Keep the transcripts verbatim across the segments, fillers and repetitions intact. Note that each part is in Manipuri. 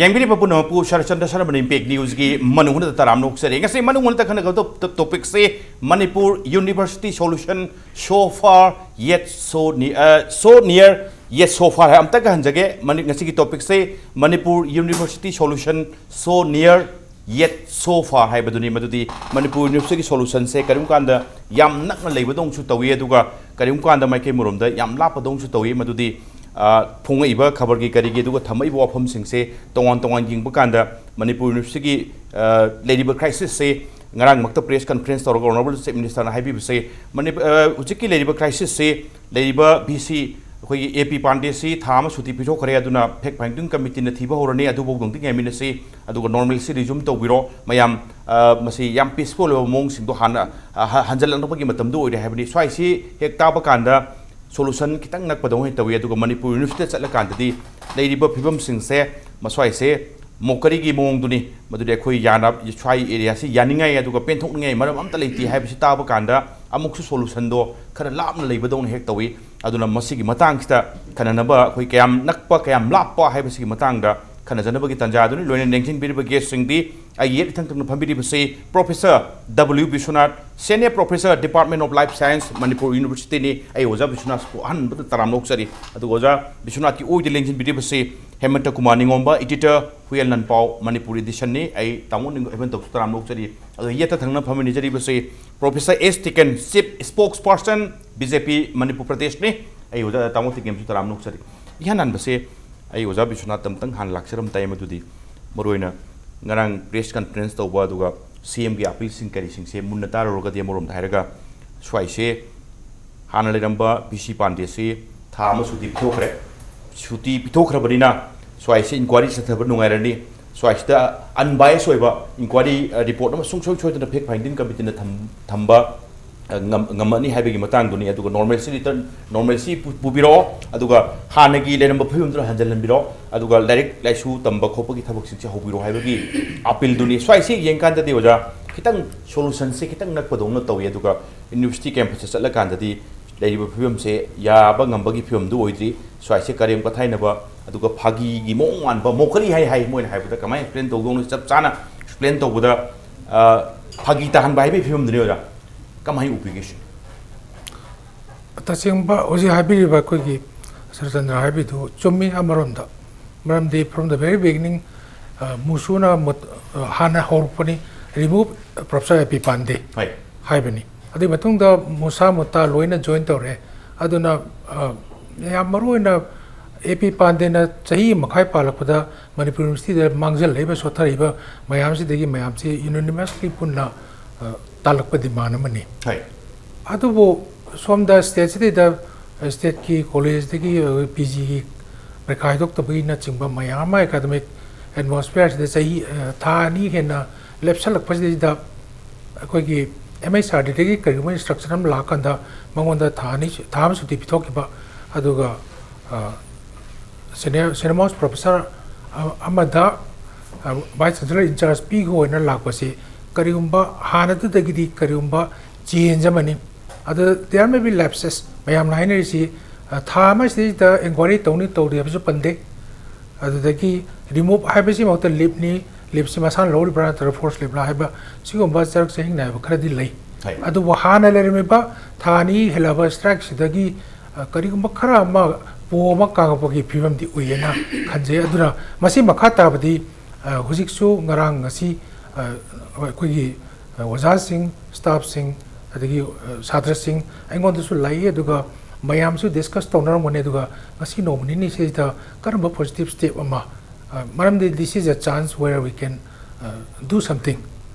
ꯌꯦꯡꯕꯤꯔꯤꯕ ꯄꯨꯝꯅꯃꯛꯄꯨ ꯁꯔꯠꯆꯟꯗ꯭ꯔ ꯁꯔꯃꯅ ꯏꯝꯄꯦꯛ ꯅ꯭ꯌꯨꯁꯀꯤ ꯃꯅꯨꯡꯗ ꯇꯔꯥꯝꯅ ꯑꯣꯛꯆꯔꯤ꯫ ꯉꯁꯤ ꯃꯅꯨꯡꯗ ꯈꯟꯅꯒꯗꯕ ꯇꯣ-, ꯇꯣꯄꯤꯛꯁꯦ Manipur university solution so far yet so near, ꯑ, so near yet so far ꯍꯥꯏ꯫ ꯑꯝꯇꯒ ꯍꯟꯖꯒꯦ, ꯃꯅꯤ-, ꯉꯁꯤꯒꯤ ꯇꯣꯄꯤꯛꯁꯦ Manipur university solution so near yet so far ꯍꯥꯏꯕꯗꯨꯅꯤ꯫ ꯃꯗꯨꯗꯤ ꯃꯅꯤꯄꯨꯔ ꯌꯨꯅꯤꯚꯔꯁꯤꯇꯤꯒꯤ ꯁꯣꯂꯨꯁꯟꯁꯦ ꯀꯔꯤꯒꯨꯝꯕ ꯀꯥꯟꯗ ꯌꯥꯝ ꯅꯛꯅ ꯂꯩꯕꯗꯧꯅꯁꯨ ꯇꯧꯏ, ꯑꯗꯨꯒ ꯀꯔꯤꯒꯨꯝꯕ ꯀꯥꯟꯗ ꯃꯥꯏꯀꯩ ꯃꯔꯣꯝꯗ ꯌꯥꯝ ꯂꯥꯞꯄꯗꯧꯅꯁꯨ ꯇꯧꯏ꯫ ꯃꯗꯨꯗꯤ, ꯑ, ꯐꯣꯡꯉꯛꯏꯕ ꯈꯕꯔꯒꯤ ꯀꯔꯤꯒꯤ ꯑꯗꯨꯒ ꯊꯝꯃꯛꯏꯕ ꯋꯥꯐꯝꯁꯤꯡꯁꯦ ꯇꯣꯉꯥꯟ ꯇꯣꯉꯥꯟ ꯌꯦꯡꯕ ꯀꯥꯟꯗ ꯃꯅꯤꯄꯨꯔ ꯌꯨꯅꯤꯚꯔꯁꯤꯇꯤꯒꯤ, ꯑ, ꯂꯩꯔꯤꯕ ꯀ꯭ꯔꯥꯏꯁꯤꯁꯁꯦ ꯉꯔꯥꯡꯃꯛꯇ ꯄ꯭ꯔꯦꯁ ꯀꯟꯐꯔꯦꯟꯁ ꯇꯧꯔꯒ ꯑꯣꯅꯔꯦꯕꯜ ꯆꯤꯐ ꯃꯤꯅꯤꯁꯇꯔꯅ ꯍꯥꯏꯕꯤꯕꯁꯦ, ꯃꯅꯤꯄ-, ꯑ, ꯍꯧꯖꯤꯛꯀꯤ ꯂꯩꯔꯤꯕ ꯀ꯭ꯔꯥꯏꯁꯤꯁꯁꯦ ꯂꯩꯔꯤꯕ ꯚꯤ ꯁꯤ ꯑꯩꯈꯣꯏꯒꯤ ꯑꯦ ꯄꯤ ꯄꯥꯟꯗꯦꯁꯤ ꯊꯥ ꯑꯃ ꯁꯨꯇꯤ ꯄꯤꯊꯣꯛꯈ꯭ꯔꯦ, ꯑꯗꯨꯅ ꯐꯦꯛ ꯐꯥꯏꯟꯗꯤꯡ ꯀꯃꯤꯇꯤꯅ ꯊꯤꯕ ꯍꯧꯔꯅꯤ, ꯑꯗꯨꯐꯥꯎꯗꯪꯗꯤ ꯉꯥꯏꯃꯤꯟꯅꯁꯤ, ꯑꯗꯨꯒ ꯅꯣꯔꯃꯦꯜꯁꯤ ꯔꯤꯖꯨꯝ ꯇꯧꯕꯤꯔꯣ ꯃꯌꯥꯝ꯫ ꯑ, ꯃꯁꯤ ꯌꯥꯝ ꯄꯤꯁꯐꯨꯜ ꯑꯣꯏꯕ ꯃꯑꯣꯡꯁꯤꯡꯗꯣ ꯍꯥꯟꯅ, ꯑ, ꯍ-, ꯍꯟꯖꯤꯜꯂꯛꯅꯕꯒꯤ ꯃꯇꯝꯗꯣ ꯑꯣꯏꯔꯦ ꯍꯥꯏꯕꯅꯤ꯫ ꯁ꯭ꯋꯥꯏꯁꯤ ꯍꯦꯛ ꯇꯥꯕ ꯀꯥꯟꯗ ꯁꯣꯂꯨꯁꯟ ꯈꯤꯇꯪ ꯅꯛꯄꯗꯧꯅ ꯍꯦꯛ ꯇꯧꯏ꯫ ꯑꯗꯨꯒ ꯃꯅꯤꯄꯨꯔ ꯌꯨꯅꯤꯚꯔꯁꯤꯇꯤꯗ ꯆꯠꯂꯀꯥꯟꯗꯗꯤ ꯂꯩꯔꯤꯕ ꯐꯤꯕꯝꯁꯤꯡꯁꯦ ꯃꯁ꯭ꯋꯥꯏꯁꯦ ꯃꯣꯀꯔꯤꯒꯤ ꯃꯑꯣꯡꯗꯨꯅꯤ꯫ ꯃꯗꯨꯗꯤ ꯑꯩꯈꯣꯏ ꯌꯥꯅ-, ꯁ꯭ꯋꯥꯏ ꯑꯦꯔꯤꯌꯥꯁꯤ ꯌꯥꯅꯤꯡꯉꯥꯏ ꯑꯗꯨꯒ ꯄꯦꯟꯊꯣꯛꯅꯤꯡꯉꯥꯏ ꯃꯔꯝ ꯑꯝꯇ ꯂꯩꯇꯦ ꯍꯥꯏꯕꯁꯤ ꯇꯥꯕ ꯀꯥꯟꯗ ꯑꯃꯨꯛꯁꯨ ꯁꯣꯂꯨꯁꯟꯗꯣ ꯈꯔ ꯂꯥꯞꯅ ꯂꯩꯕꯗꯧꯅ ꯍꯦꯛ ꯇꯧꯏ꯫ ꯑꯗꯨꯅ ꯃꯁꯤꯒꯤ ꯃꯇꯥꯡꯁꯤꯗ ꯈꯟꯅꯅꯕ ꯑꯩꯈꯣꯏ ꯀꯌꯥꯝ ꯅꯛꯄ, ꯀꯌꯥꯝ ꯂꯥꯞꯄ ꯍꯥꯏꯕꯁꯤꯒꯤ ꯃꯇꯥꯡꯗ ꯈꯟꯅꯖꯅꯕꯒꯤ ꯇꯥꯟꯖꯥ ꯑꯗꯨꯅꯤ꯫ ꯂꯣꯏꯅ ꯂꯦꯡꯁꯤꯟꯕꯤꯔꯤꯕ ꯒꯦꯁꯁꯤꯡꯗꯤ ꯑꯩꯒꯤ ꯌꯦꯠ ꯏꯊꯪ ꯊꯪꯅ ꯐꯝꯕꯤꯔꯤꯕꯁꯤ professor W Biswanath, senior professor, department of life science, Manipur ꯌꯨꯅꯤꯚꯔꯁꯤꯇꯤꯅꯤ꯫ ꯑꯩ ꯑꯣꯖꯥ ꯕꯤꯁ꯭ꯋꯅꯥꯊꯄꯨ ꯑꯍꯥꯟꯕꯗ ꯇꯔꯥꯝꯅ ꯑꯣꯛꯆꯔꯤ꯫ ꯑꯗꯨꯒ ꯑꯣꯖꯥ ꯕꯤꯁ꯭ꯋꯅꯥꯊꯀꯤ ꯑꯣꯏꯗ ꯂꯦꯡꯁꯤꯟꯕꯤꯔꯤꯕꯁꯤ ꯍꯦꯃꯟꯇ ꯀꯨꯃꯥꯔ ꯅꯤꯉꯣꯝꯕ, ꯏꯗꯤꯇꯔ, ꯍꯨꯌꯦꯜ ꯂꯟꯄꯥꯎ, ꯃꯅꯤꯄꯨꯔ ꯏꯗꯤꯁꯟꯅꯤ꯫ ꯑꯩ ꯇꯥꯃꯣ ꯅꯤꯡ-, ꯍꯦꯃꯟꯇꯕꯨꯁꯨ ꯇꯔꯥꯝꯅ ꯑꯣꯛꯆꯔꯤ꯫ ꯑꯗꯨꯒ ꯌꯦꯠꯇ ꯊꯪꯅ ꯐꯝꯃꯤꯟꯅꯖꯔꯤꯕꯁꯤ ꯄ꯭ꯔꯣꯐꯦꯁꯔ ꯑꯦꯁ ꯇꯤꯀꯦꯟ, ꯆꯤꯐ ꯁ꯭ꯄꯣꯛꯁ ꯄꯔꯁꯟ, ꯕꯤ ꯖꯦ ꯄꯤ ꯃꯅꯤꯄꯨꯔ ꯄ꯭ꯔꯗꯦꯁꯅꯤ꯫ ꯑꯩ ꯑꯣꯖꯥ ꯇꯥꯃꯣ ꯇꯤꯀꯦꯟꯁꯨ ꯇꯔꯥꯝꯅ ꯑꯣꯛꯆꯔꯤ꯫ ꯏꯍꯥꯟ ꯍꯥꯟꯕꯁꯦ ꯑꯩ ꯑꯣꯖꯥ ꯕꯤꯁ꯭ꯋꯅꯥꯊ ꯑꯝꯇꯪ ꯍꯥꯟꯅ ꯂꯥꯛꯆꯔꯝ ꯇꯥꯏ꯫ ꯃꯗꯨꯗꯤ ꯃꯔꯨꯑꯣꯏꯅ ꯉꯔꯥꯡ ꯄ꯭ꯔꯦꯁ ꯀꯟꯐꯔꯦꯟꯁ ꯇꯧꯕ, ꯑꯗꯨꯒ ꯁꯤ ꯑꯦꯝꯒꯤ ꯑꯄꯤꯜꯁꯤꯡ ꯀꯔꯤꯁꯤꯡꯁꯦ ꯃꯨꯟꯅ ꯇꯥꯔꯨꯔꯒꯗꯤ, ꯑꯃꯔꯣꯝꯗ ꯍꯥꯏꯔꯒ ꯁ꯭ꯋꯥꯏꯁꯦ ꯍꯥꯟꯅ ꯂꯩꯔꯝꯕ ꯚꯤ ꯁꯤ ꯄꯥꯟꯗꯦꯁꯤ ꯊꯥ ꯑꯃ ꯁꯨꯇꯤ ꯄꯤꯊꯣꯛꯈ꯭ꯔꯦ꯫ ꯁꯨꯇꯤ ꯄꯤꯊꯣꯛꯈ꯭ꯔꯕꯅꯤꯅ ꯁ꯭ꯋꯥꯏꯁꯦ ꯏꯟꯀ꯭ꯋꯥꯏꯔꯤ ꯆꯠꯊꯕ ꯅꯨꯡꯉꯥꯏꯔꯅꯤ꯫ ꯁ꯭ꯋꯥꯏꯁꯤꯗ ꯑꯟꯕꯥꯏꯁ ꯑꯣꯏꯕ ꯏꯟꯀ꯭ꯋꯥꯏꯔꯤ, ꯑ, ꯔꯤꯄꯣꯔꯠ ꯑꯃ ꯁꯨꯡꯁꯣꯏ ꯁꯣꯏꯗꯅ ꯐꯦꯛ ꯐꯥꯏꯟꯗꯤꯡ ꯀꯃꯤꯇꯤꯅ ꯊꯝ-, ꯊꯝꯕ, ꯑ, ꯉꯝ-, ꯉꯝꯃꯅꯤ ꯍꯥꯏꯕꯒꯤ ꯃꯇꯥꯡꯗꯨꯅꯤ꯫ ꯑꯗꯨꯒ ꯅꯣꯔꯃꯦꯜꯁꯤ ꯔꯤꯇꯔꯟ, ꯅꯣꯔꯃꯦꯜꯁꯤ ꯄꯨ-, ꯄꯨꯕꯤꯔꯛꯑꯣ, ꯑꯗꯨꯒ ꯍꯥꯟꯅꯒꯤ ꯂꯩꯔꯝꯕ ꯐꯤꯕꯝꯗꯨꯗ ꯍꯟꯖꯤꯜꯍꯟꯕꯤꯔꯛꯑꯣ, ꯑꯗꯨꯒ ꯂꯥꯏꯔꯤꯛ ꯂꯥꯏꯁꯨ ꯇꯝꯕ ꯈꯣꯠꯄꯒꯤ ꯊꯕꯛꯁꯤꯡꯁꯦ ꯍꯧꯕꯤꯔꯣ ꯍꯥꯏꯕꯒꯤ ꯑꯄꯤꯜꯗꯨꯅꯤ꯫ ꯁ꯭ꯋꯥꯏꯁꯤ ꯌꯦꯡꯀꯥꯟꯗꯗꯤ ꯑꯣꯖꯥ, ꯈꯤꯇꯪ ꯁꯣꯂꯨꯁꯟꯁꯦ ꯈꯤꯇꯪ ꯅꯛꯄꯗꯧꯅ ꯇꯧꯏ꯫ ꯑꯗꯨꯒ ꯌꯨꯅꯤꯚꯔꯁꯤꯇꯤ ꯀꯦꯝꯄꯁꯇ ꯆꯠꯂꯀꯥꯟꯗꯗꯤ ꯂꯩꯔꯤꯕ ꯐꯤꯕꯝꯁꯦ ꯌꯥꯕ ꯉꯝꯕꯒꯤ ꯐꯤꯕꯝꯗꯨ ꯑꯣꯏꯗ꯭ꯔꯤ꯫ ꯁ꯭ꯋꯥꯏꯁꯦ ꯀꯔꯦꯝ ꯀꯊꯥꯏꯅꯕ, ꯑꯗꯨꯒ ꯐꯥꯒꯤꯒꯤ ꯃꯑꯣꯡ ꯃꯥꯟꯕ, ꯃꯣꯀꯔꯤ ꯍꯥꯏ ꯍꯥꯏ, ꯃꯣꯏꯅ ꯍꯥꯏꯕꯗ ꯀꯃꯥꯏꯅ ꯑꯦꯛꯁꯄ꯭ꯂꯦꯟ ꯇꯧꯗꯧꯅꯣ ꯆꯞ ꯆꯥꯅ ꯑꯦꯛꯁꯄ꯭ꯂꯦꯟ ꯇꯧꯕꯗ, ꯑ, ꯐꯥꯒꯤ ꯇꯥꯍꯟꯕ ꯍꯥꯏꯕꯒꯤ ꯐꯤꯕꯝꯗꯨꯅꯤ ꯑꯣꯖꯥ꯫ ꯀꯃꯥꯏꯅ ꯎꯕꯤꯒꯦ ꯁꯤ? ꯇꯁꯦꯡꯕ ꯍꯧꯖꯤꯛ ꯍꯥꯏꯕꯤꯔꯤꯕ ꯑꯩꯈꯣꯏꯒꯤ ꯁꯔꯆꯟꯗ꯭ꯔ ꯍꯥꯏꯕꯤꯗꯨ ꯆꯨꯝꯃꯤ ꯑꯃꯔꯣꯝꯗ꯫ ꯃꯔꯝꯗꯤ from the very beginning, ꯑ, ꯃꯨꯁꯨꯅ ꯃꯨꯠ-, ꯑ, ꯍꯥꯟꯅ ꯍꯧꯔꯛꯄꯅꯤ, "Remove Professor A P Pandey" ꯍꯣꯏ꯫ ꯍꯥꯏꯕꯅꯤ꯫ ꯑꯗꯨꯒꯤ ꯃꯇꯨꯡꯗ ꯃꯨꯁꯥ ꯃꯨꯇꯥ ꯂꯣꯏꯅ ꯖꯣꯏꯟ ꯇꯧꯔꯦ꯫ ꯑꯗꯨꯅ, ꯑ, ꯌꯥꯝ ꯃꯔꯨ ꯑꯣꯏꯅ ꯑꯦ ꯄꯤ ꯄꯥꯟꯗꯦꯅ ꯆꯍꯤ ꯃꯈꯥꯏ ꯄꯥꯜꯂꯛꯄꯗ ꯃꯅꯤꯄꯨꯔ ꯌꯨꯅꯤꯚꯔꯁꯤꯇꯤꯗ ꯃꯥꯡꯖꯜꯂꯛꯏꯕ, ꯁꯣꯠꯊꯔꯛꯏꯕ ꯃꯌꯥꯝꯁꯤꯗꯒꯤ ꯃꯌꯥꯝꯁꯤ unanimously ꯄꯨꯟꯅ, ꯑ, ꯇꯥꯜꯂꯛꯄ ꯗꯤꯃꯥꯟ ꯑꯃꯅꯤ꯫ ꯍꯣꯏ꯫ ꯑꯗꯨꯕꯨ ꯁꯣꯝꯗ ꯁ꯭ꯇꯦꯠꯁꯤꯗꯩꯗ ꯁ꯭ꯇꯦꯠꯀꯤ ꯀꯣꯂꯦꯖꯇꯒꯤ ꯄꯤ ꯖꯤꯒꯤ ꯄꯔꯤꯈꯥ ꯍꯥꯏꯗꯣꯛꯇꯕꯒꯤꯅꯆꯤꯡꯕ ꯃꯌꯥꯝ ꯑꯃ ꯑꯦꯀꯥꯗꯃꯤꯛ ꯑꯦꯠꯃꯣꯁꯐꯤꯌꯔꯁꯤꯗ ꯆꯍꯤ, ꯑ, ꯊꯥ ꯑꯅꯤ ꯍꯦꯟꯅ ꯂꯦꯞꯁꯜꯂꯛꯄꯁꯤꯗꯩꯗ ꯑꯩꯈꯣꯏꯒꯤ ꯑꯦꯝ ꯑꯩꯆ ꯑꯥꯔ ꯗꯤꯗꯒꯤ ꯀꯔꯤꯒꯨꯝꯕ ꯏꯟꯁꯇ꯭ꯔꯛꯁꯟ ꯑꯃ ꯂꯥꯛꯑꯀꯥꯟꯗ ꯃꯉꯣꯟꯗ ꯊꯥ ꯑꯅꯤ, ꯊꯥ ꯑꯃ ꯁꯨꯇꯤ ꯄꯤꯊꯣꯛꯈꯤꯕ, ꯑꯗꯨꯒ, ꯑ, ꯁꯦꯅꯤꯌꯔ, ꯁꯦꯅꯤꯌꯔ ꯃꯣꯁ ꯄ꯭ꯔꯣꯐꯦꯁꯔ ꯑ-, ꯑꯃꯗ, ꯑ, ꯚꯥꯏꯁ ꯆꯥꯟꯁꯦꯂꯔ ꯏꯟꯆꯥꯔꯖ ꯄꯤꯈꯣ ꯍꯥꯏꯅ ꯂꯥꯛꯄꯁꯤ ꯀꯔꯤꯒꯨꯝꯕ ꯍꯥꯟꯅꯗꯨꯗꯒꯤꯗꯤ ꯀꯔꯤꯒꯨꯝꯕ ꯆꯦꯟꯖ ꯑꯃꯅꯤ꯫ ꯑꯗꯨ there may be lapses, ꯃꯌꯥꯝꯅ ꯍꯥꯏꯅꯔꯤꯁꯤ, ꯑ, ꯊꯥ ꯑꯃꯁꯤꯗꯩꯗ ꯏꯟꯀ꯭ꯋꯥꯏꯔꯤ ꯇꯧꯅꯤ ꯇꯧꯗꯦ ꯍꯥꯏꯕꯁꯨ ꯄꯟꯗꯦ꯫ ꯑꯗꯨꯗꯒꯤ ꯔꯤꯃꯨꯚ ꯍꯥꯏꯕꯁꯤꯃꯛꯇ ꯂꯤꯞꯅꯤ, ꯂꯤꯞꯁꯤ ꯃꯁꯥꯅ ꯂꯧꯔꯤꯕ꯭ꯔꯥ ꯅꯠꯇ꯭ꯔꯒ ꯐꯣꯔꯁ ꯂꯤꯞꯂꯥ ꯍꯥꯏꯕ ꯁꯤꯒꯨꯝꯕ ꯆꯔꯛ ꯆꯍꯤꯡ ꯅꯥꯏꯕ ꯈꯔꯗꯤ ꯂꯩ꯫ ꯍꯣꯏ꯫ ꯑꯗꯨꯕꯨ ꯍꯥꯟꯅ ꯂꯩꯔꯝꯃꯤꯕ ꯊꯥ ꯑꯅꯤ ꯍꯦꯜꯂꯛꯑꯕ ꯁ꯭ꯇ꯭ꯔꯥꯏꯛꯁꯤꯗꯒꯤ, ꯑ, ꯀꯔꯤꯒꯨꯝꯕ ꯈꯔ ꯑꯃ ꯄꯣ ꯑꯃ ꯀꯥꯡꯉꯛꯄꯒꯤ ꯐꯤꯕꯝꯗꯤ ꯎꯏꯌꯦꯅ ꯈꯟꯖꯩ꯫ ꯑꯗꯨꯅ ꯃꯁꯤ ꯃꯈꯥ ꯇꯥꯕꯗꯤ, ꯑ, ꯍꯧꯖꯤꯛꯁꯨ ꯉꯔꯥꯡ ꯉꯁꯤ, ꯑ, ꯑꯩꯈꯣꯏꯒꯤ, ꯑ, ꯑꯣꯖꯥꯁꯤꯡ, ꯁ꯭ꯇꯥꯐꯁꯤꯡ, ꯑꯗꯒꯤ, ꯑ, ꯁꯥꯇ꯭ꯔꯁꯤꯡ ꯑꯩꯉꯣꯟꯗꯁꯨ ꯂꯥꯛꯏ, ꯑꯗꯨꯒ ꯃꯌꯥꯝꯁꯨ ꯗꯤꯁꯀꯁ ꯇꯧꯅꯔꯝꯒꯅꯤ꯫ ꯑꯗꯨꯒ ꯉꯁꯤ ꯅꯣꯡꯃ ꯅꯤꯅꯤꯁꯤꯗ ꯀꯔꯝꯕ ꯄꯣꯖꯤꯇꯤꯚ ꯁ꯭ꯇꯦꯞ ꯑꯃ, ꯑ, ꯃꯔꯝꯗꯤ this is a chance where we can, ꯑ, do something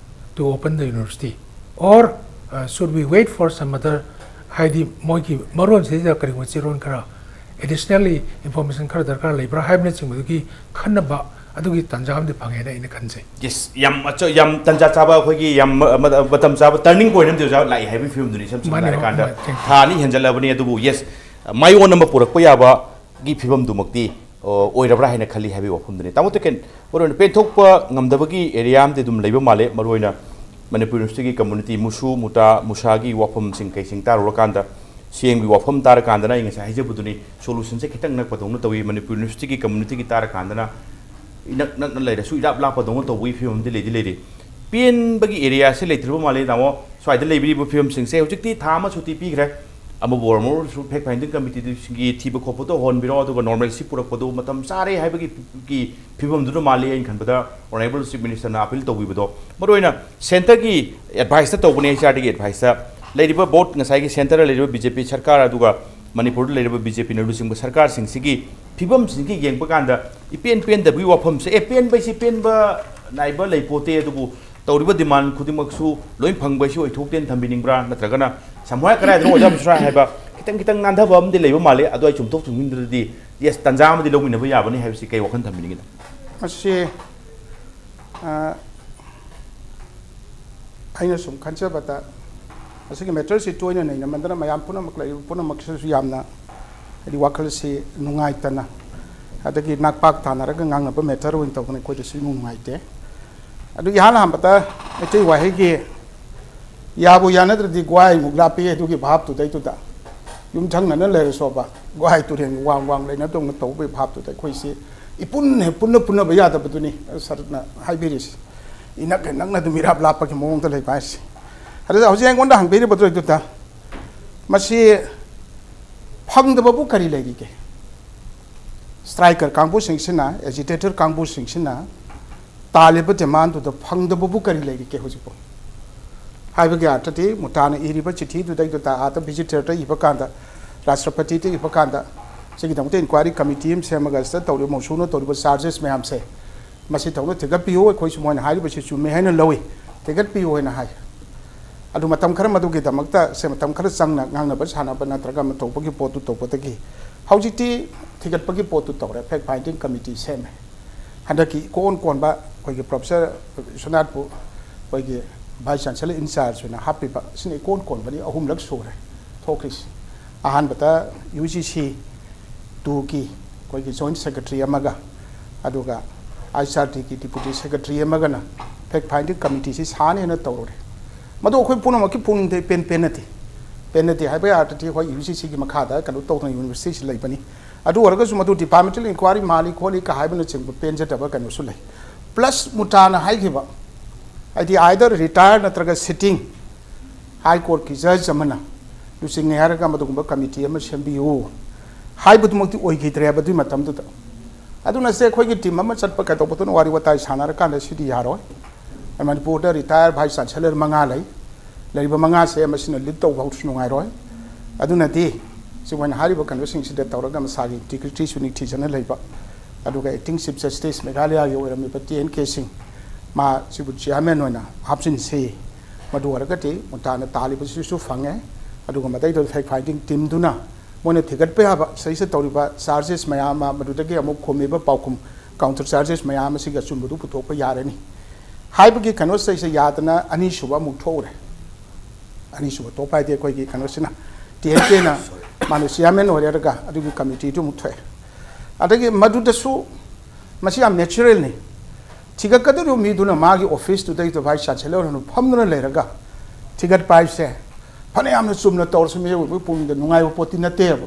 to open the university, or, ꯑ, should we wait for some other, ꯍꯥꯏꯗꯤ ꯃꯣꯏꯒꯤ ꯃꯔꯣꯟꯁꯤꯗꯩꯗ ꯀꯔꯤꯒꯨꯝꯕ ꯆꯦꯔꯣꯟ ꯈꯔ, ꯑꯦꯗꯤꯁꯅꯦꯜꯂꯤ ꯏꯟꯐꯣꯔꯃꯦꯁꯟ ꯈꯔ ꯗꯔꯀꯥꯔ ꯂꯩꯕ꯭ꯔꯥ ꯍꯥꯏꯕꯅꯆꯤꯡꯕꯗꯨꯒꯤ ꯈꯟꯅꯕ ꯑꯗꯨꯒꯤ ꯇꯥꯟꯖꯥ ꯑꯃꯗꯤ ꯐꯪꯉꯦꯅ ꯑꯩꯅ ꯈꯟꯖꯩ꯫ ꯌꯦꯁ, ꯌꯥꯝ ꯑꯆ-, ꯌꯥꯝ ꯇꯟꯖꯥ ꯆꯥꯕ, ꯑꯩꯈꯣꯏꯒꯤ ꯌꯥꯝ ꯃ-, ꯃ-, ꯃꯇꯝ ꯆꯥꯕ ꯇꯔꯅꯤꯡ ꯄꯣꯏꯟꯠ ꯑꯃꯗꯤ ꯑꯣꯖꯥ ꯂꯥꯛꯏ ꯍꯥꯏꯕꯒꯤ ꯐꯤꯕꯝꯗꯨꯅꯤ꯫ ꯏꯁꯝ ꯁꯝꯅ ꯃꯥꯅꯦ, ꯍꯥꯏꯔꯀꯥꯟꯗ ꯃꯥꯅꯦ, ꯊꯦꯡ-, ꯊꯥ ꯑꯅꯤ ꯍꯦꯟꯖꯜꯂꯕꯅꯤ, ꯑꯗꯨꯕꯨ ꯌꯦꯁ, ꯃꯥꯏꯑꯣꯟ ꯑꯃ ꯄꯨꯔꯛꯄ ꯌꯥꯕꯒꯤ ꯐꯤꯕꯝꯗꯨꯃꯛꯇꯤ, ꯑꯣ, ꯑꯣꯏꯔꯕ꯭ꯔꯥ ꯍꯥꯏꯅ ꯈꯜꯂꯤ ꯍꯥꯏꯕꯒꯤ ꯋꯥꯐꯝꯗꯨꯅꯤ꯫ ꯇꯥꯃꯣ ꯇꯦꯀꯦꯟ, ꯃꯔꯨꯑꯣꯏꯅ ꯄꯦꯟꯊꯣꯛꯄ ꯉꯝꯗꯕꯒꯤ ꯑꯦꯔꯤꯌꯥ ꯑꯃꯗꯤ ꯑꯗꯨꯝ ꯂꯩꯕ ꯃꯥꯜꯂꯦ꯫ ꯃꯔꯨꯑꯣꯏꯅ ꯃꯅꯤꯄꯨꯔ ꯌꯨꯅꯤꯚꯔꯁꯤꯇꯤꯒꯤ ꯀꯝꯃ꯭ꯌꯨꯅꯤꯇꯤ, ꯃꯨꯁꯨ, ꯃꯨꯇꯥ, ꯃꯨꯁꯥꯒꯤ ꯋꯥꯐꯝꯁꯤꯡ ꯀꯩꯁꯤꯡ ꯇꯥꯔꯨꯔꯀꯥꯟꯗ, ꯁꯤ ꯑꯦꯝꯒꯤ ꯋꯥꯐꯝ ꯇꯥꯔꯀꯥꯟꯗꯅ ꯑꯩ ꯉꯁꯥꯏ ꯍꯥꯏꯖꯕꯗꯨꯅꯤ, ꯁꯣꯂꯨꯁꯟꯁꯦ ꯈꯤꯇꯪ ꯅꯛꯄꯗꯧꯅ ꯇꯧꯏ꯫ ꯃꯅꯤꯄꯨꯔ ꯌꯨꯅꯤꯚꯔꯁꯤꯇꯤꯒꯤ ꯀꯝꯃ꯭ꯌꯨꯅꯤꯇꯤꯒꯤ ꯇꯥꯔꯀꯥꯟꯗꯅ ꯏꯅꯛ ꯅꯛꯅ ꯂꯩꯔꯁꯨ ꯏꯔꯥꯞ ꯂꯥꯞꯄꯗꯧꯅ ꯇꯧꯕꯒꯤ ꯐꯤꯕꯝꯗꯤ ꯂꯩꯗꯤ ꯂꯩꯔꯤ꯫ ꯄꯦꯟꯕꯒꯤ ꯑꯦꯔꯤꯌꯥꯁꯦ ꯂꯩꯇ꯭ꯔꯕ ꯃꯥꯜꯂꯦ, ꯇꯥꯃꯣ꯫ ꯁ꯭ꯋꯥꯏꯗ ꯂꯩꯕꯤꯔꯤꯕ ꯐꯤꯕꯝꯁꯤꯡꯁꯦ ꯍꯧꯖꯤꯛꯇꯤ ꯊꯥ ꯑꯃ ꯁꯨꯇꯤ ꯄꯤꯈ꯭ꯔꯦ꯫ ꯑꯃꯕꯨ ꯑꯣꯏꯔꯝꯃꯁꯨ fact finding committeeꯁꯤꯡꯒꯤ ꯊꯤꯕ ꯈꯣꯠꯄꯗꯣ ꯍꯧꯍꯟꯕꯤꯔꯣ, ꯑꯗꯨꯒ normalcy ꯄꯨꯔꯛꯄꯗꯣ ꯃꯇꯝ ꯆꯥꯔꯦ ꯍꯥꯏꯕꯒꯤ ꯒꯤ ꯐꯤꯕꯝꯗꯨꯗ ꯃꯥꯜꯂꯤ꯫ ꯑꯩꯅ ꯈꯟꯕꯗ Honourable Chief Ministerꯅ appeal ꯇꯧꯕꯤꯕꯗꯣ, ꯃꯔꯨꯑꯣꯏꯅ centreꯒꯤ adviceꯇ ꯇꯧꯕꯅꯦ, HRDꯒꯤ adviceꯇ꯫ ꯂꯩꯔꯤꯕ board, ꯉꯁꯥꯏꯒꯤ centreꯗ ꯂꯩꯔꯤꯕ BJP ꯁꯔꯀꯥꯔ, ꯑꯗꯨꯒ ꯃꯅꯤꯄꯨꯔꯗ ꯂꯩꯔꯤꯕ BJPꯅ ꯂꯨꯆꯤꯡꯕ ꯁꯔꯀꯥꯔꯁꯤꯡꯁꯤꯒꯤ ꯐꯤꯕꯝꯁꯤꯡꯁꯤ ꯌꯦꯡꯕ ꯀꯥꯟꯗ ꯏꯄꯦꯟ ꯄꯦꯟꯗꯕꯒꯤ ꯋꯥꯐꯝꯁꯦ, ꯑꯦ, ꯄꯦꯟꯕ ꯍꯥꯏꯁꯤ ꯄꯦꯟꯕ ꯅꯥꯏꯕ ꯂꯩꯄꯣꯠꯇꯦ, ꯑꯗꯨꯕꯨ ꯇꯧꯔꯤꯕ demand ꯈꯨꯗꯤꯡꯃꯛꯁꯨ ꯂꯣꯏ ꯐꯪꯕ ꯍꯥꯏꯁꯤ ꯑꯣꯏꯊꯣꯛꯇꯦꯅ ꯊꯝꯕꯤꯅꯤꯡꯕ꯭ꯔꯥ, ꯅꯠꯇ꯭ꯔꯒꯅ ꯁꯝꯍꯥꯏ ꯀꯗꯥꯏꯗꯅꯣ ꯑꯣꯖꯥ ꯃꯤꯁ꯭ꯔꯥ ꯍꯥꯏꯕ ꯈꯤꯇꯪ ꯈꯤꯇꯪ ꯅꯥꯟꯊꯕ ꯑꯃꯗꯤ ꯂꯩꯕ ꯃꯥꯜꯂꯤ꯫ ꯑꯗꯣ ꯑꯩ ꯆꯨꯝꯊꯣꯛ ꯆꯨꯝꯁꯤꯟꯗꯨꯗꯗꯤ, yes, ꯇꯥꯟꯖꯥ ꯑꯃꯗꯤ ꯂꯧꯃꯤꯟꯅꯕ ꯌꯥꯕꯅꯤ ꯍꯥꯏꯕꯁꯤ ꯀꯩ ꯋꯥꯈꯜ ꯊꯝꯕꯤꯅꯤꯡꯉꯤꯅꯣ? ꯃꯁꯤ ꯑ, ꯑꯩꯅ ꯁꯨꯝ ꯈꯟꯖꯕꯗ, ꯃꯁꯤꯒꯤ matter ꯁꯤ ꯇꯣꯏꯅ ꯅꯩꯅꯃꯟꯗꯅ ꯃꯌꯥꯝ ꯄꯨꯝꯅꯃꯛ, ꯂꯩꯔꯤꯕ ꯄꯨꯝꯅꯃꯛꯁꯤꯁꯨ ꯌꯥꯝꯅ, ꯍꯥꯏꯗꯤ, ꯋꯥꯈꯜꯁꯤ ꯅꯨꯡꯉꯥꯏꯇꯅ, ꯑꯗꯒꯤ ꯅꯥꯛꯄꯥꯛ ꯇꯥꯟꯅꯔꯒ ꯉꯥꯡꯅꯕ matter ꯑꯣꯏꯅ ꯇꯧꯕꯅ ꯑꯩꯈꯣꯏꯗꯁꯨ ꯏꯅꯨꯡ ꯅꯨꯡꯉꯥꯏꯇꯦ꯫ ꯑꯗꯨ ꯏꯍꯥꯟ ꯍꯥꯟꯕꯗ ꯃꯩꯇꯩ ꯋꯥꯍꯩꯒꯤ "ꯌꯥꯕꯨ ꯌꯥꯅꯗ꯭ꯔꯗꯤ ꯒ꯭ꯋꯥꯏꯃꯨꯛ ꯂꯥꯞꯄꯤ" ꯑꯗꯨꯒꯤ ꯚꯥꯞꯇꯨꯗꯩꯗꯨꯗ, ꯌꯨꯝꯊꯪꯅꯅ ꯂꯩꯔꯁꯣꯕ, ꯒ꯭ꯋꯥꯏ ꯇꯨꯔꯦꯟꯒꯤ ꯋꯥꯡ ꯋꯥꯡ ꯂꯩꯅꯗꯧꯅ ꯇꯧꯕꯒꯤ ꯚꯥꯞꯇꯨꯗ ꯑꯩꯈꯣꯏꯁꯤ ꯏꯄꯨꯟ ꯍꯦꯛ ꯄꯨꯟꯅ ꯄꯨꯟꯅꯕ ꯌꯥꯗꯕꯗꯨꯅꯤ ꯁꯥꯔꯅ ꯍꯥꯏꯕꯤꯔꯤꯁꯤ꯫ ꯏꯅꯛ ꯍꯦꯛ ꯅꯛꯅ ꯑꯗꯨꯝ ꯏꯔꯥꯞ ꯂꯥꯞꯄꯒꯤ ꯃꯑꯣꯡꯗ ꯂꯩꯕ ꯍꯥꯏꯁꯦ꯫ ꯑꯗꯨꯗ ꯍꯧꯖꯤꯛ ꯑꯩꯉꯣꯟꯗ ꯍꯪꯕꯤꯔꯤꯕꯗꯨꯗ, ꯃꯁꯤ ꯐꯪꯗꯕꯕꯨ ꯀꯔꯤ ꯂꯩꯔꯤꯒꯦ? Striker ꯀꯥꯡꯕꯨꯁꯤꯡꯁꯤꯅ, agitator ꯀꯥꯡꯕꯨꯁꯤꯡꯁꯤꯅ ꯇꯥꯜꯂꯤꯕ demandꯗꯨꯗ ꯐꯪꯗꯕꯕꯨ ꯀꯔꯤ ꯂꯩꯔꯤꯒꯦ ꯍꯧꯖꯤꯛꯄꯨ? ꯍꯥꯏꯕꯒꯤ ꯑꯥꯔꯊꯗꯤ, ꯃꯨꯇꯥꯅ ꯏꯔꯤꯕ ꯆꯤꯊꯤꯗꯨꯗꯩꯗꯨꯗ, ꯑꯥꯗ visitorꯗ ꯏꯕ ꯀꯥꯟꯗ, ꯔꯥꯁꯇ꯭ꯔꯄꯇꯤꯗ ꯏꯕ ꯀꯥꯟꯗ, ꯁꯤꯒꯤꯗꯃꯛꯇ inquiry committee ꯑꯃ ꯁꯦꯝꯃꯒ, ꯁꯤꯗ ꯇꯧꯔꯤꯕ ꯃꯧꯁꯨꯅ ꯇꯧꯔꯤꯕ charges ꯃꯌꯥꯝꯁꯦ, ꯃꯁꯤ ꯊꯧꯅ ꯊꯤꯒꯠꯄꯤꯌꯨ, ꯑꯩꯈꯣꯏꯁꯨ ꯃꯣꯏꯅ ꯍꯥꯏꯔꯤꯕꯁꯤ ꯆꯨꯝꯃꯦ ꯍꯥꯏꯅ ꯂꯧꯏ, ꯊꯤꯒꯠꯄꯤꯌꯨ ꯍꯥꯏꯅ ꯍꯥꯏ꯫ ꯑꯗꯨ ꯃꯇꯝ ꯈꯔ ꯃꯗꯨꯒꯤꯗꯃꯛꯇ ꯁꯦ, ꯃꯇꯝ ꯈꯔ ꯆꯪꯅ ꯉꯥꯡꯅꯕ ꯁꯥꯟꯅꯕ ꯅꯠꯇ꯭ꯔꯒ ꯑꯃ ꯇꯧꯕꯒꯤ ꯄꯣꯠꯇꯨ ꯇꯧꯕꯗꯒꯤ, ꯍꯧꯖꯤꯛꯇꯤ ꯊꯤꯒꯠꯄꯒꯤ ꯄꯣꯠꯇꯨ ꯇꯧꯔꯦ, fact finding committee ꯁꯦꯝꯃꯦ꯫ ꯍꯟꯗꯛꯀꯤ ꯏꯀꯣꯟ ꯀꯣꯟꯕ ꯑꯩꯈꯣꯏꯒꯤ Professor ꯕꯤꯁ꯭ꯋꯅꯥꯊꯄꯨ ꯑꯩꯈꯣꯏꯒꯤ Vice Chancellor in charge ꯑꯣꯏꯅ ꯍꯥꯞꯄꯤꯕ, ꯁꯤꯅ ꯏꯀꯣꯟ ꯀꯣꯟꯕꯅꯤ, ꯑꯍꯨꯝꯂꯛ ꯁꯨꯔꯦ ꯊꯣꯛꯈ꯭ꯔꯤꯁꯤ꯫ ꯑꯍꯥꯟꯕꯗ UGC twoꯒꯤ ꯑꯩꯈꯣꯏꯒꯤ joint secretary ꯑꯃꯒ, ꯑꯗꯨꯒ ICARDꯒꯤ deputy secretary ꯑꯃꯒꯅ fact finding committeeꯁꯤ ꯁꯥꯅꯦꯅ ꯇꯧꯔꯨꯔꯦ꯫ ꯃꯗꯨ ꯑꯩꯈꯣꯏ ꯄꯨꯝꯅꯃꯛꯀꯤ ꯄꯨꯛꯅꯤꯡꯗ ꯏꯄꯦꯟ ꯄꯦꯟꯅꯗꯦ꯫ ꯄꯦꯟꯅꯗꯦ ꯍꯥꯏꯕ ꯌꯥꯔꯗꯤ ꯑꯩꯈꯣꯏ ꯌꯨ ꯖꯤ ꯁꯤꯒꯤ ꯃꯈꯥꯗ ꯀꯩꯅꯣ ꯇꯧꯗꯅ ꯌꯨꯅꯤꯚꯔꯁꯤꯇꯤꯁꯤ ꯂꯩꯕꯅꯤ꯫ ꯑꯗꯨ ꯑꯣꯏꯔꯒꯁꯨ ꯃꯗꯨ ꯗꯤꯄꯥꯔꯠꯃꯦꯟꯇꯦꯜ ꯏꯟꯀ꯭ꯋꯥꯏꯔꯤ ꯃꯥꯜꯂꯤ ꯈꯣꯠꯂꯤ ꯀ ꯍꯥꯏꯕꯅꯆꯤꯡꯕ ꯄꯦꯟꯖꯗꯕ ꯀꯩꯅꯣꯁꯨ ꯂꯩ꯫ ꯄ꯭ꯂꯁ ꯃꯨꯇꯥꯅ ꯍꯥꯏꯈꯤꯕ, ꯍꯥꯏꯗꯤ ꯑꯥꯏꯗꯔ ꯔꯤꯇꯥꯌꯔ ꯅꯠꯇ꯭ꯔꯒ ꯁꯤꯇꯤꯡ ꯍꯥꯏ ꯀꯣꯔꯠꯀꯤ ꯖꯖ ꯑꯃꯅ ꯂꯨꯆꯤꯡꯉꯦ ꯍꯥꯏꯔꯒ ꯃꯗꯨꯒꯨꯝꯕ ꯀꯃꯤꯇꯤ ꯑꯃ ꯁꯦꯝꯕꯤꯌꯨ ꯍꯥꯏꯕꯗꯨꯃꯛꯇꯤ ꯑꯣꯏꯈꯤꯗ꯭ꯔꯦꯕ ꯑꯗꯨꯒꯤ ꯃꯇꯝꯗꯨꯗ꯫ ꯑꯗꯨꯅ ꯁꯦ ꯑꯩꯈꯣꯏꯒꯤ ꯇꯤꯝ ꯑꯃ ꯆꯠꯄ ꯀꯩꯗꯧꯕꯗꯨꯅ ꯋꯥꯔꯤ ꯋꯥꯇꯥꯏ ꯁꯥꯟꯅꯔꯀꯥꯟꯗ ꯁꯤꯗꯤ ꯌꯥꯔꯣꯏ꯫ ꯃꯅꯤꯄꯨꯔꯗ ꯔꯤꯇꯥꯌꯔ ꯚꯥꯏꯁ ꯆꯥꯟꯁꯦꯂꯔ ꯃꯉꯥ ꯂꯩ꯫ ꯂꯩꯔꯤꯕ ꯃꯉꯥꯁꯦ ꯃꯁꯤꯅ ꯂꯤꯗ ꯇꯧꯕ ꯍꯧꯔꯁꯨ ꯅꯨꯡꯉꯥꯏꯔꯣꯏ꯫ ꯑꯗꯨꯅꯗꯤ ꯁꯤꯒꯨꯝꯕ ꯍꯥꯏꯔꯤꯕ ꯀꯩꯅꯣꯁꯤꯡꯁꯤꯗ ꯇꯧꯔꯒ ꯃꯁꯥꯒꯤ ꯏꯟꯇꯤꯒ꯭ꯔꯤꯇꯤꯁꯨ ꯅꯤꯡꯊꯤꯖꯅ ꯂꯩꯕ, ꯑꯗꯨꯒ ꯑꯦꯛꯇꯤꯡ ꯆꯤꯐ ꯖꯁꯇꯤꯁ ꯃꯦꯘꯥꯂꯌꯥꯒꯤ ꯑꯣꯏꯔꯝꯃꯤꯕ ꯇꯤ ꯑꯦꯟ ꯀꯦ ꯁꯤꯡ, ꯃꯥ ꯁꯤꯕꯨ ꯆꯤꯌꯥꯔꯃꯦꯟ ꯑꯣꯏꯅ ꯍꯥꯞꯆꯤꯟꯁꯤ꯫ ꯃꯗꯨ ꯑꯣꯏꯔꯒꯗꯤ ꯃꯨꯇꯥꯅ ꯇꯥꯜꯂꯤꯕꯁꯤꯁꯨ ꯐꯪꯉꯦ, ꯑꯗꯨꯒ ꯃꯗꯩꯗꯨꯗ ꯐꯦꯛ ꯐꯥꯏꯟꯗꯤꯡ ꯇꯤꯝꯗꯨꯅ ꯃꯣꯏꯅ ꯊꯤꯒꯠꯄ ꯌꯥꯕ ꯁꯤꯗꯩꯁꯤꯗ ꯇꯧꯔꯤꯕ ꯆꯥꯔꯖꯦꯁ ꯃꯌꯥꯝ ꯑꯃ, ꯃꯗꯨꯗꯒꯤ ꯑꯃꯨꯛ ꯈꯨꯝꯃꯤꯕ ꯄꯥꯎꯈꯨꯝ, ꯀꯥꯎꯟꯇꯔ ꯆꯥꯔꯖꯦꯁ ꯃꯌꯥꯝ ꯑꯁꯤꯒꯤ ꯑꯆꯨꯝꯕꯗꯨ ꯄꯨꯊꯣꯛꯄ ꯌꯥꯔꯅꯤ ꯍꯥꯏꯕꯒꯤ ꯀꯩꯅꯣꯁꯤꯗꯩꯁꯤꯗ ꯌꯥꯗꯅ ꯑꯅꯤꯁꯨꯕ ꯑꯃꯨꯛ ꯊꯣꯛꯎꯔꯦ꯫ ꯑꯅꯤꯁꯨꯕ ꯊꯣꯛꯄ ꯍꯥꯏꯗꯤ ꯑꯩꯈꯣꯏꯒꯤ ꯀꯩꯅꯣꯁꯤꯅ, ꯇꯤ ꯑꯦꯟ ꯀꯦꯅ ꯃꯥꯅ ꯆꯤꯌꯥꯔꯃꯦꯟ ꯑꯣꯏꯔꯦꯔꯒ ꯑꯗꯨꯒꯤ ꯀꯃꯤꯇꯤꯗꯨ ꯑꯃꯨꯛ ꯊꯣꯛꯑꯦ꯫ ꯑꯗꯒꯤ ꯃꯗꯨꯗꯁꯨ ꯃꯁꯤ ꯌꯥꯝ ꯅꯦꯆꯔꯦꯜꯅꯤ꯫ ꯊꯤꯒꯠꯀꯗꯧꯔꯤꯕ ꯃꯤꯗꯨꯅ ꯃꯥꯒꯤ ꯑꯣꯐꯤꯁꯇꯨꯗꯩꯗ ꯚꯥꯏꯁ ꯆꯥꯟꯁꯦꯂꯔ ꯑꯣꯏꯅ ꯐꯝꯗꯨꯅ ꯂꯩꯔꯒ ꯊꯤꯒꯠꯄ ꯍꯥꯏꯕꯁꯦ ꯐꯅ ꯌꯥꯝꯅ ꯆꯨꯝꯅ ꯇꯧꯔꯁꯨ ꯃꯤꯑꯣꯏꯕꯒꯤ ꯄꯨꯛꯅꯤꯡꯗ ꯅꯨꯡꯉꯥꯏꯕ ꯄꯣꯠꯇꯤ ꯅꯠꯇꯦꯕ꯫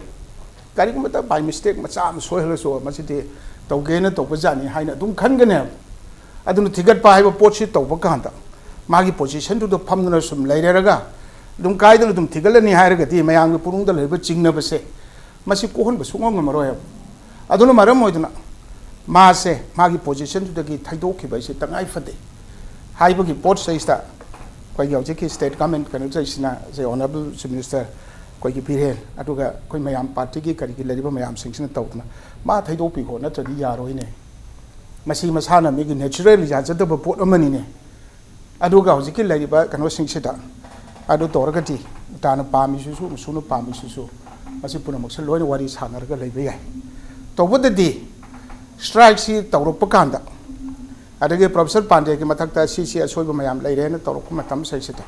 ꯀꯔꯤꯒꯨꯝꯕꯗ ꯕꯥꯏ ꯃꯤꯁꯇꯦꯛ ꯃꯆꯥ ꯑꯃ ꯁꯣꯏꯍꯜꯂꯁꯨ ꯃꯁꯤꯗꯤ ꯇꯧꯒꯦꯅ ꯇꯧꯕ ꯖꯥꯠꯅꯤ ꯍꯥꯏꯅ ꯑꯗꯨꯝ ꯈꯟꯒꯅꯦꯕ꯫ ꯑꯗꯨꯅ ꯊꯤꯒꯠꯄ ꯍꯥꯏꯕ ꯄꯣꯠꯁꯤ ꯇꯧꯕ ꯀꯥꯟꯗ ꯃꯥꯒꯤ ꯄꯣꯖꯤꯁꯟꯗꯨꯗ ꯐꯝꯗꯨꯅ ꯁꯨꯝ ꯂꯩꯔꯦꯔꯒ ꯑꯗꯨꯝ ꯀꯥꯏꯗꯅ ꯑꯗꯨꯝ ꯊꯤꯒꯠꯂꯅꯤ ꯍꯥꯏꯔꯒꯗꯤ ꯃꯌꯥꯝꯒꯤ ꯄꯨꯛꯅꯤꯡꯗ ꯂꯩꯔꯤꯕ ꯆꯤꯡꯅꯕꯁꯦ ꯃꯁꯤ ꯀꯣꯛꯍꯟꯕ ꯁꯨꯡꯉꯝ ꯉꯝꯃꯔꯣꯏ ꯍꯥꯏꯕ꯫ ꯑꯗꯨꯅ ꯃꯔꯝ ꯑꯣꯏꯗꯨꯅ ꯃꯥꯁꯦ ꯃꯥꯒꯤ ꯄꯣꯖꯤꯁꯟꯗꯨꯗꯒꯤ ꯊꯩꯗꯣꯛꯈꯤꯕ ꯍꯥꯏꯁꯦ ꯇꯉꯥꯏ ꯐꯗꯦ ꯍꯥꯏꯕꯒꯤ ꯄꯣꯠꯁꯤꯗꯩꯁꯤꯗ ꯑꯩꯈꯣꯏꯒꯤ ꯍꯧꯖꯤꯛꯀꯤ ꯁ꯭ꯇꯦꯠ ꯒꯃꯦꯟ ꯀꯩꯅꯣꯁꯤꯗꯩꯁꯤꯅ ꯁꯦ ꯑꯣꯅꯔꯦꯕꯜ ꯆꯤꯐ ꯃꯤꯅꯤꯁꯇꯔ ꯑꯩꯈꯣꯏꯒꯤ ꯕꯤꯔꯦꯟ, ꯑꯗꯨꯒ ꯑꯩꯈꯣꯏ ꯃꯌꯥꯝ ꯄꯥꯔꯇꯤꯒꯤ ꯀꯔꯤꯒꯤ ꯂꯩꯔꯤꯕ ꯃꯌꯥꯝꯁꯤꯡꯁꯤꯅ ꯇꯧꯗꯅ ꯃꯥ ꯊꯩꯗꯣꯛꯄꯤꯈꯣ, ꯅꯠꯇ꯭ꯔꯗꯤ ꯌꯥꯔꯣꯏꯅꯦ꯫ ꯃꯁꯤ ꯃꯁꯥꯅ ꯃꯤꯒꯤ ꯅꯦꯆꯔꯦꯜ ꯌꯥꯖꯗꯕ ꯄꯣꯠ ꯑꯃꯅꯤꯅꯦ꯫ ꯑꯗꯨꯒ ꯍꯧꯖꯤꯛꯀꯤ ꯂꯩꯔꯤꯕ ꯀꯩꯅꯣꯁꯤꯡꯁꯤꯗ ꯑꯗꯨ ꯇꯧꯔꯒꯗꯤ ꯃꯨꯇꯥꯅ ꯄꯥꯝꯃꯤꯁꯤꯁꯨ, ꯃꯁꯨꯅ ꯄꯥꯝꯃꯤꯁꯤꯁꯨ, ꯃꯁꯤ ꯄꯨꯝꯅꯃꯛꯁꯦ ꯂꯣꯏꯅ ꯋꯥꯔꯤ ꯁꯥꯟꯅꯔꯒ ꯂꯩꯕ ꯌꯥꯏ꯫ ꯇꯧꯕꯗꯗꯤ ꯁ꯭ꯇ꯭ꯔꯥꯏꯛꯁꯤ ꯇꯧꯔꯛꯄ ꯀꯥꯟꯗ, ꯑꯗꯒꯤ ꯄ꯭ꯔꯣꯐꯦꯁꯔ ꯄꯥꯟꯗꯦꯒꯤ ꯃꯊꯛꯇ ꯁꯤ ꯁꯤ ꯑꯁꯣꯏꯕ ꯃꯌꯥꯝ ꯂꯩꯔꯦꯅ ꯇꯧꯔꯛꯄ ꯃꯇꯝꯁꯤꯗꯩꯁꯤꯗ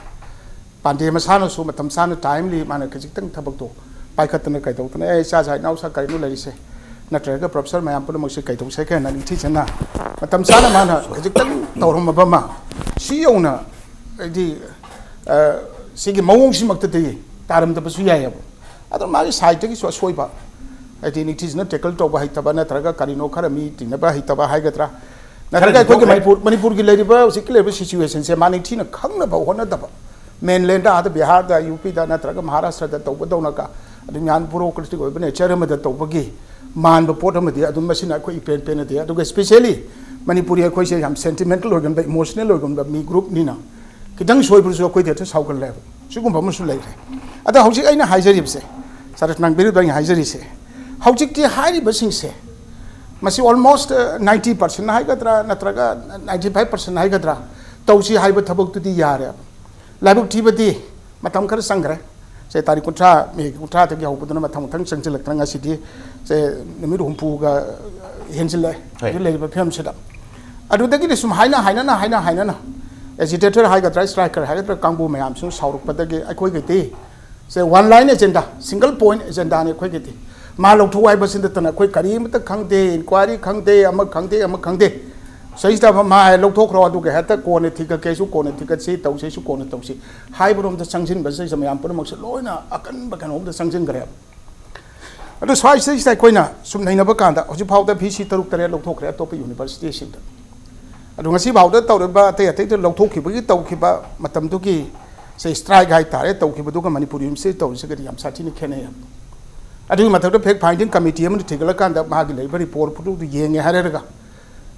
ꯄꯥꯟꯗꯦ ꯃꯁꯥꯅꯁꯨ ꯃꯇꯝ ꯆꯥꯅ ꯇꯥꯏꯝꯂꯤ ꯃꯥꯅ ꯈꯖꯤꯛꯇꯪ ꯊꯕꯛꯇꯣ ꯄꯥꯏꯈꯠꯇꯅ ꯀꯩꯗꯧꯗꯅ, "ꯑꯦ, ꯏꯆꯥ ꯏꯆꯥ ꯏꯅꯥꯎꯁꯥ ꯀꯔꯤꯅꯣ ꯂꯩꯔꯤꯁꯦ?" ꯅꯠꯇ꯭ꯔꯒ ꯄ꯭ꯔꯣꯐꯦꯁꯔ ꯃꯌꯥꯝ ꯄꯨꯝꯅꯃꯛꯁꯦ ꯀꯩꯗꯧꯁꯦ ꯀꯥꯏꯅ ꯅꯤꯡꯊꯤꯖꯅ ꯃꯇꯝ ꯆꯥꯅ ꯃꯥꯅ ꯈꯖꯤꯛꯇꯪ ꯇꯧꯔꯝꯃꯕ ꯑꯃ, ꯁꯤ ꯌꯧꯅ ꯍꯥꯏꯗꯤ, ꯑ, ꯁꯤꯒꯤ ꯃꯑꯣꯡꯁꯤꯃꯛꯇꯗꯤ ꯌꯥꯔꯝꯗꯕꯁꯨ ꯌꯥꯏꯑꯕ꯫ ꯑꯗꯣ ꯃꯥꯒꯤ ꯁꯥꯏꯠꯇꯒꯤꯁꯨ ꯑꯁꯣꯏꯕ, ꯍꯥꯏꯗꯤ ꯅꯤꯇꯤꯁꯅ ꯇꯦꯀꯜ ꯇꯧꯕ ꯍꯩꯇꯕ ꯅꯠꯇ꯭ꯔꯒ ꯀꯔꯤꯅꯣ ꯈꯔ ꯃꯤ ꯇꯤꯟꯅꯕ ꯍꯩꯇꯕ ꯍꯥꯏꯒꯗ꯭ꯔꯥ, ꯅꯠꯇ꯭ꯔꯒ ꯈꯔꯗꯤ ꯑꯩꯈꯣꯏꯒꯤ ꯊꯣꯛꯈ꯭ꯔꯦ꯫ ꯃꯅꯤꯄꯨꯔ, ꯃꯅꯤꯄꯨꯔꯒꯤ ꯂꯩꯔꯤꯕ ꯍꯧꯖꯤꯛꯀꯤ ꯂꯩꯔꯤꯕ ꯁꯤꯆꯨꯋꯦꯁꯟꯁꯦ ꯃꯥ ꯅꯤꯡꯊꯤꯅ ꯈꯪꯅꯕ ꯍꯣꯠꯅꯗꯕ, ꯃꯦꯟꯂꯦꯟꯗ ꯑꯥꯗ ꯕꯤꯍꯥꯔꯗ, ꯌꯨ ꯄꯤꯗ ꯅꯠꯇ꯭ꯔꯒ ꯃꯍꯥꯔꯥꯁꯇ꯭ꯔꯗ ꯇꯧꯕꯗꯧꯅꯒ ꯑꯗꯨꯝ ꯌꯥꯝ ꯕ꯭ꯌꯨꯔꯣꯀ꯭ꯔꯦꯇꯤꯛ ꯑꯣꯏꯕ ꯅꯦꯆꯔ ꯑꯃꯗ ꯇꯧꯕꯒꯤ ꯃꯥꯟꯕ ꯄꯣꯠ ꯑꯃꯗꯤ ꯑꯗꯨꯝ ꯃꯁꯤꯅ ꯑꯩꯈꯣꯏ ꯏꯄꯦꯟ ꯄꯦꯟꯅꯗꯦ꯫ ꯑꯗꯨꯒ ꯏꯁꯄꯤꯁꯦꯜꯂꯤ ꯃꯅꯤꯄꯨꯔꯤ ꯑꯩꯈꯣꯏꯁꯦ ꯌꯥꯝ ꯁꯦꯟꯇꯤꯃꯦꯟꯇꯦꯜ ꯑꯣꯏꯒꯟꯕ, ꯏꯃꯣꯁꯅꯦꯜ ꯑꯣꯏꯒꯟꯕ ꯃꯤ ꯒ꯭ꯔꯨꯞꯅꯤꯅ ꯈꯤꯇꯪ ꯁꯣꯏꯕꯗꯁꯨ ꯑꯩꯈꯣꯏꯗꯤ ꯍꯦꯛꯇ ꯁꯥꯎꯒꯜꯂꯦꯕ꯫ ꯁꯤꯒꯨꯝꯕ ꯑꯃꯁꯨ ꯂꯩꯔꯦ꯫ ꯑꯗ ꯍꯧꯖꯤꯛ ꯑꯩꯅ ꯍꯥꯏꯖꯔꯤꯕꯁꯦ, ꯁꯥꯔ ꯅꯪꯕꯤꯔꯤꯕ ꯑꯩꯅ ꯍꯥꯏꯖꯔꯤꯁꯦ, ꯍꯧꯖꯤꯛꯇꯤ ꯍꯥꯏꯔꯤꯕꯁꯤꯡꯁꯦ ꯃꯁꯤ ꯑꯣꯜꯃꯣꯁ ꯅꯥꯏꯟꯇꯤ ꯄꯥꯔꯁꯦꯟ ꯍꯥꯏꯒꯗ꯭ꯔꯥ ꯅꯠꯇ꯭ꯔꯒ ꯅꯥꯏꯟꯇꯤ ꯐꯥꯏꯚ ꯄꯥꯔꯁꯦꯟ ꯍꯥꯏꯒꯗ꯭ꯔꯥ, ꯇꯧꯁꯤ ꯍꯥꯏꯕ ꯊꯕꯛꯇꯨꯗꯤ ꯌꯥꯔꯦ꯫ ꯂꯥꯏꯕꯛ ꯊꯤꯕꯗꯤ ꯃꯇꯝ ꯈꯔ ꯆꯪꯈ꯭ꯔꯦ꯫ ꯁꯦ ꯇꯥꯔꯤꯛ ꯀꯨꯟꯊ꯭ꯔꯥ, ꯃꯦꯒꯤ ꯀꯨꯟꯊ꯭ꯔꯥꯗꯒꯤ ꯍꯧꯕꯗꯨꯅ ꯃꯊꯪ ꯃꯊꯪ ꯆꯪꯁꯤꯜꯂꯛꯇꯅ ꯉꯁꯤꯗꯤ ꯁꯦ ꯅꯨꯃꯤꯠ ꯍꯨꯝꯐꯨꯒ ꯍꯦꯟꯖꯤꯜꯂꯛꯑꯦ ꯍꯣꯏ꯫ ꯍꯧꯖꯤꯛ ꯂꯩꯔꯤꯕ ꯐꯤꯕꯝꯁꯤꯗ꯫ ꯑꯗꯨꯗꯒꯤꯗꯤ ꯁꯨꯝ ꯍꯥꯏꯅ ꯍꯥꯏꯅꯅ, ꯍꯥꯏꯅ ꯍꯥꯏꯅꯅ ꯑꯦꯖꯤꯇꯦꯇꯔ ꯍꯥꯏꯒꯗ꯭ꯔꯥ, ꯁ꯭ꯇ꯭ꯔꯥꯏꯀꯔ ꯍꯥꯏꯒꯗ꯭ꯔꯥ, ꯀꯥꯡꯕꯨ ꯃꯌꯥꯝꯁꯤꯅ ꯁꯥꯎꯔꯛꯄꯗꯒꯤ ꯑꯩꯈꯣꯏꯒꯤꯗꯤ ꯁꯦ one line agenda, single point ꯑꯦꯖꯦꯟꯗꯥꯅꯤ ꯑꯩꯈꯣꯏꯒꯤꯗꯤ꯫ ꯃꯥ ꯂꯧꯊꯣꯛꯎ ꯍꯥꯏꯕꯁꯤ ꯅꯠꯇꯅ ꯑꯩꯈꯣꯏ ꯀꯔꯤꯃꯇ ꯈꯪꯗꯦ, ꯏꯟꯀ꯭ꯋꯥꯏꯔꯤ ꯈꯪꯗꯦ, ꯑꯃ ꯈꯪꯗꯦ, ꯑꯃ ꯈꯪꯗꯦ꯫ ꯁꯤꯗꯩꯁꯤꯗ ꯑꯃ ꯃꯥ ꯍꯥꯏ ꯂꯧꯊꯣꯛꯈ꯭ꯔꯣ, ꯑꯗꯨꯒ ꯍꯦꯛꯇ ꯀꯣꯟꯅ ꯊꯤꯒꯠꯀꯦꯁꯨ ꯀꯣꯟꯅ ꯊꯤꯒꯠꯁꯤ, ꯇꯧꯁꯦꯁꯨ ꯀꯣꯟꯅ ꯇꯧꯁꯤ ꯍꯥꯏꯕꯔꯣꯝꯗ ꯆꯪꯁꯤꯟꯕꯁꯤꯗꯩꯁꯤꯗ ꯃꯌꯥꯝ ꯄꯨꯝꯅꯃꯛꯁꯦ ꯂꯣꯏꯅ ꯑꯀꯟꯕ ꯀꯩꯅꯣꯝꯗ ꯆꯪꯁꯤꯟꯈ꯭ꯔꯦꯕ꯫ ꯑꯗꯨ ꯁ꯭ꯋꯥꯏꯁꯤꯗꯩꯁꯤꯗ ꯑꯩꯈꯣꯏꯅ ꯁꯨꯝ ꯅꯩꯅꯕ ꯀꯥꯟꯗ ꯍꯧꯖꯤꯛ ꯐꯥꯎꯗ ꯚꯤ ꯁꯤ ꯇꯔꯨꯛ ꯇꯔꯦꯠ ꯂꯧꯊꯣꯛꯈ꯭ꯔꯦ ꯑꯇꯣꯞꯄ ꯌꯨꯅꯤꯚꯔꯁꯤꯇꯤꯁꯤꯡꯗ꯫ ꯑꯗꯨ ꯉꯁꯤ ꯐꯥꯎꯗ ꯇꯧꯔꯤꯕ ꯑꯇꯩ ꯑꯇꯩꯗ ꯂꯧꯊꯣꯛꯈꯤꯕꯒꯤ ꯇꯧꯈꯤꯕ ꯃꯇꯝꯗꯨꯒꯤ ꯁꯦ ꯁ꯭ꯇ꯭ꯔꯥꯏꯛ ꯍꯥꯏꯇꯥꯔꯦ, ꯇꯧꯈꯤꯕꯗꯨꯒ ꯃꯅꯤꯄꯨꯔ ꯌꯨꯅꯤꯚꯔꯁꯤꯇꯤ ꯇꯧꯔꯤꯁꯤꯒꯗꯤ ꯌꯥꯝ ꯁꯥꯊꯤꯅ ꯈꯦꯠꯅꯩ꯫ ꯑꯗꯨꯒꯤ ꯃꯊꯛꯇ ꯐꯦꯛ ꯐꯥꯏꯟꯗꯤꯡ ꯀꯃꯤꯇꯤ ꯑꯃꯅ ꯊꯤꯒꯠꯂꯀꯥꯟꯗ ꯃꯥꯒꯤ ꯂꯩꯕ ꯔꯤꯄꯣꯔꯠꯇꯨ ꯌꯦꯡꯉꯦ ꯍꯥꯏꯔꯒ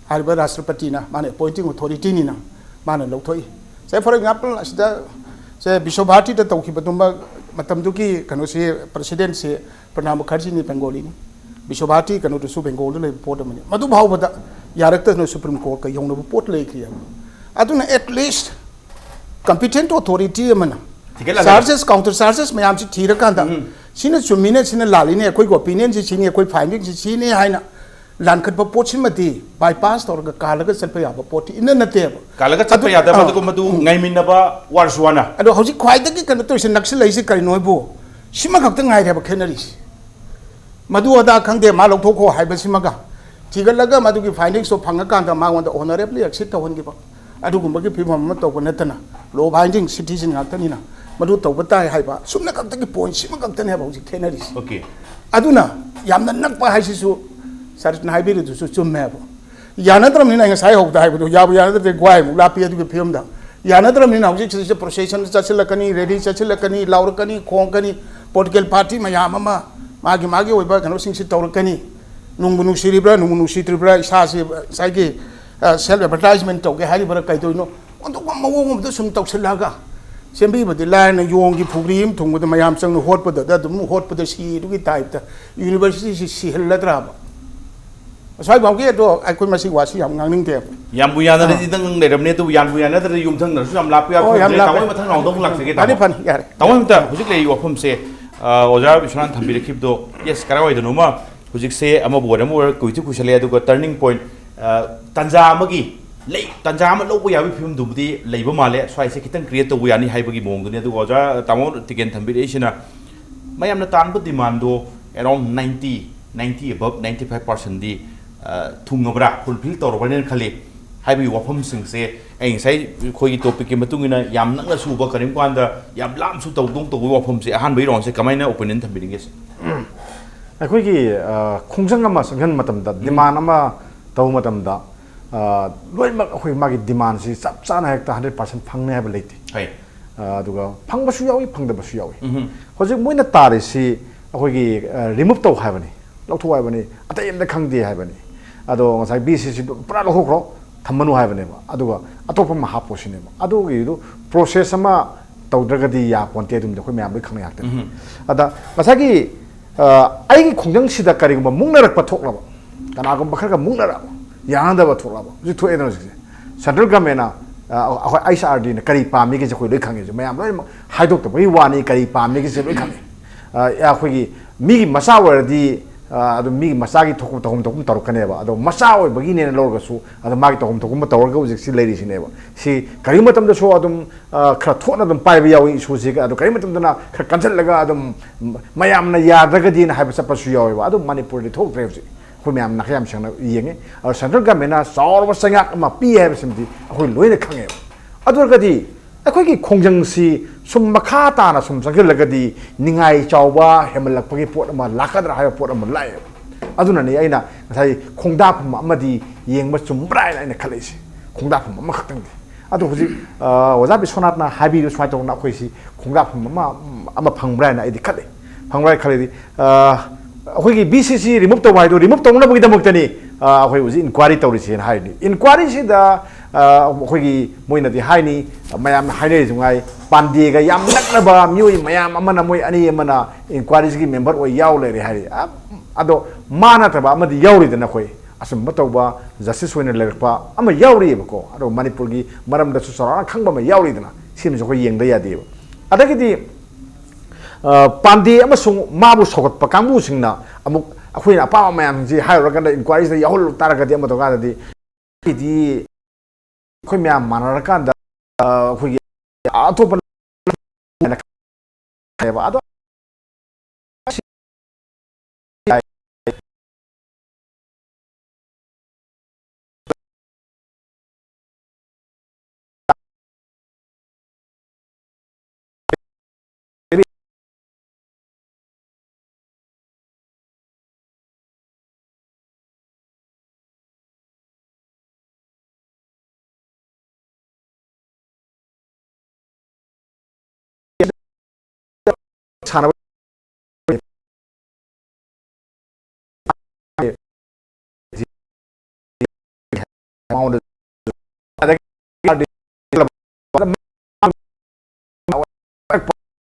ꯍꯥꯏꯔꯤꯕ ꯔꯥꯁꯇ꯭ꯔꯄꯇꯤꯅ, ꯃꯥꯅ ꯑꯦꯄꯣꯏꯟꯇꯤꯡ ꯑꯣꯊꯣꯔꯤꯇꯤꯅꯤꯅ ꯃꯥꯅ ꯂꯧꯊꯣꯛꯏ꯫ ꯁꯦ, for example, ꯑꯁꯤꯗ ꯁꯦ ꯕꯤꯁ꯭ꯋ ꯚꯥꯔꯇꯤꯗ ꯇꯧꯈꯤꯕꯗꯨꯃ ꯃꯇꯝꯗꯨꯒꯤ ꯀꯩꯅꯣꯁꯤ, ꯄ꯭ꯔꯁꯤꯗꯦꯟꯁꯤ ꯄ꯭ꯔꯅꯥꯕ ꯃꯨꯈꯔꯖꯤꯅꯤ, ꯕꯦꯡꯒꯣꯂꯤꯅꯤ꯫ ꯕꯤꯁ꯭ꯋ ꯚꯥꯔꯇꯤ ꯀꯩꯅꯣꯗꯨꯁꯨ ꯕꯦꯡꯒꯣꯜꯗ ꯂꯩꯕ ꯄꯣꯠ ꯑꯃꯅꯤ꯫ ꯃꯗꯨ ꯐꯥꯎꯕꯗ ꯌꯥꯔꯛꯇꯗꯅ ꯁꯨꯄ꯭ꯔꯤꯝ ꯀꯣꯔꯠꯀ ꯌꯧꯅꯕ ꯄꯣꯠ ꯂꯩꯈ꯭ꯔꯤꯑꯕ꯫ ꯑꯗꯨꯅ at least competent authority ꯑꯃꯅ ꯊꯤꯒꯠꯂꯒ꯫ Charges, counter charges ꯃꯌꯥꯝꯁꯤ ꯊꯤꯔꯀꯥꯟꯗ ꯎꯝ꯫ ꯁꯤꯅ ꯆꯨꯝꯃꯤꯅꯦ, ꯁꯤꯅ ꯂꯥꯜꯂꯤꯅꯦ, ꯑꯩꯈꯣꯏꯒꯤ ꯑꯣꯄꯤꯅꯤꯌꯟꯁꯤ ꯁꯤꯅꯤ, ꯑꯩꯈꯣꯏ ꯐꯥꯏꯟꯗꯤꯡꯁꯤ ꯁꯤꯅꯤ ꯍꯥꯏꯅ ꯂꯥꯟꯈꯠꯄ ꯄꯣꯠꯁꯤꯃꯗꯤ ꯕꯥꯏꯄꯥꯁ ꯇꯧꯔꯒ ꯀꯥꯜꯂꯒ ꯆꯠꯄ ꯌꯥꯕ ꯄꯣꯠꯇꯤ ꯏꯅ ꯅꯠꯇꯦꯕ꯫ ꯀꯥꯜꯂꯒ ꯆꯠꯄ ꯑꯗꯨ, ꯌꯥꯗꯕ ꯑꯥ꯫ ꯑꯗꯨꯒꯨꯝꯕꯗꯨ ꯎꯝ꯫ ꯉꯥꯏꯃꯤꯟꯅꯕ ꯋꯥꯔꯁꯨ ꯋꯥꯅ꯫ ꯑꯗꯣ ꯍꯧꯖꯤꯛ ꯈ꯭ꯋꯥꯏꯗꯒꯤ ꯀꯩꯅꯣ ꯇꯧꯔꯤꯁꯦ ꯅꯛꯁꯤꯜꯂꯛꯏꯁꯦ ꯀꯔꯤꯅꯣ ꯍꯥꯏꯕꯨ ꯁꯤꯃ ꯈꯛꯇ ꯉꯥꯏꯔꯦꯕ ꯈꯦꯠꯅꯔꯤꯁꯦ꯫ ꯃꯗꯨ ꯑꯗꯥ ꯈꯪꯗꯦ, ꯃꯥ ꯂꯧꯊꯣꯛꯈꯣ ꯍꯥꯏꯕꯁꯤꯃꯒ ꯊꯤꯒꯠꯂꯒ ꯃꯗꯨꯒꯤ ꯐꯥꯏꯟꯗꯤꯡꯁꯇꯣ ꯐꯪꯉꯀꯥꯟꯗ ꯃꯉꯣꯟꯗ ꯑꯣꯅꯔꯦꯕꯂꯤ ꯑꯦꯛꯁꯤꯠ ꯇꯧꯍꯟꯈꯤꯕ, ꯑꯗꯨꯒꯨꯝꯕꯒꯤ ꯐꯤꯕꯝ ꯑꯃ ꯇꯧꯕ ꯅꯠꯇꯅ, ꯂꯣ ꯑꯦꯕꯥꯏꯗꯤꯡ ꯁꯤꯇꯤꯖꯟ ꯉꯥꯛꯇꯅꯤꯅ ꯃꯗꯨ ꯇꯧꯕ ꯇꯥꯏ ꯍꯥꯏꯕ ꯁꯨꯝꯅ ꯈꯛꯇꯒꯤ ꯄꯣꯏꯟꯠ ꯁꯤꯃ ꯈꯛꯇꯅꯦ ꯍꯥꯏꯕ ꯍꯧꯖꯤꯛ ꯈꯦꯠꯅꯔꯤꯁꯦ꯫ Okay. ꯑꯗꯨꯅ ꯌꯥꯝꯅ ꯅꯛꯄ ꯍꯥꯏꯁꯤꯁꯨ ꯁꯥꯔꯅ ꯍꯥꯏꯕꯤꯔꯤꯗꯨꯁꯨ ꯆꯨꯝꯃꯦ ꯍꯥꯏꯕ꯫ ꯌꯥꯅꯗ꯭ꯔꯕꯅꯤꯅ ꯑꯩ ꯉꯁꯥꯏ ꯍꯧꯕꯗ ꯍꯥꯏꯕꯗꯣ ꯌꯥꯕꯨ ꯌꯥꯅꯗ꯭ꯔꯗꯤ ꯒ꯭ꯋꯥꯏꯃꯨꯛ ꯂꯥꯞꯄꯤ ꯑꯗꯨꯒꯤ ꯐꯤꯕꯝꯗ꯫ ꯌꯥꯅꯗ꯭ꯔꯕꯅꯤꯅ ꯍꯧꯖꯤꯛ ꯁꯤꯗꯩꯁꯤꯗ ꯄ꯭ꯔꯣꯁꯦꯁꯟ ꯆꯠꯁꯤꯜꯂꯛꯀꯅꯤ, ꯔꯦꯂꯤ ꯆꯠꯁꯤꯜꯂꯛꯀꯅꯤ, ꯂꯥꯎꯔꯛꯀꯅꯤ, ꯄꯣꯂꯤꯇꯤꯀꯦꯜ ꯄꯥꯔꯇꯤ ꯃꯌꯥꯝ ꯑꯃ ꯃꯥꯒꯤ ꯃꯥꯒꯤ ꯑꯣꯏꯕ ꯀꯩꯅꯣꯁꯤꯡꯁꯤ ꯇꯧꯔꯛꯀꯅꯤ꯫ ꯅꯨꯡꯕꯨ ꯅꯨꯡꯁꯤꯔꯤꯕ꯭ꯔꯥ ꯅꯨꯡꯕꯨ ꯅꯨꯡꯁꯤꯗ꯭ꯔꯤꯕ꯭ꯔꯥ, ꯏꯁꯥꯁꯤ ꯉꯁꯥꯏꯒꯤ ꯁꯦꯜꯐ ꯑꯦꯗꯚꯔꯇꯥꯏꯖꯃꯦꯟ ꯇꯧꯒꯦ ꯍꯥꯏꯔꯤꯕ꯭ꯔꯥ ꯀꯩꯗꯧꯔꯤꯅꯣ, ꯑꯣꯟꯊꯣꯛꯄ ꯃꯑꯣꯡ ꯑꯃꯗ ꯁꯨꯝ ꯇꯧꯁꯤꯜꯂꯛꯑꯒ ꯁꯦꯝꯕꯤꯕꯗꯤ ꯂꯥꯏꯔꯅ ꯌꯣꯡꯒꯤ ꯐꯨꯒ꯭ꯔꯤ ꯑꯃ ꯊꯨꯡꯕꯗ ꯃꯌꯥꯝ ꯆꯪꯅ ꯍꯣꯠꯄꯗꯗ ꯑꯗꯨꯝ ꯍꯣꯠꯄꯗ ꯁꯤꯗꯨꯒꯤ ꯇꯥꯏꯞꯇ ꯌꯨꯅꯤꯚꯔꯁꯤꯇꯤꯁꯤ ꯁꯤꯍꯜꯂꯗ꯭ꯔꯕ? ꯑꯁ꯭ꯋꯥꯏꯐꯥꯎꯒꯤ ꯑꯗꯣ ꯑꯩꯈꯣꯏ ꯃꯁꯤ ꯋꯥꯁꯤ ꯌꯥꯝ ꯉꯥꯡꯅꯤꯡꯗꯦꯕ꯫ ꯌꯥꯝꯕꯨ ꯌꯥꯅꯔꯗꯤ ꯅꯪ ꯂꯩꯔꯝꯅꯦ, ꯑꯗꯨꯕꯨ ꯌꯥꯝꯕꯨ ꯌꯥꯅꯗ꯭ꯔꯗꯤ ꯌꯨꯝꯊꯪꯅꯔꯁꯨ ꯌꯥꯝ ꯂꯥꯞꯄ ꯌꯥꯝ ꯑꯣ, ꯌꯥꯝ ꯐꯖꯩ꯫ ꯂꯥꯞꯄꯦ꯫ ꯇꯥꯃꯣ, ꯃꯊꯪ ꯔꯥꯎꯟꯗ ꯑꯃꯨꯛ ꯂꯥꯛꯆꯒꯦ, ꯐꯅꯤ, ꯇꯥꯃꯣ꯫ ꯐꯅꯤ, ꯌꯥꯔꯦ꯫ ꯇꯥꯃꯣ, ꯑꯝꯇ ꯍꯧꯖꯤꯛ ꯂꯩꯔꯤꯕ ꯋꯥꯐꯝꯁꯦ, ꯑ, ꯑꯣꯖꯥ ꯕꯤꯁ꯭ꯋꯥꯅꯥꯊ ꯊꯝꯕꯤꯔꯛꯈꯤꯕꯗꯣ, ꯌꯦꯁ, ꯀꯔꯥꯏꯋꯥꯏꯗꯅꯣꯃ ꯍꯧꯖꯤꯛꯁꯦ ꯑꯃꯕꯨ ꯑꯣꯏꯔꯦ, ꯑꯃꯕꯨ ꯑꯣꯏꯔꯦ, ꯀꯨꯏꯗꯤ ꯀꯨꯏꯁꯜꯂꯛꯑꯦ, ꯑꯗꯨꯒ ꯇꯔꯅꯤꯡ ꯄꯣꯏꯟꯠ, ꯑ, ꯇꯥꯟꯖꯥ ꯑꯃꯒꯤ ꯂꯩ, ꯇꯥꯟꯖꯥ ꯑꯃ ꯂꯧꯕ ꯌꯥꯕꯒꯤ ꯐꯤꯕꯝꯗꯨꯕꯨꯗꯤ ꯂꯩꯕ ꯃꯥꯜꯂꯦ꯫ ꯁ꯭ꯋꯥꯏꯁꯦ ꯈꯤꯇꯪ ꯀ꯭ꯔꯤꯌꯦꯠ ꯇꯧꯕ ꯌꯥꯅꯤ ꯍꯥꯏꯕꯒꯤ ꯃꯑꯣꯡꯗꯨꯅꯤ꯫ ꯑꯗꯨꯒ ꯑꯣꯖꯥ ꯇꯥꯃꯣ ꯇꯤꯀꯦꯟ ꯊꯝꯕꯤꯔꯛꯏꯁꯤꯅ ꯃꯌꯥꯝꯅ ꯇꯥꯟꯕ ꯗꯤꯃꯥꯟꯗꯣ around ninety, ninety above, ninety five percentꯗꯤ, ꯑ, ꯊꯨꯡꯉꯕ꯭ꯔꯥ, ꯐꯨꯜꯐꯤꯜ ꯇꯧꯔꯕ꯭ꯔꯅ ꯈꯜꯂꯤ ꯍꯥꯏꯕꯒꯤ ꯋꯥꯐꯝꯁꯤꯡꯁꯦ꯫ ꯑꯩ ꯉꯁꯥꯏ ꯑꯩꯈꯣꯏꯒꯤ ꯇꯣꯄꯤꯛꯀꯤ ꯃꯇꯨꯡ ꯏꯟꯅ ꯌꯥꯝ ꯅꯛꯅꯁꯨ ꯎꯕ, ꯀꯔꯤꯒꯨꯝꯕ ꯀꯥꯟꯗ ꯌꯥꯝ ꯂꯥꯞꯅꯁꯨ ꯇꯧꯗꯧ ꯇꯧꯕꯒꯤ ꯋꯥꯐꯝꯁꯦ, ꯑꯍꯥꯟꯕꯒꯤ ꯔꯥꯎꯟꯁꯦ ꯀꯃꯥꯏꯅ ꯑꯣꯄꯤꯅꯤꯌꯟ ꯊꯝꯕꯤꯅꯤꯡꯒꯦ ꯁꯦ? ꯑꯩꯈꯣꯏꯒꯤ, ꯑ, ꯈꯣꯡꯖꯪ ꯑꯃ ꯆꯪꯁꯤꯟꯕ ꯃꯇꯝꯗ, ꯗꯤꯃꯥꯟ ꯑꯃ ꯇꯧꯕ ꯃꯇꯝꯗ, ꯑ, ꯂꯣꯏꯅꯃꯛ ꯑꯩꯈꯣꯏ ꯃꯥꯒꯤ ꯗꯤꯃꯥꯟꯁꯤ ꯆꯞ ꯆꯥꯅ ꯍꯦꯛꯇ ꯍꯟꯗ꯭ꯔꯦꯠ ꯄꯥꯔꯁꯦꯟ ꯐꯪꯅꯤ ꯍꯥꯏꯕ ꯂꯩꯇꯦ꯫ ꯍꯣꯏ꯫ ꯑ, ꯑꯗꯨꯒ ꯐꯪꯕꯁꯨ ꯌꯥꯎꯏ, ꯐꯪꯗꯕꯁꯨ ꯌꯥꯎꯏ꯫ ꯍꯧꯖꯤꯛ ꯃꯣꯏꯅ ꯇꯥꯔꯤꯁꯤ ꯑꯩꯈꯣꯏꯒꯤ, ꯑ, ꯔꯤꯃꯨꯚ ꯇꯧ ꯍꯥꯏꯕꯅꯤ, ꯂꯧꯊꯣꯛ ꯍꯥꯏꯕꯅꯤ, ꯑꯇꯩ ꯑꯝꯇ ꯈꯪꯗꯦ ꯍꯥꯏꯕꯅꯤ꯫ ꯑꯗꯣ ꯉꯁꯥꯏ ꯕꯤ ꯁꯤ ꯁꯤꯗꯨ ꯄꯨꯔꯥ ꯂꯧꯊꯣꯛꯈ꯭ꯔꯣ, ꯊꯝꯃꯅꯨ ꯍꯥꯏꯕꯅꯦꯕ꯫ ꯑꯗꯨꯒ ꯑꯇꯣꯞꯄ ꯑꯃ ꯍꯥꯞꯄꯣ ꯁꯤꯅꯦꯕ꯫ ꯑꯗꯨꯒꯤꯗꯨ ꯄ꯭ꯔꯣꯁꯦꯁ ꯑꯃ ꯇꯧꯗ꯭ꯔꯒꯗꯤ ꯌꯥꯄꯣꯟꯇꯦ, ꯑꯗꯨꯝꯗꯤ ꯑꯩꯈꯣꯏ ꯃꯌꯥꯝ ꯂꯣꯏ ꯈꯪꯅ ꯉꯥꯛꯇꯅꯤ꯫ ꯑꯗ ꯉꯁꯥꯏꯒꯤ, ꯑ, ꯑꯩꯒꯤ ꯈꯣꯡꯖꯪꯁꯤꯗ ꯀꯔꯤꯒꯨꯝꯕ ꯃꯨꯛꯅꯔꯛꯄ ꯊꯣꯛꯂꯕ, ꯀꯅꯥꯒꯨꯝꯕ ꯈꯔꯒ ꯃꯨꯛꯅꯔꯛꯑꯕ, ꯌꯥꯅꯗꯕ ꯊꯣꯛꯂꯛꯑꯕ, ꯍꯧꯖꯤꯛ ꯊꯣꯛꯑꯦꯗꯅ ꯍꯧꯖꯤꯛꯁꯦ꯫ ꯁꯦꯟꯇ꯭ꯔꯦꯜ ꯒꯃꯦꯟꯅ, ꯑ, ꯑꯩꯈꯣꯏ ꯑꯩꯆ ꯑꯥꯔ ꯗꯤꯅ ꯀꯔꯤ ꯄꯥꯝꯃꯤꯒꯦꯁꯦ ꯑꯩꯈꯣꯏ ꯂꯣꯏ ꯈꯪꯉꯦ, ꯃꯌꯥꯝ ꯂꯣꯏꯅꯃꯛ ꯍꯥꯏꯗꯣꯛꯇꯕꯒꯤ ꯋꯥꯅꯤ, ꯀꯔꯤ ꯄꯥꯝꯃꯤꯒꯦꯁꯦ ꯂꯣꯏ ꯈꯪꯉꯦ꯫ ꯑ, ꯑꯩꯈꯣꯏꯒꯤ ꯃꯤꯒꯤ ꯃꯆꯥ ꯑꯣꯏꯔꯗꯤ, ꯑ, ꯑꯗꯨꯝ ꯃꯤꯒꯤ ꯃꯆꯥꯒꯤ ꯊꯣꯛꯄ ꯇꯧꯐꯝ ꯊꯣꯛꯄ ꯇꯧꯔꯛꯀꯅꯦꯕ꯫ ꯑꯗꯣ ꯃꯆꯥ ꯑꯣꯏꯕꯒꯤꯅꯦꯅ ꯂꯧꯔꯒꯁꯨ ꯑꯗꯣ ꯃꯥꯒꯤ ꯇꯧꯐꯝ ꯊꯣꯛꯄ ꯇꯧꯔꯒ ꯍꯧꯖꯤꯛꯁꯤ ꯂꯩꯔꯤꯁꯤꯅꯦꯕ꯫ ꯁꯤ ꯀꯔꯤꯒꯨꯝꯕ ꯃꯇꯝꯗꯁꯨ ꯑꯗꯨꯝ, ꯑ, ꯈꯔ ꯊꯣꯠꯅ ꯑꯗꯨꯝ ꯄꯥꯏꯕ ꯌꯥꯎꯏ ꯏꯁꯨꯁꯤꯒ, ꯑꯗꯣ ꯀꯔꯤꯒꯨꯝꯕ ꯃꯇꯝꯗꯅ ꯈꯔ ꯀꯟꯁꯤꯜꯂꯒ ꯑꯗꯨꯝ ꯃꯌꯥꯝꯅ ꯌꯥꯗ꯭ꯔꯒꯗꯤꯅ ꯍꯥꯏꯕ ꯆꯠꯄꯁꯨ ꯌꯥꯎꯋꯦꯕ꯫ ꯑꯗꯨꯝ ꯃꯅꯤꯄꯨꯔꯗꯤ ꯊꯣꯛꯇ꯭ꯔꯦ ꯍꯧꯖꯤꯛ꯫ ꯑꯩꯈꯣꯏ ꯃꯌꯥꯝ ꯅꯥꯈꯩ ꯌꯥꯝ ꯁꯦꯡꯅ ꯌꯦꯡꯉꯤ꯫ ꯑꯗꯣ ꯁꯦꯟꯇ꯭ꯔꯦꯜ ꯒꯃꯦꯟꯅ ꯆꯥꯎꯔꯕ ꯆꯩꯉꯥꯛ ꯑꯃ ꯄꯤ ꯍꯥꯏꯕꯁꯤꯃꯗꯤ ꯑꯩꯈꯣꯏ ꯂꯣꯏꯅ ꯈꯪꯉꯦꯕ꯫ ꯑꯗꯨ ꯑꯣꯏꯔꯒꯗꯤ ꯑꯩꯈꯣꯏꯒꯤ ꯈꯣꯡꯖꯪꯁꯤ ꯁꯨꯝ ꯃꯈꯥ ꯇꯥꯅ ꯁꯨꯝ ꯆꯪꯁꯤꯜꯂꯒꯗꯤ ꯅꯤꯡꯉꯥꯏ ꯆꯥꯎꯕ ꯍꯦꯟꯃꯜꯂꯛꯄꯒꯤ ꯄꯣꯠ ꯑꯃ ꯂꯥꯛꯀꯗ꯭ꯔꯥ ꯍꯥꯏꯕ ꯄꯣꯠ ꯑꯃ ꯂꯥꯛꯑꯦꯕ꯫ ꯑꯗꯨꯅꯅꯤ ꯑꯩꯅ ꯉꯁꯥꯏ ꯈꯣꯡꯗꯥꯐꯝ ꯑꯃꯗꯤ ꯌꯦꯡꯕ ꯆꯨꯝꯕ꯭ꯔꯥ ꯍꯥꯏꯅ ꯑꯩꯅ ꯈꯜꯂꯛꯏꯁꯦ꯫ ꯈꯣꯡꯗꯥꯐꯝ ꯑꯃꯈꯛꯇꯪꯗꯤ꯫ ꯑꯗꯣ ꯍꯧꯖꯤꯛ, ꯑ, ꯑꯣꯖꯥ ꯕꯤꯁ꯭ꯋꯥꯅꯥꯊꯅ ꯍꯥꯏꯕꯤꯕ ꯁꯨꯃꯥꯏꯅ ꯇꯧꯗꯅ ꯑꯩꯈꯣꯏꯁꯤ ꯈꯣꯡꯗꯥꯐꯝ ꯑꯃ, ꯑꯃ ꯐꯪꯕ꯭ꯔꯥ ꯍꯥꯏꯅ ꯑꯩꯗꯤ ꯈꯜꯂꯤ꯫ ꯐꯪꯕ꯭ꯔꯥ ꯍꯥꯏꯅ ꯈꯜꯂꯗꯤ, ꯑ, ꯑꯩꯈꯣꯏꯒꯤ B C C remove ꯇꯧꯕ ꯍꯥꯏꯗꯣ remove ꯇꯧꯅꯕꯒꯤꯗꯃꯛꯇꯅꯤ, ꯑ, ꯑꯩꯈꯣꯏ ꯍꯧꯖꯤꯛ inquiry ꯇꯧꯔꯤꯁꯦꯅ ꯍꯥꯏꯔꯤꯅꯤ꯫ Inquiry ꯁꯤꯗ, ꯑ, ꯑꯩꯈꯣꯏꯒꯤ ꯃꯣꯏꯅꯗꯤ ꯍꯥꯏꯅꯤ, ꯃꯌꯥꯝꯅ ꯍꯥꯏꯅꯔꯤꯁꯨ ꯉꯥꯏ, ꯄꯥꯟꯗꯦꯒ ꯌꯥꯝ ꯅꯛꯅꯕ ꯃꯤꯑꯣꯏ ꯃꯌꯥꯝ ꯑꯃꯅ, ꯃꯣꯏ ꯑꯅꯤ ꯑꯃꯅ inquiry ꯁꯤꯒꯤ member ꯑꯣꯏ ꯌꯥꯎ ꯂꯩꯔꯦ ꯍꯥꯏꯔꯤ꯫ ꯑ, ꯑꯗꯣ ꯃꯥ ꯅꯠꯇꯕ ꯑꯃꯗꯤ ꯌꯥꯎꯔꯤꯗꯅ, ꯑꯩꯈꯣꯏ ꯑꯆꯨꯝꯕ ꯇꯧꯕ justice ꯑꯣꯏꯅ ꯂꯩꯔꯛꯄ ꯑꯃ ꯌꯥꯎꯔꯤꯑꯕꯀꯣ꯫ ꯑꯗꯣ ꯃꯅꯤꯄꯨꯔꯒꯤ ꯃꯔꯝꯗꯁꯨ ꯆꯥꯎꯔꯥꯛꯅ ꯈꯪꯕ ꯑꯃ ꯌꯥꯎꯔꯤꯗꯅ, ꯁꯤꯃꯁꯨ ꯑꯩꯈꯣꯏ ꯌꯦꯡꯗ ꯌꯥꯗꯦꯕ꯫ ꯑꯗꯒꯤꯗꯤ, ꯑ, ꯄꯥꯟꯗꯦ ꯑꯃꯁꯨꯡ ꯃꯥꯕꯨ ꯁꯧꯒꯠꯄ ꯀꯥꯡꯕꯨꯁꯤꯡꯅ ꯑꯃꯨꯛ ꯑꯩꯈꯣꯏꯅ ꯑꯄꯥꯝꯕ ꯃꯌꯥꯝꯁꯤꯡꯁꯤ ꯍꯥꯏꯔꯨꯔꯀꯥꯟꯗ, inquiry ꯁꯤꯗ ꯌꯥꯎꯍꯜꯂꯨ ꯇꯥꯔꯒꯗꯤ, ꯑꯃ ꯇꯧꯔꯀꯥꯟꯗꯗꯤ, ꯑꯩꯈꯣꯏ ꯃꯌꯥꯝ ꯃꯥꯟꯅꯔꯀꯥꯟꯗ, ꯑ, ꯑꯩꯈꯣꯏꯒꯤ ꯑꯇꯣꯞꯄ ꯍꯥꯏꯕ꯫ ꯑꯗꯣ ꯁꯥꯟꯅꯕ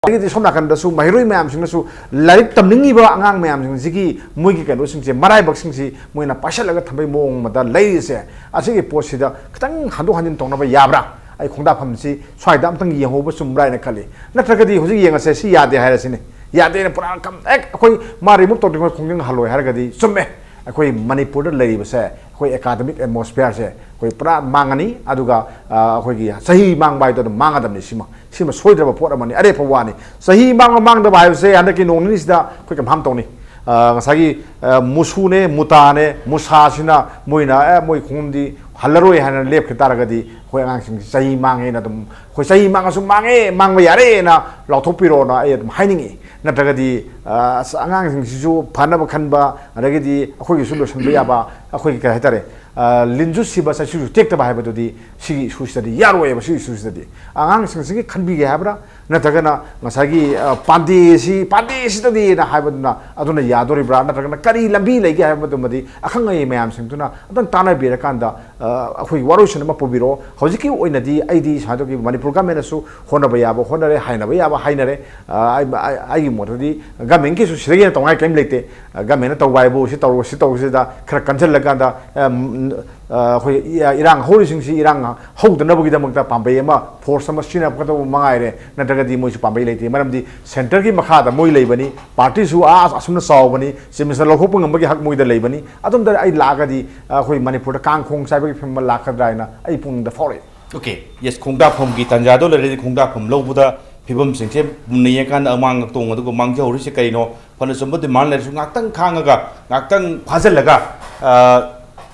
ꯑꯗꯒꯤꯗꯤ ꯁꯣꯝ ꯅꯥꯀꯟꯗꯁꯨ ꯃꯍꯩꯔꯣꯏ ꯃꯌꯥꯝꯁꯤꯡꯅꯁꯨ ꯂꯥꯏꯔꯤꯛ ꯇꯝꯅꯤꯡꯉꯤꯕ ꯑꯉꯥꯡ ꯃꯌꯥꯝꯁꯤꯡꯁꯤꯒꯤ ꯃꯣꯏꯒꯤ ꯀꯩꯅꯣꯁꯤꯡꯁꯦ, ꯃꯔꯥꯏꯕꯛꯁꯤꯡꯁꯤ ꯃꯣꯏꯅ ꯄꯥꯏꯁꯜꯂꯒ ꯊꯝꯕꯩ ꯃꯑꯣꯡ ꯑꯃꯗ ꯂꯩꯔꯤꯁꯦ, ꯑꯁꯤꯒꯤ ꯄꯣꯠꯁꯤꯗ ꯈꯤꯇꯪ ꯍꯟꯗꯣꯛ ꯍꯟꯖꯤꯟ ꯇꯧꯅꯕ ꯌꯥꯕ꯭ꯔꯥ? ꯑꯩ ꯈꯣꯡꯗꯥꯐꯝꯁꯤ ꯁ꯭ꯋꯥꯏꯗ ꯑꯝꯇꯪ ꯌꯦꯡꯍꯧꯕ ꯆꯨꯝꯕ꯭ꯔꯥ ꯍꯥꯏꯅ ꯈꯜꯂꯤ꯫ ꯅꯠꯇ꯭ꯔꯒꯗꯤ ꯍꯧꯖꯤꯛ ꯌꯦꯡꯉꯁꯦ, ꯁꯤ ꯌꯥꯗꯦ ꯍꯥꯏꯔꯁꯤꯅꯦ, ꯌꯥꯗꯦꯅ ꯄꯨꯔꯥ ꯀꯝ-, ꯍꯦꯛ ꯑꯩꯈꯣꯏ ꯃꯥ remove ꯇꯧꯗ꯭ꯔꯤꯉꯩ ꯈꯣꯡꯖꯪ ꯍꯜꯂꯣꯏ ꯍꯥꯏꯔꯒꯗꯤ ꯆꯨꯝꯃꯦ꯫ ꯑꯩꯈꯣꯏ ꯃꯅꯤꯄꯨꯔꯗ ꯂꯩꯔꯤꯕꯁꯦ, ꯑꯩꯈꯣꯏ academic atmosphere ꯁꯦ ꯑꯩꯈꯣꯏ ꯄꯨꯔꯥ ꯃꯥꯡꯉꯅꯤ꯫ ꯑꯗꯨꯒ, ꯑ, ꯑꯩꯈꯣꯏꯒꯤ ꯆꯍꯤ ꯃꯥꯡꯕ ꯍꯥꯏꯗꯣ ꯑꯗꯨꯝ ꯃꯥꯡꯒꯗꯕꯅꯤ꯫ ꯁꯤꯃ, ꯁꯤꯃ ꯁꯣꯏꯗ꯭ꯔꯕ ꯄꯣꯠ ꯑꯃꯅꯤ, ꯑꯔꯦꯞꯄ ꯋꯥꯅꯤ꯫ ꯆꯍꯤ ꯃꯥꯡꯕ ꯃꯥꯡꯗꯕ ꯍꯥꯏꯕꯁꯦ ꯍꯟꯗꯛꯀꯤ ꯅꯣꯡ ꯅꯤꯅꯤꯁꯤꯗ ꯑꯩꯈꯣꯏ confirm ꯇꯧꯅꯤ꯫ ꯑ, ꯉꯁꯥꯏꯒꯤ, ꯑ, ꯃꯨꯁꯨꯅꯦ, ꯃꯨꯇꯥꯅꯦ, ꯃꯨꯁꯥꯁꯤꯅ ꯃꯣꯏꯅ, ꯑꯦ, ꯃꯣꯏ ꯈꯣꯡꯕꯝꯗꯤ ꯍꯜꯂꯔꯣꯏ ꯍꯥꯏꯅ ꯂꯦꯞꯈꯤ ꯇꯥꯔꯒꯗꯤ, ꯑꯩꯈꯣꯏ ꯑꯉꯥꯡꯁꯤꯡꯁꯤ ꯆꯍꯤ ꯃꯥꯡꯉꯦꯅ ꯑꯗꯨꯝ, "ꯑꯩꯈꯣꯏ ꯆꯍꯤ ꯃꯥꯡꯉꯁꯨ ꯃꯥꯡꯉꯦ, ꯃꯥꯡꯕ ꯌꯥꯔꯦꯅ ꯂꯥꯎꯊꯣꯛꯄꯤꯔꯣꯅ" ꯑꯩ ꯑꯗꯨꯝ ꯍꯥꯏꯅꯤꯡꯉꯤ꯫ ꯅꯠꯇ꯭ꯔꯒꯗꯤ, ꯑ, ꯑꯁ, ꯑꯉꯥꯡꯁꯤꯡꯁꯤꯁꯨ ꯐꯅꯕ ꯈꯟꯕ, ꯑꯗꯒꯤꯗꯤ ꯑꯩꯈꯣꯏꯒꯤꯁꯨ ꯂꯣꯏꯁꯤꯟꯕ ꯌꯥꯕ, ꯑꯩꯈꯣꯏꯒꯤ ꯀꯩ ꯍꯥꯏꯇꯥꯔꯦ, ꯑ, ꯂꯤꯟꯁꯨ ꯁꯤꯕ, ꯆꯩꯁꯨꯁꯨ ꯇꯦꯛꯇꯕ ꯍꯥꯏꯕꯗꯨꯗꯤ ꯁꯤꯒꯤ ꯏꯁꯨꯁꯤꯗꯗꯤ ꯌꯥꯔꯣꯏꯕ꯫ ꯁꯤꯒꯤ ꯏꯁꯨꯁꯤꯗꯗꯤ ꯑꯉꯥꯡꯁꯤꯡꯁꯤꯒꯤ ꯈꯟꯕꯤꯒꯦ ꯍꯥꯏꯕ꯭ꯔꯥ, ꯅꯠꯇ꯭ꯔꯒꯅ ꯉꯁꯥꯏꯒꯤ, ꯑ, ꯄꯥꯟꯗꯦꯁꯤ, ꯄꯥꯟꯗꯦꯁꯤꯗꯗꯤꯅ ꯍꯥꯏꯕꯗꯨꯅ ꯑꯗꯨꯅ ꯌꯥꯗꯣꯔꯤꯕ꯭ꯔꯥ, ꯅꯠꯇ꯭ꯔꯒꯅ ꯀꯔꯤ ꯂꯝꯕꯤ ꯂꯩꯒꯦ ꯍꯥꯏꯕꯗꯨꯃꯗꯤ ꯑꯈꯪ ꯑꯍꯩ ꯃꯌꯥꯝꯁꯤꯡꯗꯨꯅ ꯑꯗꯨꯝ ꯇꯥꯟꯅꯕꯤꯔꯀꯥꯟꯗ, ꯑ, ꯑꯩꯈꯣꯏꯒꯤ ꯋꯥꯔꯣꯏꯁꯤꯟ ꯑꯃ ꯄꯨꯕꯤꯔꯛꯑꯣ꯫ ꯍꯧꯖꯤꯛꯀꯤ ꯑꯣꯏꯅꯗꯤ ꯑꯩꯗꯤ ꯁꯨꯃꯥꯏꯅ ꯇꯧꯒꯤ, ꯃꯅꯤꯄꯨꯔ ꯒꯃꯦꯟꯅꯁꯨ ꯍꯣꯠꯅꯕ ꯌꯥꯕ ꯍꯣꯠꯅꯔꯦ, ꯍꯥꯏꯅꯕ ꯌꯥꯕ ꯍꯥꯏꯅꯔꯦ꯫ ꯑ, ꯑꯩ-, ꯑꯩ-, ꯑꯩꯒꯤ ꯃꯣꯠꯇꯗꯤ ꯒꯃꯦꯟꯒꯤꯁꯨ ꯁꯤꯗꯒꯤ ꯍꯦꯟꯅ ꯇꯧꯅꯤꯡꯉꯥꯏ ꯀꯔꯤꯝ ꯂꯩꯇꯦ꯫ ꯑ, ꯒꯃꯦꯟꯅ ꯇꯧꯕ ꯍꯥꯏꯕꯨ ꯁꯤ ꯇꯧꯔꯣ, ꯁꯤ ꯇꯧꯔꯣ, ꯁꯤꯗ ꯈꯔ ꯀꯟꯁꯤꯜꯂꯀꯥꯟꯗ, ꯑ, ꯎꯝ, ꯑ, ꯑꯩꯈꯣꯏ ꯏ-, ꯏꯔꯥꯡ ꯍꯧꯔꯤꯁꯤꯡꯁꯤ ꯏꯔꯥꯡ ꯍꯧꯗꯅꯕꯒꯤꯗꯃꯛꯇ ꯄꯥꯝꯕꯩ ꯑꯃ, ꯐꯣꯔꯁ ꯑꯃ ꯁꯤꯖꯤꯟꯅꯔꯛꯀꯗꯧꯕ ꯃꯉꯥꯏꯔꯦ꯫ ꯅꯠꯇ꯭ꯔꯒꯗꯤ ꯃꯣꯏꯁꯨ ꯄꯥꯝꯕꯩ ꯂꯩꯇꯦ꯫ ꯃꯔꯝꯗꯤ ꯁꯦꯟꯇꯔꯒꯤ ꯃꯈꯥꯗ ꯃꯣꯏ ꯂꯩꯕꯅꯤ, ꯄꯥꯔꯇꯤꯁꯨ ꯑꯥ ꯑꯁꯨꯝꯅ ꯆꯥꯎꯕꯅꯤ, ꯆꯤꯞ ꯃꯤꯅꯤꯁꯇꯔ ꯂꯧꯊꯣꯛꯄ ꯉꯝꯕꯒꯤ ꯍꯛ ꯃꯣꯏꯗ ꯂꯩꯕꯅꯤ꯫ ꯑꯗꯣꯝꯗ ꯑꯩ ꯂꯥꯛꯑꯒꯗꯤ, ꯑ, ꯑꯩꯈꯣꯏ ꯃꯅꯤꯄꯨꯔꯗ ꯀꯥꯡ ꯈꯣꯡ ꯆꯥꯏꯕꯒꯤ ꯐꯤꯕꯝ ꯑꯃ ꯂꯥꯛꯀꯗ꯭ꯔꯥ ꯍꯥꯏꯅ ꯑꯩ ꯄꯨꯛꯅꯤꯡꯗ ꯐꯥꯎꯔꯛꯏ꯫ ꯑꯣꯀꯦ, ꯌꯦꯁ, ꯈꯣꯡꯗꯥꯐꯝꯒꯤ ꯇꯥꯟꯖꯥꯗꯣ ꯂꯩꯔꯗꯤ ꯈꯣꯡꯗꯥꯐꯝ ꯂꯧꯕꯗ ꯐꯤꯕꯝꯁꯤꯡꯁꯦ ꯃꯨꯟꯅ ꯌꯦꯡꯉꯀꯥꯟꯗ ꯑꯃꯥꯡ ꯑꯇꯣꯡ ꯑꯗꯨꯒ ꯃꯥꯡꯖꯍꯧꯔꯤꯁꯦ ꯀꯩꯅꯣ? ꯐꯅ ꯆꯨꯝꯕ ꯗꯤꯃꯥꯟ ꯂꯩꯔꯁꯨ ꯉꯥꯛꯇꯪ ꯈꯥꯡꯉꯒ, ꯉꯥꯛꯇꯪ ꯐꯥꯖꯤꯜꯂꯒ, ꯑ,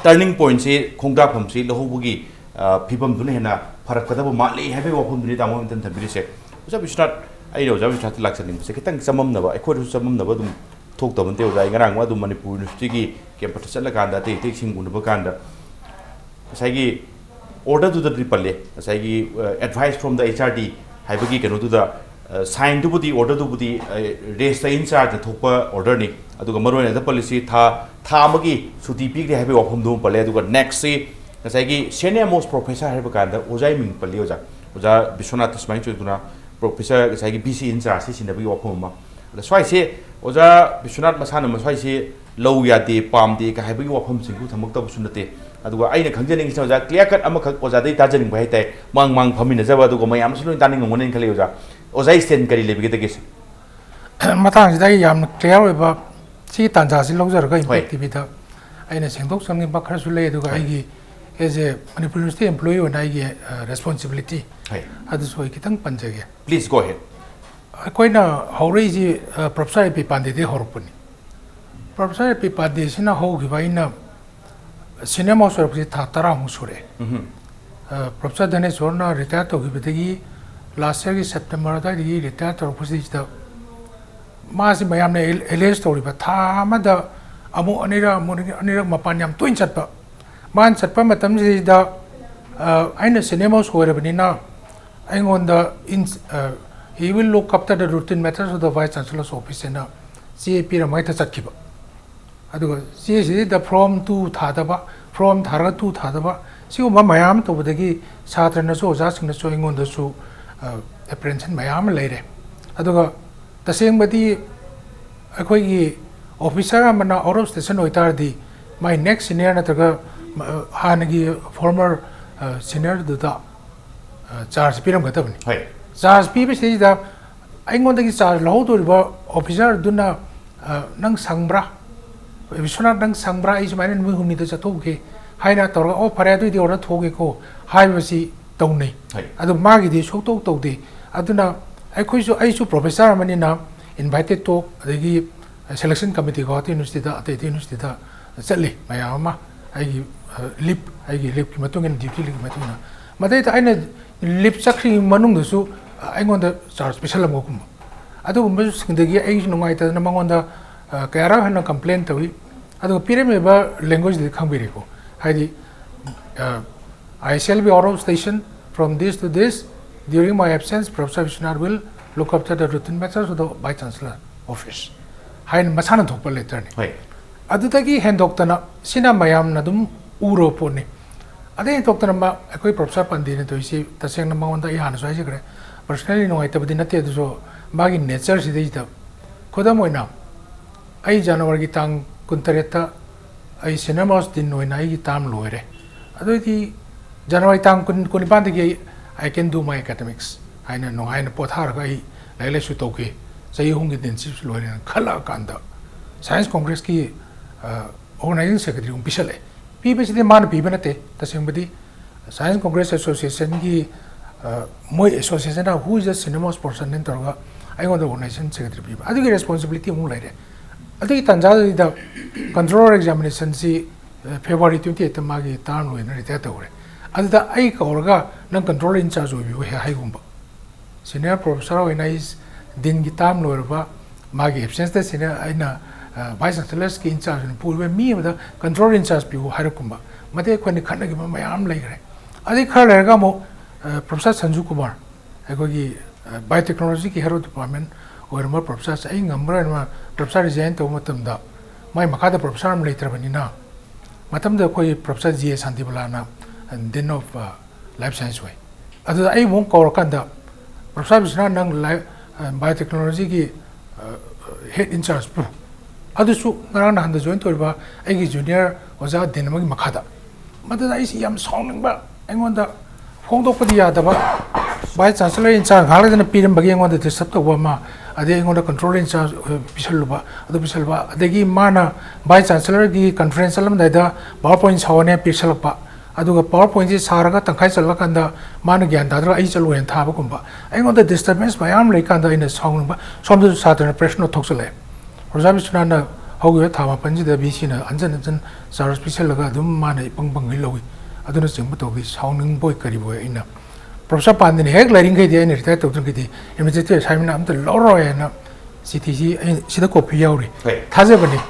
ꯇꯔꯅꯤꯡ ꯄꯣꯏꯟꯁꯤ, ꯈꯣꯡꯗꯥꯐꯝꯁꯤ ꯂꯧꯍꯧꯕꯒꯤ, ꯑ, ꯐꯤꯕꯝꯗꯨꯅ ꯍꯦꯟꯅ ꯐꯔꯛꯀꯗꯕ ꯃꯥꯜꯂꯤ ꯍꯥꯏꯕꯒꯤ ꯋꯥꯐꯝꯗꯨꯅꯤ ꯇꯥꯃꯣ ꯃꯟꯊꯟ ꯊꯝꯕꯤꯔꯤꯁꯦ꯫ ꯑꯣꯖꯥ ꯕꯤꯁ꯭ꯋꯥꯅꯥꯊ, ꯑꯩꯅ ꯑꯣꯖꯥ ꯕꯤꯁ꯭ꯋꯥꯅꯥꯊꯇ ꯂꯥꯛꯆꯅꯤꯡꯕꯁꯦ ꯈꯤꯇꯪ ꯆꯃꯝꯅꯕ, ꯑꯩꯈꯣꯏꯗꯁꯨ ꯆꯃꯝꯅꯕ ꯑꯗꯨꯝ ꯊꯣꯛꯇꯕ ꯅꯠꯇꯦ ꯑꯣꯖꯥ꯫ ꯑꯩ ꯉꯔꯥꯡ ꯑꯗꯨꯝ ꯃꯅꯤꯄꯨꯔ ꯌꯨꯅꯤꯚꯔꯁꯤꯇꯤꯒꯤ ꯀꯦꯝꯄꯁꯇ ꯆꯠꯂꯀꯥꯟꯗ ꯑꯇꯩ ꯑꯇꯩꯁꯤꯡ ꯎꯅꯕ ꯀꯥꯟꯗ ꯉꯁꯥꯏꯒꯤ order-ꯗꯨꯗꯗꯤ ꯄꯜꯂꯦ, ꯉꯁꯥꯏꯒꯤ, ꯑ, "Advice from the H R D" ꯍꯥꯏꯕꯒꯤ ꯀꯩꯅꯣꯗꯨꯗ, ꯑ, sign-ꯗꯨꯕꯨꯗꯤ, order-ꯗꯨꯕꯨꯗꯤ, ꯑ, raise the in charge-ꯅ ꯊꯣꯛꯄ order-ꯅꯤ, ꯑꯗꯨꯒ ꯃꯔꯨꯑꯣꯏꯅ ꯄꯜꯂꯤꯁꯤ ꯊꯥ, ꯊꯥ ꯑꯃꯒꯤ ꯁꯨꯇꯤ ꯄꯤꯈ꯭ꯔꯦ ꯍꯥꯏꯕꯒꯤ ꯋꯥꯐꯝꯗꯨ ꯑꯃ ꯄꯜꯂꯦ꯫ ꯑꯗꯨꯒ next-ꯁꯤ ꯉꯁꯥꯏꯒꯤ senior most professor ꯍꯥꯏꯕ ꯀꯥꯟꯗ ꯑꯣꯖꯥꯒꯤ ꯃꯤꯡ ꯄꯜꯂꯤ ꯑꯣꯖꯥ, ꯑꯣꯖꯥ ꯕꯤꯁ꯭ꯋꯥꯅꯥꯊ ꯁꯨꯃꯥꯏꯅ ꯇꯧꯗꯨꯅ professor ꯉꯁꯥꯏꯒꯤ B C in charge-ꯁꯤ ꯁꯤꯟꯅꯕꯒꯤ ꯋꯥꯐꯝ ꯑꯃ꯫ ꯑꯗ ꯁ꯭ꯋꯥꯏꯁꯦ ꯑꯣꯖꯥ ꯕꯤꯁ꯭ꯋꯥꯅꯥꯊ ꯃꯁꯥꯅ ꯃꯁ꯭ꯋꯥꯏꯁꯦ ꯂꯧ ꯌꯥꯗꯦ, ꯄꯥꯝꯗꯦ ꯀ ꯍꯥꯏꯕꯒꯤ ꯋꯥꯐꯝꯁꯤꯡꯁꯨ ꯊꯝꯃꯛꯇꯕꯁꯨ ꯅꯠꯇꯦ꯫ ꯑꯗꯨꯒ ꯑꯩꯅ ꯈꯪꯖꯅꯤꯡꯉꯤꯁꯤꯅ ꯑꯣꯖꯥ, clear cut ꯑꯃꯈꯛ ꯑꯣꯖꯥꯗꯒꯤ ꯇꯥꯖꯅꯤꯡꯕ ꯍꯥꯏꯇꯥꯔꯦ, ꯃꯥꯡ ꯃꯥꯡ ꯐꯝꯃꯤꯟꯅꯖꯕ ꯑꯗꯨꯒ ꯃꯌꯥꯝꯁꯨ ꯂꯣꯏ ꯇꯥꯅꯤꯡꯉꯝꯒꯅꯤꯅ ꯈꯜꯂꯤ ꯑꯣꯖꯥ꯫ ꯑꯣꯖꯥꯒꯤ stand ꯀꯔꯤ ꯂꯩꯕꯒꯦ ꯇꯒꯦꯁꯦ? ꯃꯇꯥꯡꯁꯤꯗ ꯑꯩ ꯌꯥꯝꯅ clear ꯑꯣꯏꯕ ꯁꯤꯒꯤ ꯇꯥꯟꯖꯥꯁꯤ ꯂꯧꯖꯔꯒ ꯍꯣꯏ꯫ Impact T V-ꯗ ꯑꯩꯅ ꯁꯦꯡꯗꯣꯛ ꯆꯪꯅꯤꯡꯕ ꯈꯔꯁꯨ ꯂꯩ, ꯑꯗꯨꯒ ꯍꯣꯏ꯫ ꯑꯩꯒꯤ as a Manipur University employee ꯑꯣꯏꯅ ꯑꯩꯒꯤ, ꯑ, responsibility ꯍꯣꯏ꯫ ꯑꯗꯨꯁꯨ ꯑꯩ ꯈꯤꯇꯪ ꯄꯟꯖꯒꯦ꯫ Please go ahead. ꯑꯩꯈꯣꯏꯅ ꯍꯧꯔꯛꯏꯁꯤ, ꯑ, Professor A P ꯄꯥꯟꯗꯦꯗꯒꯤ ꯍꯧꯔꯛꯄꯅꯤ꯫ Professor A P ꯄꯥꯟꯗꯦꯁꯤꯅ ꯍꯧꯈꯤꯕ ꯑꯩꯅ senior most ꯑꯣꯏꯔꯛꯄꯁꯤ ꯊꯥ ꯇꯔꯥꯃꯨꯛ ꯁꯨꯔꯦ꯫ ꯎꯝꯍꯨꯝ꯫ ꯄ꯭ꯔꯣꯐꯦꯁꯔ ꯙꯅꯦꯁꯣꯔꯅ ꯔꯤꯇꯥꯌꯔ ꯇꯧꯈꯤꯕꯗꯒꯤ ꯂꯥꯁ ꯌꯔꯒꯤ ꯁꯦꯞꯇꯦꯝꯕꯔ ꯑꯗꯨꯋꯥꯏꯗꯒꯤ ꯔꯤꯇꯥꯌꯔ ꯇꯧꯔꯛꯄꯁꯤꯗꯩꯁꯤꯗ ꯃꯥꯁꯤ ꯃꯌꯥꯝꯅ ꯑꯦꯂꯦꯖ ꯇꯧꯔꯤꯕ ꯊꯥ ꯑꯃꯗ ꯑꯃꯨꯛ ꯑꯅꯤꯔꯛ ꯑꯃꯨꯛ ꯑꯅꯤꯔꯛ ꯃꯄꯥꯟ ꯌꯥꯝ ꯇꯣꯏꯅ ꯆꯠꯄ, ꯃꯥꯅ ꯆꯠꯄ ꯃꯇꯝꯁꯤꯗꯩꯗ ꯑꯩꯅ ꯁꯤꯅꯤꯌꯔ ꯃꯣꯁ ꯑꯣꯏꯔꯕꯅꯤꯅ ꯑꯩꯉꯣꯟꯗ ꯏꯟ he will look after the routine matters of the vice chancellor's office ꯍꯥꯏꯅ ꯆꯦ ꯄꯤꯔꯝꯃꯒ ꯍꯦꯛꯇ ꯆꯠꯈꯤꯕ꯫ ꯑꯗꯨꯒ ꯆꯦꯁꯤꯗ ꯐꯣꯔꯝ ꯇꯨ ꯊꯥꯗꯕ, ꯐꯣꯔꯝ ꯊꯥꯔꯒ ꯇꯨ ꯊꯥꯗꯕ, ꯁꯤꯒꯨꯝꯕ ꯃꯌꯥꯝ ꯇꯧꯕꯗꯒꯤ ꯁꯥꯇ꯭ꯔꯅꯁꯨ ꯑꯣꯖꯥꯁꯤꯡꯅꯁꯨ ꯑꯩꯉꯣꯟꯗꯁꯨ ꯑꯦꯄ꯭ꯔꯦꯟꯁꯟ ꯃꯌꯥꯝ ꯑꯃ ꯂꯩꯔꯦ꯫ ꯑꯗꯨꯒ ꯇꯁꯦꯡꯕꯗꯤ ꯑꯩꯈꯣꯏꯒꯤ ꯑꯣꯐꯤꯁꯥꯔ ꯑꯃꯅ ꯑꯥꯎꯠ ꯑꯣꯐ ꯁ꯭ꯇꯦꯁꯟ ꯑꯣꯏꯇꯥꯔꯗꯤ ꯃꯥꯏ ꯅꯦꯛꯁ ꯁꯤꯅꯤꯌꯔ ꯅꯠꯇ꯭ꯔꯒ ꯍꯥꯟꯅꯒꯤ ꯐꯣꯔꯃꯔ ꯁꯤꯅꯤꯌꯔꯗꯨꯗ ꯆꯥꯔꯖ ꯄꯤꯔꯝꯒꯗꯕꯅꯤ꯫ ꯍꯣꯏ꯫ ꯆꯥꯔꯖ ꯄꯤꯕꯁꯤꯗꯩꯗ ꯑꯩꯉꯣꯟꯗꯒꯤ ꯆꯥꯔꯖ ꯂꯧꯍꯧꯗꯣꯔꯤꯕ ꯑꯣꯐꯤꯁꯥꯔꯗꯨꯅ "ꯅꯪ ꯁꯪꯕ꯭ꯔꯥ? ꯕꯤꯁ꯭ꯋꯥꯅꯥꯊ, ꯅꯪ ꯁꯪꯕ꯭ꯔꯥ? ꯑꯩ ꯁꯨꯃꯥꯏꯅ ꯅꯨꯃꯤꯠ ꯍꯨꯝꯅꯤꯗ ꯆꯠꯊꯣꯛꯎꯒꯦ" ꯍꯥꯏꯅ ꯇꯧꯔꯒ, "ꯑꯣ, ꯐꯔꯦ, ꯑꯗꯨꯏꯗꯤ ꯑꯣꯔꯗꯔ ꯊꯣꯛꯑꯒꯦꯀꯣ" ꯍꯥꯏꯕꯁꯤ ꯇꯧꯅꯩ꯫ ꯍꯣꯏ꯫ ꯑꯗꯨ ꯃꯥꯒꯤꯗꯤ ꯁꯨꯛꯇꯧ ꯇꯧꯗꯦ꯫ ꯑꯗꯨꯅ ꯑꯩꯈꯣꯏꯁꯨ, ꯑꯩꯁꯨ ꯄ꯭ꯔꯣꯐꯦꯁꯥꯔ ꯑꯃꯅꯤꯅ ꯏꯟꯚꯥꯏꯇꯦꯠ ꯇꯣꯛ, ꯑꯗꯒꯤ ꯁꯦꯂꯦꯛꯁꯟ ꯀꯃꯤꯇꯤ ꯒꯧꯍꯥꯇꯤ ꯌꯨꯅꯤꯚꯔꯁꯤꯇꯤꯗ, ꯑꯇꯩ ꯑꯇꯩ ꯌꯨꯅꯤꯚꯔꯁꯤꯇꯤꯗ ꯆꯠꯂꯤ ꯃꯌꯥꯝ ꯑꯃ, ꯑꯩꯒꯤ ꯂꯤꯞ, ꯑꯩꯒꯤ ꯂꯤꯞꯀꯤ ꯃꯇꯨꯡ ꯏꯟꯅ, ꯗ꯭ꯌꯨꯇꯤ ꯂꯤꯞꯀꯤ ꯃꯇꯨꯡ ꯏꯟꯅ꯫ ꯃꯗꯩꯗ ꯑꯩꯅ ꯂꯤꯞ ꯆꯠꯈ꯭ꯔꯤꯉꯩ ꯃꯅꯨꯡꯗꯁꯨ ꯑꯩꯉꯣꯟꯗ ꯆꯥꯔꯖ ꯄꯤꯁꯜꯂꯝꯕꯒꯨꯝꯕ꯫ ꯑꯗꯨꯒꯨꯝꯕꯁꯤꯡꯗꯒꯤ ꯑꯩꯁꯨ ꯅꯨꯡꯉꯥꯏꯇꯗꯅ ꯃꯉꯣꯟꯗ ꯀꯌꯥꯔꯛ ꯍꯟꯅ ꯀꯝꯄ꯭ꯂꯦꯟ ꯇꯧꯏ꯫ ꯑꯗꯨꯒ ꯄꯤꯔꯝꯃꯤꯕ ꯂꯦꯡꯒ꯭ꯋꯦꯖꯇꯨꯗꯤ ꯈꯪꯕꯤꯔꯦꯀꯣ, ꯍꯥꯏꯗꯤ, "I shall be out of station from this to this. During my absence, Professor Vishwanath will look after the routine matters of the Vice Chancellor office" ꯍꯥꯏꯅ ꯃꯁꯥꯅ ꯊꯣꯛꯄ ꯂꯦꯇꯔꯅꯤ꯫ ꯍꯣꯏ꯫ ꯑꯗꯨꯗꯒꯤ ꯍꯦꯟꯗꯣꯛꯇꯅ ꯁꯤꯅ ꯃꯌꯥꯝꯅ ꯑꯗꯨꯝ ꯎꯔꯕ ꯄꯣꯠꯅꯤ꯫ ꯑꯗꯩ ꯍꯦꯟꯗꯣꯛꯇꯅ ꯃꯥ, ꯑꯩꯈꯣꯏ ꯄ꯭ꯔꯣꯐꯦꯁꯔ ꯄꯥꯟꯗꯦꯅ ꯇꯧꯔꯤꯁꯤ ꯇꯁꯦꯡꯅ ꯃꯉꯣꯟꯗ ꯑꯩ ꯍꯥꯟꯅꯁꯨ ꯍꯥꯏꯖꯈ꯭ꯔꯦ, ꯄꯔꯁꯅꯦꯜꯂꯤ ꯅꯨꯡꯉꯥꯏꯇꯕꯗꯤ ꯅꯠꯇꯦ, ꯑꯗꯨꯁꯨ ꯃꯥꯒꯤ ꯅꯦꯆꯔꯁꯤꯗꯩꯁꯤꯗ꯫ ꯈꯨꯗꯝ ꯑꯣꯏꯅ, ꯑꯩ ꯖꯅꯋꯥꯔꯤꯒꯤ ꯇꯥꯡ ꯀꯨꯟꯇꯔꯦꯠꯇ ꯑꯩ ꯁꯤꯅꯤꯌꯔ ꯃꯣꯁ ꯗꯤꯟ ꯑꯣꯏꯅ ꯑꯩꯒꯤ ꯇꯥꯔꯝ ꯂꯣꯏꯔꯦ꯫ ꯑꯗꯨꯑꯣꯏꯗꯤ ꯖꯅꯋꯥꯔꯤ ꯇꯥꯡ ꯀꯨꯟ, ꯀꯨꯟꯅꯤꯄꯥꯟꯗꯒꯤ ꯑꯩ "I can do my academics" ꯍꯥꯏꯅ ꯅꯨꯡꯉꯥꯏꯅ ꯄꯣꯊꯥꯔꯒ ꯑꯩ ꯂꯥꯏꯔꯤꯛ ꯂꯥꯏꯁꯨ ꯇꯧꯒꯦ, ꯆꯍꯤ ꯑꯍꯨꯝꯒꯤ ꯏꯟꯇꯔꯟꯁꯤꯞꯁꯨ ꯂꯣꯏꯔꯦꯅ ꯈꯜꯂꯛꯑꯀꯥꯟꯗ, ꯁꯥꯏꯟꯁ ꯀꯣꯡꯒ꯭ꯔꯦꯁꯀꯤ ꯑꯣꯔꯒꯅꯥꯏꯖꯤꯡ ꯁꯦꯀ꯭ꯔꯦꯇꯔꯤ ꯑꯃꯨꯛ ꯄꯤꯁꯜꯂꯛꯑꯦ꯫ ꯄꯤꯕꯁꯤꯗꯤ ꯃꯥꯅ ꯄꯤꯕ ꯅꯠꯇꯦ, ꯇꯁꯦꯡꯕꯗꯤ ꯁꯥꯏꯟꯁ ꯀꯣꯡꯒ꯭ꯔꯦꯁ ꯑꯦꯁꯣꯁꯤꯌꯦꯁꯟꯒꯤ, ꯑ, ꯃꯣꯏ ꯑꯦꯁꯣꯁꯤꯌꯦꯁꯟꯅ "Who is the senior most person?" ꯍꯥꯏꯅ ꯇꯧꯔꯒ ꯑꯩꯉꯣꯟꯗ ꯑꯣꯔꯒꯅꯥꯏꯖꯦꯁꯟ ꯁꯦꯀ꯭ꯔꯦꯇꯔꯤ ꯄꯤꯕ, ꯑꯗꯨꯒꯤ ꯔꯦꯁꯄꯣꯟꯁꯤꯕꯤꯂꯤꯇꯤ ꯑꯃꯨꯛ ꯂꯩꯔꯦ꯫ ꯑꯗꯨꯒꯤ ꯇꯥꯟꯖꯥꯗꯨꯗ ꯀꯟꯇ꯭ꯔꯣꯂꯔ ꯑꯦꯛꯖꯥꯃꯤꯅꯦꯁꯟꯁꯤ, ꯑ, ꯐꯦꯕ꯭ꯔꯨꯋꯥꯔꯤ ꯇ꯭ꯋꯦꯟꯇꯤ ꯑꯩꯠꯇ ꯃꯥꯒꯤ ꯇꯥꯔꯝ ꯂꯣꯏꯅ ꯔꯤꯇꯥꯌꯔ ꯇꯧꯈ꯭ꯔꯦ꯫ ꯑꯗꯨꯗ ꯑꯩ ꯀꯧꯔꯒ ꯅꯪ controller in charge ꯑꯣꯏꯕꯤꯌꯨ ꯍꯦꯛ ꯍꯥꯏꯒꯨꯝꯕ꯫ Senior professor ꯑꯣꯏꯅ ꯑꯩ ꯗꯤꯟꯒꯤ term ꯂꯣꯏꯔꯕ, ꯃꯥꯒꯤ absenceꯇ senior ꯑꯩꯅ vice chancellorꯒꯤ in charge ꯑꯣꯏꯅ ꯄꯨꯔꯤꯕ ꯃꯤ ꯑꯃꯗ controller in charge ꯄꯤꯌꯨ ꯍꯥꯏꯔꯛꯀꯨꯝꯕ꯫ ꯃꯇꯦꯛ ꯑꯩꯈꯣꯏꯅ ꯈꯠꯅꯈꯤꯕ ꯃꯌꯥꯝ ꯂꯩꯈ꯭ꯔꯦ꯫ ꯑꯗꯩ ꯈꯔ ꯂꯩꯔꯒ ꯑꯃꯨꯛ professor ꯁꯟꯖꯨ ꯀꯨꯃꯥꯔ, ꯑꯩꯈꯣꯏꯒꯤ biotechnologyꯒꯤ head of department ꯑꯣꯏꯔꯝꯕ professorꯁꯦ ꯑꯩ ꯉꯝꯃꯔꯣꯏꯅ ꯃꯥ professor resign ꯇꯧꯕ ꯃꯇꯝꯗ, ꯃꯥꯏ ꯃꯈꯥꯗ professor ꯑꯃ ꯂꯩꯇ꯭ꯔꯕꯅꯤꯅ, ꯃꯇꯝꯗꯨꯗ ꯑꯩꯈꯣꯏ professor ꯖꯤ ꯑꯦ ꯁꯥꯟꯇꯤꯕꯂꯥꯅ dean of life science ꯑꯣꯏ꯫ ꯑꯗꯨꯗ ꯑꯩ ꯑꯃꯨꯛ ꯀꯧꯔꯀꯥꯟꯗ, "professor ꯕꯤꯁ꯭ꯋꯥꯅꯥꯊ, ꯅꯪ biotechnologyꯒꯤ head in charge ꯄꯨ꯫" ꯑꯗꯨꯁꯨ ꯉꯔꯥꯡ ꯅꯍꯥꯟꯗ join ꯇꯧꯔꯤꯕ ꯑꯩꯒꯤ junior ꯑꯣꯖꯥ ꯗꯤꯟ ꯑꯃꯒꯤ ꯃꯈꯥꯗ꯫ ꯃꯗꯨꯗ ꯑꯩꯁꯤ ꯌꯥꯝ ꯁꯥꯎꯅꯤꯡꯕ, ꯑꯩꯉꯣꯟꯗ ꯐꯣꯡꯗꯣꯛꯄꯗꯤ ꯌꯥꯗꯕ, vice chancellor in charge ꯉꯥꯏꯍꯥꯛ ꯂꯩꯇꯅ ꯄꯤꯔꯝꯕꯒꯤ ꯑꯩꯉꯣꯟꯗ disturb ꯇꯧꯕ ꯑꯃ, ꯑꯗꯩ ꯑꯩꯉꯣꯟꯗ controller in charge ꯄꯤꯁꯜꯂꯨꯕ, ꯑꯗꯨ ꯄꯤꯁꯜꯂꯨꯕ, ꯑꯗꯒꯤ ꯃꯥꯅ vice chancellorꯒꯤ conference ꯆꯠꯂꯝꯗꯥꯏꯗ PowerPoint ꯁꯥꯎꯑꯣꯅꯦ ꯄꯤꯁꯜꯂꯛꯄ, ꯑꯗꯨꯒ PowerPointꯁꯤ ꯁꯥꯔꯒ ꯇꯪꯈꯥꯏ ꯆꯠꯂꯀꯥꯟꯗ ꯃꯥꯅ ꯒ꯭ꯌꯥꯟ ꯇꯥꯗ꯭ꯔꯒ ꯑꯩ ꯆꯠꯂꯣꯅ ꯊꯥꯕꯒꯨꯝꯕ, ꯑꯩꯉꯣꯟꯗ disturbance ꯃꯌꯥꯝ ꯂꯩꯀꯥꯟꯗ ꯑꯩꯅ ꯁꯥꯎꯅꯤꯡꯕ, ꯁꯣꯝꯗꯁꯨ ꯁꯥꯇ꯭ꯔꯅ press note ꯊꯣꯛꯆꯜꯂꯛꯑꯦ꯫ ꯑꯣꯖꯥ ꯕꯤꯁ꯭ꯋꯥꯅꯥꯊꯅ ꯍꯧꯈꯤꯕ ꯊꯥ ꯃꯥꯄꯟꯁꯤꯗ ꯚꯤ ꯁꯤꯅ ꯍꯟꯖꯟ ꯍꯟꯖꯟ charge ꯄꯤꯁꯜꯂꯒ ꯑꯗꯨꯝ ꯃꯥꯅ ꯏꯄꯪ ꯄꯪꯒꯩ ꯂꯧꯏ꯫ ꯑꯗꯨꯅꯆꯤꯡꯕ ꯇꯧꯕꯤ ꯁꯥꯎꯅꯤꯡꯕꯣꯏ ꯀꯔꯤꯕꯣꯏ ꯑꯩꯅ professor ꯄꯥꯟꯗꯦꯅ ꯍꯦꯛ ꯂꯩꯔꯤꯉꯩꯗꯤ, ꯑꯩꯅ retire ꯇꯧꯗ꯭ꯔꯤꯉꯩꯗꯤ administrative assignment ꯑꯝꯇ ꯂꯧꯔꯣꯏ ꯍꯥꯏꯅ ꯆꯤꯊꯤꯁꯤ ꯑꯩ ꯁꯤꯗ copy ꯌꯥꯎꯔꯤ꯫ ꯍꯣꯏ꯫ ꯊꯥꯖꯕꯅꯤ꯫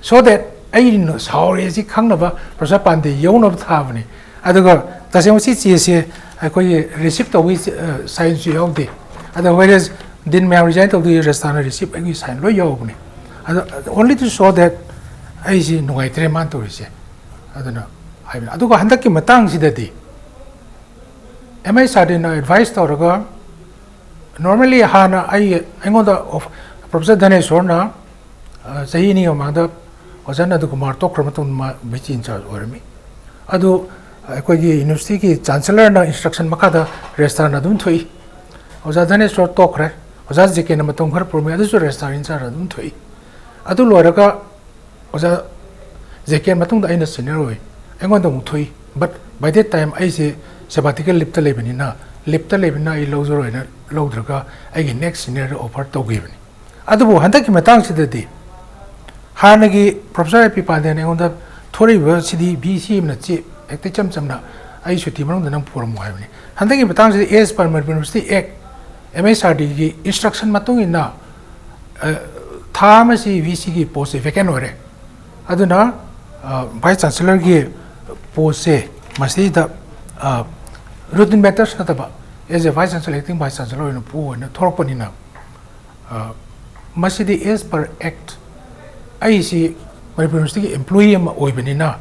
So that ꯑꯩꯅ ꯁꯥꯎꯔꯦ ꯁꯤ ꯈꯪꯅꯕ professor ꯄꯥꯟꯗꯦ ꯌꯧꯅꯕ ꯊꯥꯕꯅꯤ꯫ ꯑꯗꯨꯒ ꯇꯁꯦꯡꯕ ꯁꯤ ꯆꯦꯁꯦ ꯑꯩꯈꯣꯏꯒꯤ receipt ꯇꯧꯕꯒꯤ, ꯑ, signꯁꯨ ꯌꯥꯎꯗꯦ꯫ ꯑꯗ whereas dean ꯃꯌꯥꯝ resign ꯇꯧꯗꯣꯏ registrarꯅ receipt ꯑꯩꯒꯤ sign ꯂꯣꯏ ꯌꯥꯎꯕꯅꯦ꯫ ꯑꯗ only to show that ꯑꯩꯁꯤ ꯅꯨꯡꯉꯥꯏꯇ꯭ꯔꯦ ꯃꯥꯅ ꯇꯧꯔꯤꯁꯦ꯫ ꯑꯗꯨꯅ ꯍꯥꯏꯕꯅꯤ꯫ ꯑꯗꯨꯒ ꯍꯟꯗꯛꯀꯤ ꯃꯇꯥꯡꯁꯤꯗꯗꯤ MHRDꯅ advice ꯇꯧꯔꯒ, normally ꯍꯥꯟꯅ ꯑꯩ, ꯑꯩꯉꯣꯟꯗ of-, professor ꯙꯅꯦꯁꯣꯔꯅ, ꯑ, ꯆꯍꯤ ꯑꯅꯤꯒꯤ ꯃꯃꯥꯡꯗ ꯑꯣꯖꯥ ꯅꯟꯗꯀꯨꯃꯥꯔ ꯇꯣꯛꯈ꯭ꯔ ꯃꯇꯨꯡꯗ ꯃꯥ VC in charge ꯑꯣꯏꯔꯝꯃꯤ꯫ ꯑꯗꯨ ꯑꯩꯈꯣꯏꯒꯤ universityꯒꯤ chancellorꯅ instruction ꯃꯈꯥꯗ registrarꯅ ꯑꯗꯨꯝ ꯊꯣꯛꯏ꯫ ꯑꯣꯖꯥ ꯙꯅꯦꯁꯣꯔ ꯇꯣꯛꯈ꯭ꯔꯦ, ꯑꯣꯖꯥ ꯖꯦ ꯀꯦꯅ ꯃꯇꯝ ꯈꯔ ꯄꯨꯔꯝꯃꯤ, ꯑꯗꯨꯁꯨ registrar in charge ꯑꯗꯨꯝ ꯊꯣꯛꯏ꯫ ꯑꯗꯨ ꯂꯣꯏꯔꯒ ꯑꯣꯖꯥ ꯖꯦ ꯀꯦ ꯃꯇꯨꯡꯗ ꯑꯩꯅ senior ꯑꯣꯏ, ꯑꯩꯉꯣꯟꯗ ꯑꯃꯨꯛ ꯊꯣꯛꯏ꯫ But by that time ꯑꯩꯁꯦ sabbatical leaveꯇ ꯂꯩꯕꯅꯤꯅ, leaveꯇ ꯂꯩꯕꯅꯤꯅ ꯑꯩ ꯂꯧꯖꯔꯣꯏꯅ ꯂꯧꯗ꯭ꯔꯒ ꯑꯩꯒꯤ next seniorꯗ offer ꯇꯧꯈꯤꯕꯅꯤ꯫ ꯑꯗꯨꯕꯨ ꯍꯟꯗꯛꯀꯤ ꯃꯇꯥꯡꯁꯤꯗꯗꯤ ꯍꯥꯟꯅꯒꯤ professor ꯑꯥꯏ ꯄꯤ ꯄꯥꯟꯗꯦꯅ ꯑꯩꯉꯣꯟꯗ ꯊꯣꯔꯛꯏꯕꯁꯤꯗꯤ ꯚꯤ ꯁꯤ ꯑꯃꯅ ꯆꯦ ꯍꯦꯛꯇ ꯏꯆꯝ ꯆꯝꯅ ꯑꯩ ꯁꯨꯇꯤ ꯃꯅꯨꯡꯗ ꯅꯪ ꯄꯨꯔꯝꯃꯣ ꯍꯥꯏꯕꯅꯤ꯫ ꯍꯟꯗꯛꯀꯤ ꯃꯇꯥꯡꯁꯤꯗ as per Manipur University Act, M H R Dꯒꯤ instruction ꯃꯇꯨꯡ ꯏꯟꯅ, ꯑ, ꯊꯥ ꯑꯃꯁꯤ VCꯒꯤ postꯁꯦ vacant ꯑꯣꯏꯔꯦ꯫ ꯑꯗꯨꯅ, ꯑ, Vice Chancellorꯒꯤ postꯁꯦ ꯃꯁꯤꯗ, ꯑ, routine matters ꯅꯠꯇꯕ, as a Vice Chancellor, Acting Vice Chancellor ꯑꯣꯏꯅ ꯄꯨꯑꯣꯅ ꯊꯣꯔꯛꯄꯅꯤꯅ, ꯑ, ꯃꯁꯤꯗꯤ as per Act, ꯑꯩꯁꯤ Manipur Universityꯒꯤ employee ꯑꯃ ꯑꯣꯏꯕꯅꯤꯅ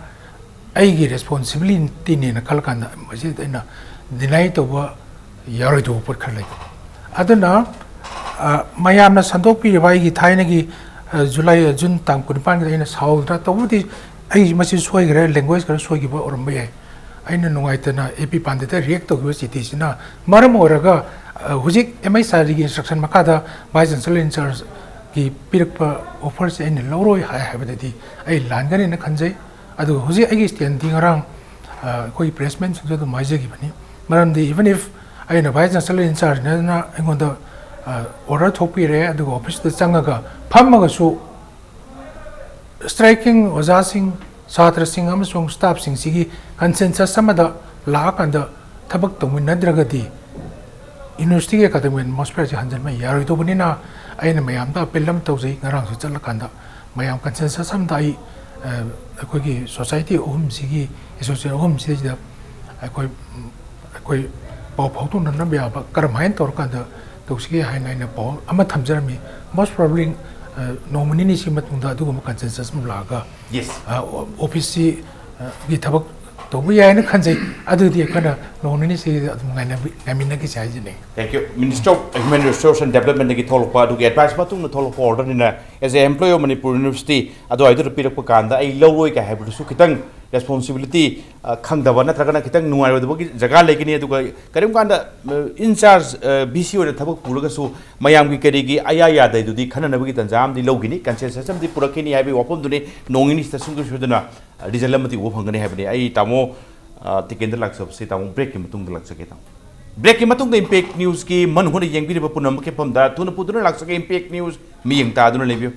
ꯑꯩꯒꯤ responsibilityꯅꯦꯅ ꯈꯜꯂꯀꯥꯟꯗ ꯃꯁꯤꯗ ꯑꯩꯅ deny ꯇꯧꯕ ꯌꯥꯔꯣꯏꯗꯧꯕ ꯄꯣꯠ ꯈꯔ ꯂꯩ꯫ ꯑꯗꯨꯅ, ꯑ, ꯃꯌꯥꯝꯅ ꯁꯟꯗꯣꯛꯄꯤꯔꯤꯕ ꯑꯩꯒꯤ ꯊꯥꯏꯅꯒꯤ, ꯑ, July, June ꯇꯥꯡ ꯀꯨꯟꯅꯤꯄꯥꯟꯒꯤꯗ ꯑꯩꯅ ꯁꯥꯎꯗꯅ, ꯇꯧꯕꯕꯨꯗꯤ ꯑꯩ ꯃꯁꯤ ꯁꯣꯏꯈ꯭ꯔꯦ, language ꯈꯔ ꯁꯣꯏꯈꯤꯕ ꯑꯣꯏꯔꯝꯕ ꯌꯥꯏ꯫ ꯑꯩꯅ ꯅꯨꯡꯉꯥꯏꯇꯅ AP ꯄꯥꯟꯗꯦꯗ react ꯇꯧꯈꯤꯕ ꯆꯤꯊꯤꯁꯤꯅ ꯃꯔꯝ ꯑꯣꯏꯔꯒ, ꯑ, ꯍꯧꯖꯤꯛ MHRDꯒꯤ instruction ꯃꯈꯥꯗ Vice Chancellor in chargeꯒꯤ ꯄꯤꯔꯛꯄ offerꯁꯦ ꯑꯩꯅ ꯂꯧꯔꯣꯏ ꯍꯥꯏ ꯍꯥꯏꯕꯗꯗꯤ ꯑꯩ ꯂꯥꯟꯒꯅꯦꯅ ꯈꯟꯖꯩ꯫ ꯑꯗꯨꯒ ꯍꯧꯖꯤꯛ ꯑꯩꯒꯤ standꯗꯤ ꯉꯔꯥꯡ, ꯑ, ꯑꯩꯈꯣꯏꯒꯤ press meetꯁꯤꯡꯁꯨ ꯑꯗꯨꯝ ꯍꯥꯏꯖꯈꯤꯕꯅꯤ꯫ ꯃꯔꯝꯗꯤ even if ꯑꯩꯅ Vice Chancellor in chargeꯅꯦꯅ ꯑꯩꯉꯣꯟꯗ, ꯑ, order ꯊꯣꯛꯄꯤꯔꯦ, ꯑꯗꯨꯒ officeꯇ ꯆꯪꯉꯒ ꯐꯝꯃꯒꯁꯨ striking ꯑꯣꯖꯥꯁꯤꯡ, ꯁꯥꯇ꯭ꯔꯁꯤꯡ ꯑꯃꯁꯨꯡ staffꯁꯤꯡꯁꯤꯒꯤ consensus ꯑꯃꯗ ꯂꯥꯛꯑꯀꯥꯟꯗ ꯊꯕꯛ ꯇꯧꯃꯤꯟꯅꯗ꯭ꯔꯒꯗꯤ universityꯒꯤ academic atmosphereꯁꯤ ꯍꯟꯖꯤꯟꯕ ꯌꯥꯔꯣꯏꯗꯧꯕꯅꯤꯅ ꯑꯩꯅ ꯃꯌꯥꯝꯗ appeal ꯑꯃ ꯇꯧꯖꯩ꯫ ꯉꯔꯥꯡꯁꯨ ꯆꯠꯂꯀꯥꯟꯗ ꯃꯌꯥꯝ consensus ꯑꯃꯗ ꯑꯩ, ꯑ, ꯑꯩꯈꯣꯏꯒꯤ society ꯑꯍꯨꯝꯁꯤꯒꯤ, association ꯑꯍꯨꯝꯁꯤꯗꯩꯁꯤꯗ ꯑꯩꯈꯣꯏ, ꯑꯩꯈꯣꯏ ꯄꯥꯎ ꯐꯥꯎꯗꯣꯛꯅꯅꯕ ꯌꯥꯕ ꯀꯔꯝꯍꯥꯏꯅ ꯇꯧꯔꯀꯥꯟꯗ ꯇꯧꯁꯤꯒꯦ ꯍꯥꯏꯅ ꯑꯩꯅ ꯄꯥꯎ ꯑꯃ ꯊꯝꯖꯔꯝꯃꯤ꯫ Most probably, ꯑ, ꯅꯣꯡꯃ ꯅꯤꯅꯤꯁꯤ ꯃꯇꯨꯡꯗ ꯑꯗꯨꯒꯨꯝꯕ consensus ꯑꯃ ꯂꯥꯛꯑꯒ, Yes. ꯑ, ꯑꯣ-, officeꯁꯤ, ꯑ, ꯒꯤ ꯊꯕꯛ ꯇꯧꯕ ꯌꯥꯏꯅ ꯈꯟꯖꯩ꯫ ꯑꯗꯨꯗꯤ ꯑꯩꯈꯣꯏꯅ ꯅꯣꯡ ꯅꯤꯅꯤꯁꯤꯗ ꯑꯗꯨꯝ ꯉꯥꯏꯅꯕꯤ-, ꯉꯥꯏꯃꯤꯟꯅꯈꯤꯁꯤ ꯍꯥꯏꯖꯅꯤꯡꯉꯤ꯫ Thank you. Minister of Human Resource and Developmentꯗꯒꯤ ꯊꯣꯛꯂꯛꯄ ꯑꯗꯨꯒꯤ advice ꯃꯇꯨꯡꯗ ꯊꯣꯛꯂꯛꯄ orderꯅꯤꯅ, as a employee of Manipur University, ꯑꯗꯨꯋꯥꯏꯗꯨꯗ ꯄꯤꯔꯛꯄ ꯀꯥꯟꯗ ꯑꯩ ꯂꯧꯔꯣꯏ ꯀꯥꯏ ꯍꯥꯏꯕꯗꯨꯁꯨ ꯈꯤꯇꯪ responsibility, ꯑ, ꯈꯪꯗꯕ ꯅꯠꯇ꯭ꯔꯒꯅ ꯈꯤꯇꯪ ꯅꯨꯡꯉꯥꯏꯔꯣꯏꯗꯕꯒꯤ ꯖꯒꯥ ꯂꯩꯒꯅꯤ꯫ ꯑꯗꯨꯒ ꯀꯔꯤꯒꯨꯝꯕ ꯀꯥꯟꯗ, ꯑ, in charge, ꯑ, VC ꯑꯣꯏꯅ ꯊꯕꯛ ꯄꯨꯔꯒꯁꯨ ꯃꯌꯥꯝꯒꯤ ꯀꯔꯤꯒꯤ ꯑꯌꯥ ꯌꯥꯗꯩꯗꯨꯗꯤ ꯈꯟꯅꯅꯕꯒꯤ ꯇꯥꯟꯖꯥ ꯑꯃꯗꯤ ꯂꯧꯈꯤꯅꯤ, consensus ꯑꯃꯗꯤ ꯄꯨꯔꯛꯈꯤꯅꯤ ꯍꯥꯏꯕꯒꯤ ꯋꯥꯐꯝꯗꯨꯅꯤ꯫ ꯅꯣꯡ ꯅꯤꯅꯤꯁꯤꯗ ꯁꯨꯡꯁꯣꯏ ꯁꯣꯏꯗꯅ, ꯑ, result ꯑꯃꯗꯤ ꯎꯕ ꯐꯪꯒꯅꯤ ꯍꯥꯏꯕꯅꯤ꯫ ꯑꯩ ꯇꯥꯃꯣ, ꯑ, ꯇꯤꯀꯦꯟꯗ ꯂꯥꯛꯆꯕꯁꯤ ꯇꯥꯃꯣ breakꯀꯤ ꯃꯇꯨꯡꯗ ꯂꯥꯛꯆꯒꯦ ꯇꯥꯃꯣ꯫ Breakꯀꯤ ꯃꯇꯨꯡꯗ Impact Newsꯀꯤ ꯃꯅꯨꯡ ꯍꯨꯠꯅ ꯌꯦꯡꯕꯤꯔꯤꯕ ꯄꯨꯝꯅꯃꯛꯀꯤ ꯃꯐꯝꯗ ꯊꯨꯅ ꯄꯨꯗꯨꯅ ꯂꯥꯛꯆꯒꯦ꯫ Impact News ꯃꯤꯠꯌꯦꯡ ꯇꯥꯗꯨꯅ ꯂꯩꯕꯤꯌꯨ꯫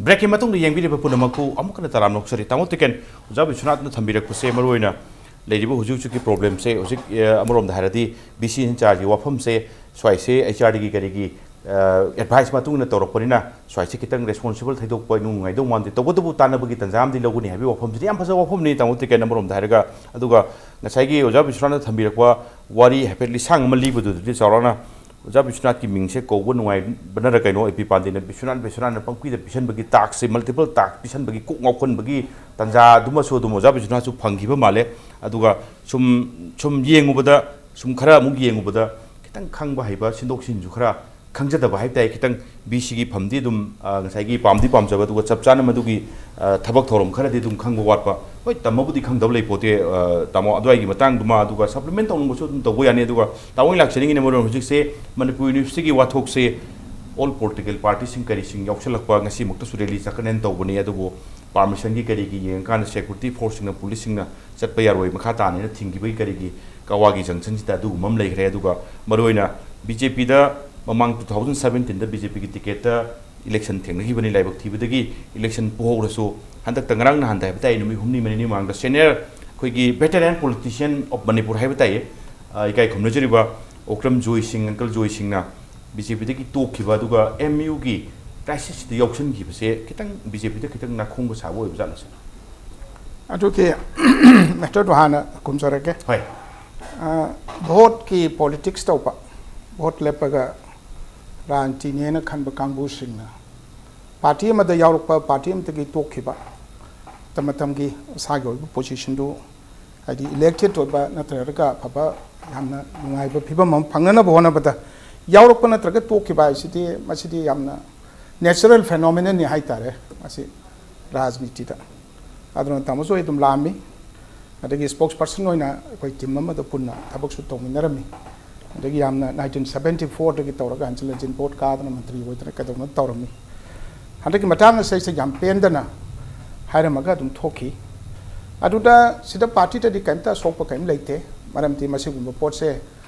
ꯕ꯭ꯔꯦꯛꯀꯤ ꯃꯇꯨꯡꯗ ꯌꯦꯡꯕꯤꯔꯤꯕ ꯄꯨꯝꯅꯃꯛꯄꯨ ꯑꯃꯨꯛ ꯍꯟꯅ ꯇꯔꯥꯝꯅ ꯑꯣꯛꯆꯔꯤ꯫ ꯇꯥꯃꯣ ꯇꯤꯀꯦꯟ, ꯑꯣꯖꯥ ꯕꯤꯁ꯭ꯋꯅꯥꯊꯅ ꯊꯝꯕꯤꯔꯛꯄꯁꯦ ꯃꯔꯨꯑꯣꯏꯅ ꯂꯩꯔꯤꯕ ꯍꯧꯖꯤꯛ ꯍꯧꯖꯤꯛꯀꯤ ꯄ꯭ꯔꯣꯕ꯭ꯂꯦꯝꯁꯦ, ꯍꯧꯖꯤꯛ, ꯑꯦ, ꯑꯃꯔꯣꯝꯗ ꯍꯥꯏꯔꯗꯤ ꯕꯤ ꯁꯤ ꯏꯟꯆꯥꯔꯖꯀꯤ ꯋꯥꯐꯝꯁꯦ, ꯁ꯭ꯋꯥꯏꯁꯦ ꯑꯩꯆ ꯑꯥꯔ ꯗꯤꯒꯤ ꯀꯔꯤꯒꯤ, ꯑ, ꯑꯦꯗꯚꯥꯏꯁ ꯃꯇꯨꯡ ꯏꯟꯅ ꯇꯧꯔꯛꯄꯅꯤꯅ ꯁ꯭ꯋꯥꯏꯁꯦ ꯈꯤꯇꯪ ꯔꯦꯁꯄꯣꯟꯁꯤꯕꯜ ꯊꯩꯗꯣꯛꯄ ꯅꯨꯡꯉꯥꯏꯗꯧ ꯃꯥꯟꯗꯦ, ꯇꯧꯕꯇꯕꯨ ꯇꯥꯟꯅꯕꯒꯤ ꯇꯥꯟꯖꯥ ꯑꯃꯗꯤ ꯂꯧꯒꯅꯤ ꯍꯥꯏꯕꯒꯤ ꯋꯥꯐꯝꯁꯤꯗꯤ ꯌꯥꯝ ꯐꯖꯕ ꯋꯥꯐꯝꯅꯤ, ꯇꯥꯃꯣ ꯇꯤꯀꯦꯟ, ꯑꯃꯔꯣꯝꯗ ꯍꯥꯏꯔꯒ꯫ ꯑꯗꯨꯒ ꯉꯁꯥꯏꯒꯤ ꯑꯣꯖꯥ ꯕꯤꯁ꯭ꯋꯅꯥꯊꯅ ꯊꯝꯕꯤꯔꯛꯄ ꯋꯥꯔꯤ ꯍꯥꯏꯐꯦꯠ ꯂꯤꯁꯥꯡ ꯑꯃ ꯂꯤꯕꯗꯨꯗꯗꯤ ꯆꯥꯎꯔꯥꯛꯅ ꯑꯣꯖꯥ ꯕꯤꯁ꯭ꯋꯅꯥꯊꯀꯤ ꯃꯤꯡꯁꯦ ꯀꯧꯕ ꯅꯨꯡꯉꯥꯏꯕꯅꯔ ꯀꯩꯅꯣ, ꯑꯦ ꯄꯤ ꯄꯥꯟꯗꯦꯅ ꯕꯤꯁ꯭ꯋꯅꯥꯊ, ꯕꯤꯁ꯭ꯋꯅꯥꯊꯅ ꯄꯪꯄꯤꯗ ꯄꯤꯁꯟꯕꯒꯤ ꯇꯥꯛꯁꯁꯦ, ꯃꯜꯇꯤꯄꯜ ꯇꯥꯛꯁ ꯄꯤꯁꯟꯕꯒꯤ ꯀꯣꯛ ꯉꯥꯎꯈꯟꯕꯒꯤ ꯇꯥꯟꯖꯥꯗꯨꯃꯁꯨ ꯑꯗꯨꯝ ꯑꯣꯖꯥ ꯕꯤꯁ꯭ꯋꯅꯥꯊꯁꯨ ꯐꯪꯈꯤꯕ ꯃꯥꯜꯂꯦ꯫ ꯑꯗꯨꯒ ꯁꯨꯝ, ꯁꯨꯝ ꯌꯦꯡꯉꯨꯕꯗ, ꯁꯨꯝ ꯈꯔ ꯑꯃꯨꯛ ꯌꯦꯡꯉꯨꯕꯗ, ꯈꯤꯇꯪ ꯈꯪꯕ ꯍꯩꯕ, ꯁꯤꯟꯗꯣꯛ ꯁꯤꯟꯖꯤꯟꯁꯨ ꯈꯔ ꯈꯪꯖꯗꯕ ꯍꯥꯏꯕ ꯇꯥꯏ꯫ ꯈꯤꯇꯪ ꯕꯤ ꯁꯤꯒꯤ ꯐꯝꯗꯤ ꯑꯗꯨꯝ, ꯑ, ꯉꯁꯥꯏꯒꯤ ꯄꯥꯝꯗꯤ ꯄꯥꯝꯖꯕ, ꯑꯗꯨꯒ ꯆꯞ ꯆꯥꯅ ꯃꯗꯨꯒꯤ, ꯑ, ꯊꯕꯛ ꯊꯧꯔꯝ ꯈꯔꯗꯤ ꯑꯗꯨꯝ ꯈꯪꯕ ꯋꯥꯠꯄ꯫ ꯍꯣꯏ, ꯇꯝꯃꯕꯨꯗꯤ ꯈꯪꯗꯕ ꯂꯩꯄꯣꯠꯇꯦ, ꯑ, ꯇꯥꯃꯣ, ꯑꯗꯨꯋꯥꯏꯒꯤ ꯃꯇꯥꯡꯗꯨꯃ, ꯑꯗꯨꯒ ꯁꯄ꯭ꯂꯤꯃꯦꯟ ꯇꯧꯅꯤꯡꯕꯁꯨ ꯑꯗꯨꯝ ꯇꯧꯕ ꯌꯥꯅꯤ꯫ ꯑꯗꯨꯒ ꯇꯥꯃꯣ, ꯑꯩ ꯂꯥꯛꯆꯅꯤꯡꯉꯤꯅꯦ ꯃꯔꯨ ꯑꯣꯏꯅ ꯍꯧꯖꯤꯛꯁꯦ ꯃꯅꯤꯄꯨꯔ ꯌꯨꯅꯤꯚꯔꯁꯤꯇꯤꯒꯤ ꯋꯥꯊꯣꯛꯁꯦ ꯑꯣꯜ ꯄꯣꯂꯤꯇꯤꯀꯦꯜ ꯄꯥꯔꯇꯤꯁꯤꯡ ꯀꯔꯤꯁꯤꯡ ꯌꯥꯎꯁꯜꯂꯛꯄ, ꯉꯁꯤꯃꯛꯇꯁꯨ ꯔꯦꯂꯤ ꯆꯠꯀꯅꯦꯅ ꯇꯧꯕꯅꯤ, ꯑꯗꯨꯕꯨ ꯄꯥꯔꯃꯤꯁꯟꯒꯤ ꯀꯔꯤꯒꯤ ꯌꯦꯡꯉꯀꯥꯟꯗ ꯁꯦꯀ꯭ꯌꯨꯔꯤꯇꯤ ꯐꯣꯔꯁꯁꯤꯡꯅ, ꯄꯨꯂꯤꯁꯁꯤꯡꯅ ꯆꯠꯄ ꯌꯥꯔꯣꯏ, ꯃꯈꯥ ꯇꯥꯅ ꯍꯦꯟꯅ ꯊꯤꯡꯈꯤꯕꯒꯤ ꯀꯔꯤꯒꯤ ꯀꯋꯥꯒꯤ ꯖꯪꯁꯟꯁꯤꯗ ꯑꯗꯨꯒꯨꯝꯕ ꯑꯃ ꯂꯩꯈ꯭ꯔꯦ꯫ ꯑꯗꯨꯒ ꯃꯔꯨꯑꯣꯏꯅ ꯕꯤ ꯖꯦ ꯄꯤꯗ ꯃꯃꯥꯡ two thousand seventeen ꯗ ꯕꯤ ꯖꯦ ꯄꯤꯒꯤ ꯇꯤꯀꯦꯠꯇ ꯏꯂꯦꯛꯁꯟ ꯊꯦꯡꯅꯈꯤꯕꯅꯤ, ꯂꯥꯏꯕꯛ ꯊꯤꯕꯗꯒꯤ ꯏꯂꯦꯛꯁꯟ ꯄꯣꯍꯧꯔꯁꯨ, ꯍꯟꯗꯛꯇ ꯉꯔꯥꯡ ꯅꯍꯥꯟꯗ ꯍꯥꯏꯕ ꯇꯥꯏ, ꯅꯨꯃꯤꯠ ꯍꯨꯝꯅꯤ ꯃꯔꯤꯅꯤ ꯃꯃꯥꯡꯗ ꯁꯦꯅꯤꯌꯔ ꯑꯩꯈꯣꯏꯒꯤ veteran politician of Manipur ꯍꯥꯏꯕ ꯇꯥꯏꯌꯦ, ꯑ, ꯏꯀꯥꯏ ꯈꯨꯝꯅꯖꯔꯤꯕ ꯑꯣꯀ꯭ꯔꯝ ꯖꯣꯏ ꯁꯤꯡ, ꯑꯪꯀꯜ ꯖꯣꯏ ꯁꯤꯡꯅ ꯕꯤ ꯖꯦ ꯄꯤꯗꯒꯤ ꯇꯣꯛꯈꯤꯕ, ꯑꯗꯨꯒ ꯑꯦꯝ ꯌꯨꯒꯤ ꯀ꯭ꯔꯥꯏꯁꯤꯁꯁꯤꯗ ꯌꯥꯎꯁꯟꯈꯤꯕꯁꯦ ꯈꯤꯇꯪ ꯕꯤ ꯖꯦ ꯄꯤꯗ ꯈꯤꯇꯪ ꯅꯥꯈꯣꯡꯕ ꯁꯥꯕ ꯑꯣꯏꯕ ꯖꯥꯠꯂ ꯁꯤꯅꯤ? ꯑꯗꯨꯒꯤ ꯃꯦꯇꯔꯗꯣ ꯍꯥꯟꯅ ꯈꯨꯝꯖꯔꯒꯦ꯫ ꯍꯣꯏ꯫ ꯑ, ꯚꯣꯠꯀꯤ ꯄꯣꯂꯤꯇꯤꯛꯁ ꯇꯧꯕ, ꯚꯣꯠ ꯂꯦꯞꯄꯒ ꯔꯥꯖꯅꯤꯇꯤꯅꯦꯅ ꯈꯟꯕ ꯀꯥꯡꯕꯨꯁꯤꯡꯅ ꯄꯥꯔꯇꯤ ꯑꯃꯗ ꯌꯥꯎꯔꯛꯄ, ꯄꯥꯔꯇꯤ ꯑꯃꯗꯒꯤ ꯇꯣꯛꯈꯤꯕ, ꯃꯇꯝ ꯃꯇꯝꯒꯤ ꯃꯁꯥꯒꯤ ꯑꯣꯏꯕ ꯄꯣꯖꯤꯁꯟꯗꯨ, ꯍꯥꯏꯗꯤ ꯏꯂꯦꯛꯇꯦꯠ ꯑꯣꯏꯕ ꯅꯠꯇ꯭ꯔꯒ ꯑꯐꯕ ꯌꯥꯝꯅ ꯅꯨꯡꯉꯥꯏꯕ ꯐꯤꯕꯝ ꯑꯃ ꯐꯪꯅꯅꯕ ꯍꯣꯠꯅꯕꯗ ꯌꯥꯎꯔꯛꯄ ꯅꯠꯇ꯭ꯔꯒ ꯇꯣꯛꯈꯤꯕ ꯍꯥꯏꯁꯤꯗꯤ, ꯃꯁꯤꯗꯤ ꯌꯥꯝꯅ natural phenomenon ꯅꯤ ꯍꯥꯏꯇꯥꯔꯦ ꯃꯁꯤ ꯔꯥꯖꯅꯤꯇꯤꯗ꯫ ꯑꯗꯨꯅ ꯇꯥꯃꯣꯁꯨ ꯑꯩ ꯑꯗꯨꯝ ꯂꯥꯛꯑꯝꯃꯤ, ꯑꯗꯒꯤ ꯁ꯭ꯄꯣꯛꯁ ꯄꯔꯁꯟ ꯑꯣꯏꯅ ꯑꯩꯈꯣꯏ ꯇꯤꯝ ꯑꯃꯗ ꯄꯨꯟꯅ ꯊꯕꯛꯁꯨ ꯇꯧꯃꯤꯟꯅꯔꯝꯃꯤ꯫ ꯑꯗꯒꯤ ꯌꯥꯝꯅ nineteen seventy four ꯗꯒꯤ ꯇꯧꯔꯒ ꯍꯟꯖꯤꯟ ꯍꯟꯖꯤꯟ ꯚꯣꯠ ꯀꯥꯗꯅ ꯃꯟꯇ꯭ꯔꯤ ꯑꯣꯏꯗꯅ ꯀꯩꯗꯧꯗꯅ ꯇꯧꯔꯝꯃꯤ꯫ ꯍꯟꯗꯛꯀꯤ ꯃꯇꯥꯡ ꯑꯁꯤꯗꯩꯁꯤꯗ ꯌꯥꯝ ꯄꯦꯟꯗꯅ ꯍꯥꯏꯔꯝꯃꯒ ꯑꯗꯨꯝ ꯊꯣꯛꯈꯤ꯫ ꯑꯗꯨꯗ ꯁꯤꯗ ꯄꯥꯔꯇꯤꯗꯗꯤ ꯀꯔꯤꯝꯇ ꯑꯁꯣꯛꯄ ꯀꯔꯤꯝ ꯂꯩꯇꯦ, ꯃꯔꯝꯗꯤ ꯃꯁꯤꯒꯨꯝꯕ ꯄꯣꯠꯁꯦ,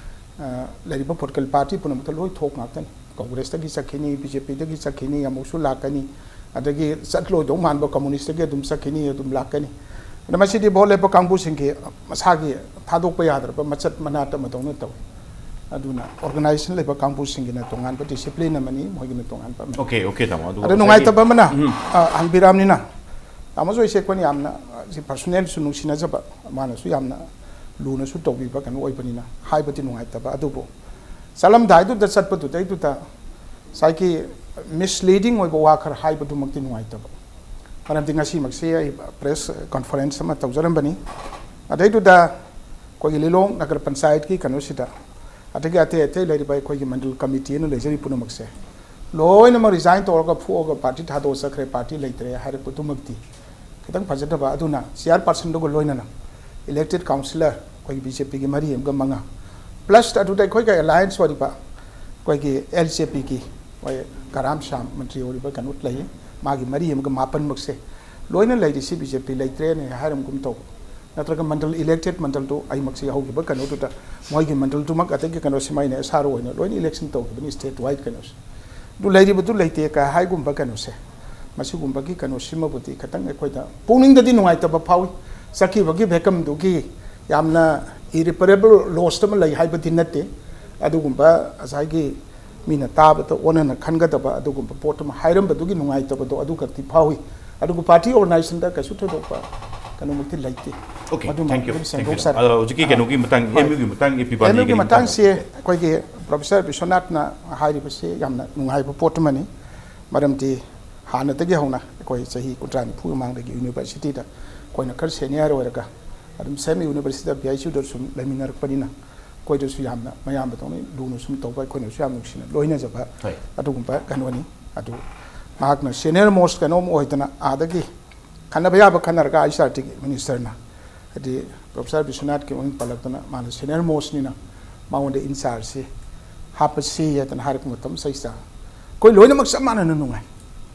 ꯑ, ꯂꯩꯔꯤꯕ ꯄꯣꯂꯤꯇꯤꯀꯦꯜ ꯄꯥꯔꯇꯤ ꯄꯨꯝꯅꯃꯛꯇ ꯂꯣꯏ ꯊꯣꯛ ꯉꯥꯛꯇꯅꯤ꯫ ꯀꯣꯡꯒ꯭ꯔꯦꯁꯇꯒꯤ ꯆꯠꯈꯤꯅꯤ, ꯕꯤ ꯖꯦ ꯄꯤꯗꯒꯤ ꯆꯠꯈꯤꯅꯤ, ꯑꯃꯨꯛꯁꯨ ꯂꯥꯛꯀꯅꯤ, ꯑꯗꯒꯤ ꯆꯠꯂꯣꯏꯗꯧ ꯃꯥꯟꯕ ꯀꯝꯃꯨꯅꯤꯁꯇꯒꯤ ꯑꯗꯨꯝ ꯆꯠꯈꯤꯅꯤ, ꯑꯗꯨꯝ ꯂꯥꯛꯀꯅꯤ꯫ ꯑꯗ ꯃꯁꯤꯗꯤ ꯚꯣꯠ ꯂꯦꯞꯄ ꯀꯥꯡꯕꯨꯁꯤꯡꯒꯤ ꯃꯁꯥꯒꯤ ꯊꯥꯗꯣꯛꯄ ꯌꯥꯗ꯭ꯔꯕ ꯃꯆꯠ ꯃꯅꯥꯠ ꯑꯃꯗꯧꯅ ꯇꯧꯏ꯫ ꯑꯗꯨꯅ ꯑꯣꯔꯒꯅꯥꯏꯖꯦꯁꯟ ꯂꯩꯕ ꯀꯥꯡꯕꯨꯁꯤꯡꯒꯤꯅ ꯇꯣꯉꯥꯟꯕ ꯗꯤꯁꯤꯄ꯭ꯂꯤꯟ ꯑꯃꯅꯤ, ꯃꯣꯏꯒꯤꯅ ꯇꯣꯉꯥꯟꯕ ꯑꯃꯅꯤ꯫ ꯑꯣꯀꯦ, ꯑꯣꯀꯦ, ꯇꯥꯃꯣ꯫ ꯑꯗꯨꯒ ꯑꯗ ꯉꯁꯥꯏꯒꯤ ꯅꯨꯡꯉꯥꯏꯇꯕ ꯑꯃꯅ, ꯎꯝ꯫ ꯑ, ꯍꯪꯕꯤꯔꯛꯑꯕꯅꯤꯅ, ꯇꯥꯃꯣ ꯖꯣꯏꯁꯦ ꯑꯩꯈꯣꯏꯅ ꯌꯥꯝꯅ, ꯑ, ꯁꯤ ꯄꯔꯁꯣꯅꯦꯜꯁꯨ ꯅꯨꯡꯁꯤꯅꯖꯕ, ꯃꯥꯅꯁꯨ ꯌꯥꯝꯅ ꯂꯨꯅꯁꯨ ꯇꯧꯕꯤꯕ ꯀꯩꯅꯣ ꯑꯣꯏꯕꯅꯤꯅ ꯍꯥꯏꯕꯗꯤ ꯅꯨꯡꯉꯥꯏꯇꯕ꯫ ꯑꯗꯨꯕꯨ ꯆꯠꯂꯝꯗꯥꯏꯗꯨꯗ ꯆꯠꯄꯗꯨꯗꯩꯗꯨꯗ ꯉꯁꯥꯏꯒꯤ ꯃꯤꯁꯂꯤꯗꯤꯡ ꯑꯣꯏꯕ ꯋꯥ ꯈꯔ ꯍꯥꯏꯕꯗꯨꯃꯛꯇꯤ ꯅꯨꯡꯉꯥꯏꯇꯕ꯫ ꯃꯔꯝꯗꯤ ꯉꯁꯤꯃꯛꯁꯦ ꯑꯩ ꯄ꯭ꯔꯦꯁ ꯀꯣꯟꯐꯔꯦꯟꯁ ꯑꯃ ꯇꯧꯖꯔꯝꯕꯅꯤ꯫ ꯑꯗꯩꯗꯨꯗ ꯑꯩꯈꯣꯏꯒꯤ ꯂꯤꯂꯣꯡ ꯅꯒꯔ ꯄꯟꯆꯥꯌꯠꯀꯤ ꯀꯩꯅꯣꯁꯤꯗ, ꯑꯗꯒꯤ ꯑꯇꯩ ꯑꯇꯩ ꯂꯩꯔꯤꯕ ꯑꯩꯈꯣꯏꯒꯤ ꯃꯟꯗꯜ ꯀꯃꯤꯇꯤ ꯑꯅ ꯂꯩꯖꯔꯤ ꯄꯨꯝꯅꯃꯛꯁꯦ ꯂꯣꯏꯅꯃꯛ ꯔꯤꯖꯥꯏꯟ ꯇꯧꯔꯒ ꯐꯨꯛꯑꯒ ꯄꯥꯔꯇꯤ ꯊꯥꯗꯣꯛꯑ ꯆꯠꯈ꯭ꯔꯦ, ꯄꯥꯔꯇꯤ ꯂꯩꯇ꯭ꯔꯦ ꯍꯥꯏꯔꯛꯄꯗꯨꯃꯛꯇꯤ ꯈꯤꯇꯪ ꯐꯖꯗꯕ꯫ ꯑꯗꯨꯅ ꯆꯤꯌꯥꯔ ꯄꯥꯔꯁꯟꯗꯨꯒ ꯂꯣꯏꯅꯅ ꯏꯂꯦꯛꯇꯦꯠ ꯀꯥꯎꯟꯁꯤꯂꯔ ꯑꯩꯈꯣꯏꯒꯤ ꯕꯤ ꯖꯦ ꯄꯤꯒꯤ ꯃꯔꯤ ꯑꯃꯒ ꯃꯉꯥ, ꯄ꯭ꯂꯁ ꯑꯗꯨꯗ ꯑꯩꯈꯣꯏꯒ ꯑꯦꯂꯥꯏꯟꯁ ꯑꯣꯏꯔꯤꯕ ꯑꯩꯈꯣꯏꯒꯤ ꯑꯦꯜ ꯖꯦ ꯄꯤꯒꯤ ꯑꯩꯈꯣꯏ ꯀꯔꯥꯝ ꯁ꯭ꯌꯥꯝ ꯃꯟꯇ꯭ꯔꯤ ꯑꯣꯏꯔꯤꯕ ꯀꯩꯅꯣ ꯂꯩ, ꯃꯥꯒꯤ ꯃꯔꯤ ꯑꯃꯒ ꯃꯥꯄꯟꯃꯛꯁꯦ ꯂꯣꯏꯅ ꯂꯩꯔꯤꯁꯤ ꯕꯤ ꯖꯦ ꯄꯤ ꯂꯩꯇ꯭ꯔꯦꯅ ꯍꯥꯏꯔꯝꯒꯨꯝ ꯇꯧꯕ꯫ ꯅꯠꯇ꯭ꯔꯒ ꯃꯟꯗꯜ, ꯏꯂꯦꯛꯇꯦꯠ ꯃꯟꯗꯜꯗꯨ ꯑꯩꯃꯛꯁꯤ ꯍꯧꯈꯤꯕ ꯀꯩꯅꯣꯗꯨꯗ ꯃꯣꯏꯒꯤ ꯃꯟꯗꯜꯗꯨꯃꯛ, ꯑꯗꯒꯤ ꯀꯩꯅꯣꯁꯤꯃ ꯑꯩꯅ ꯑꯦꯁ ꯑꯥꯔ ꯑꯣ ꯑꯣꯏꯅ ꯂꯣꯏꯅ ꯏꯂꯦꯛꯁꯟ ꯇꯧꯈꯤꯕꯅꯤ ꯁ꯭ꯇꯦꯠ ꯋꯥꯏꯗ ꯀꯩꯅꯣꯁꯦ꯫ ꯑꯗꯨ ꯂꯩꯔꯤꯕꯗꯨ ꯂꯩꯇꯦ ꯀ ꯍꯥꯏꯒꯨꯝꯕ ꯀꯩꯅꯣꯁꯦ, ꯃꯁꯤꯒꯨꯝꯕꯒꯤ ꯀꯩꯅꯣꯁꯤꯃꯕꯨꯗꯤ ꯈꯤꯇꯪ ꯑꯩꯈꯣꯏꯗ ꯄꯨꯛꯅꯤꯡꯗꯗꯤ ꯅꯨꯡꯉꯥꯏꯇꯕ ꯐꯥꯎꯏ꯫ ꯆꯠꯈꯤꯕꯒꯤ ꯚꯦꯀꯝꯗꯨꯒꯤ ꯌꯥꯝꯅ ꯏꯔꯤꯄꯦꯔꯦꯕꯜ ꯂꯣꯁ ꯑꯃ ꯂꯩ ꯍꯥꯏꯕꯗꯤ ꯅꯠꯇꯦ꯫ ꯑꯗꯨꯒꯨꯝꯕ ꯉꯁꯥꯏꯒꯤ ꯃꯤꯅ ꯇꯥꯕꯗ ꯑꯣꯟꯅꯅ ꯈꯟꯒꯗꯕ ꯑꯗꯨꯒꯨꯝꯕ ꯄꯣꯠ ꯑꯃ ꯍꯥꯏꯔꯝꯕꯗꯨꯒꯤ ꯅꯨꯡꯉꯥꯏꯇꯕꯗꯣ ꯑꯗꯨ ꯈꯛꯇꯤ ꯐꯥꯎꯏ꯫ ꯑꯗꯨꯒ ꯄꯥꯔꯇꯤ ꯑꯣꯔꯒꯅꯥꯏꯖꯦꯁꯟꯗ ꯀꯩꯁꯨ ꯊꯣꯏꯗꯣꯛꯄ ꯀꯩꯅꯣꯃꯛꯇꯤ ꯂꯩꯇꯦ꯫ ꯑꯣꯀꯦ, ꯃꯗꯨꯃ thank you, ꯑꯗꯨꯝ thank you. ꯁꯦꯡꯗꯣꯛꯆꯔꯦ꯫ ꯑꯗꯣ ꯍꯧꯖꯤꯛꯀꯤ ꯑ, ꯀꯩꯅꯣꯒꯤ ꯃꯇꯥꯡ, ꯍꯣꯏ꯫ ꯑꯦꯝ ꯌꯨꯒꯤ ꯃꯇꯥꯡ, ꯑꯦ ꯄꯤ ꯑꯦꯝ ꯌꯨꯒꯤ ꯕꯥꯂꯤꯒꯤ ꯃꯇꯥꯡꯁꯤ ꯃꯇꯥꯡꯁꯦ꯫ ꯑꯩꯈꯣꯏꯒꯤ ꯄ꯭ꯔꯣꯐꯦꯁꯔ ꯕꯤꯁ꯭ꯋꯅꯥꯊꯅ ꯍꯥꯏꯔꯤꯕꯁꯤ ꯌꯥꯝꯅ ꯅꯨꯡꯉꯥꯏꯕ ꯄꯣꯠ ꯑꯃꯅꯤ꯫ ꯃꯔꯝꯗꯤ ꯍꯥꯟꯅꯗꯒꯤ ꯍꯧꯅ ꯑꯩꯈꯣꯏ ꯆꯍꯤ ꯀꯨꯟꯊ꯭ꯔꯥ ꯅꯤꯐꯨ ꯃꯃꯥꯡꯗꯒꯤ ꯌꯨꯅꯤꯚꯔꯁꯤꯇꯤꯗ ꯑꯩꯈꯣꯏꯅ ꯈꯔ ꯁꯦꯅꯤꯌꯔ ꯑꯣꯏꯔꯒ ꯑꯗꯨꯝ ꯁꯦꯝ ꯌꯨꯅꯤꯚꯔꯁꯤꯇꯤꯗ ꯚꯤ ꯑꯥꯏ ꯁꯤꯗ ꯁꯨꯝ ꯂꯩꯃꯤꯟꯅꯔꯛꯄꯅꯤꯅ ꯑꯩꯈꯣꯏꯗꯁꯨ ꯌꯥꯝꯅ ꯃꯌꯥꯝꯕꯗꯧꯅ ꯂꯨꯅ ꯁꯨꯝ ꯇꯧꯕ, ꯑꯩꯈꯣꯏꯅꯁꯨ ꯌꯥꯝ ꯅꯨꯡꯁꯤꯅ ꯂꯣꯏꯅꯖꯕ ꯍꯣꯏ꯫ ꯑꯗꯨꯒꯨꯝꯕ ꯀꯩꯅꯣꯅꯤ꯫ ꯑꯗꯨ ꯃꯍꯥꯛꯅ ꯁꯦꯅꯤꯌꯔ ꯃꯣꯁ ꯀꯩꯅꯣꯝ ꯑꯣꯏꯗꯅ ꯑꯥꯗꯒꯤ ꯈꯟꯅꯕ ꯌꯥꯕ ꯈꯟꯅꯔꯒ ꯑꯥꯏ ꯁꯤ ꯑꯥꯔ ꯇꯤꯒꯤ ꯃꯤꯅꯤꯁꯇꯔꯅ, ꯍꯥꯏꯗꯤ ꯄ꯭ꯔꯣꯐꯦꯁꯔ ꯕꯤꯁ꯭ꯋꯅꯥꯊꯀꯤ ꯃꯃꯤꯡ ꯄꯜꯂꯛꯇꯅ ꯃꯥꯅ ꯁꯦꯅꯤꯌꯔ ꯃꯣꯁꯅꯤꯅ ꯃꯉꯣꯟꯗ ꯏꯟꯆꯥꯔꯖꯁꯤ ꯍꯥꯞꯄꯁꯤ ꯍꯥꯏꯗꯅ ꯍꯥꯏꯔꯛꯄ ꯃꯇꯝ ꯁꯤꯗꯩꯁꯤꯗ ꯑꯩꯈꯣꯏ ꯂꯣꯏꯅꯃꯛ ꯆꯞ ꯃꯥꯟꯅꯅ ꯅꯨꯡꯉꯥꯏ꯫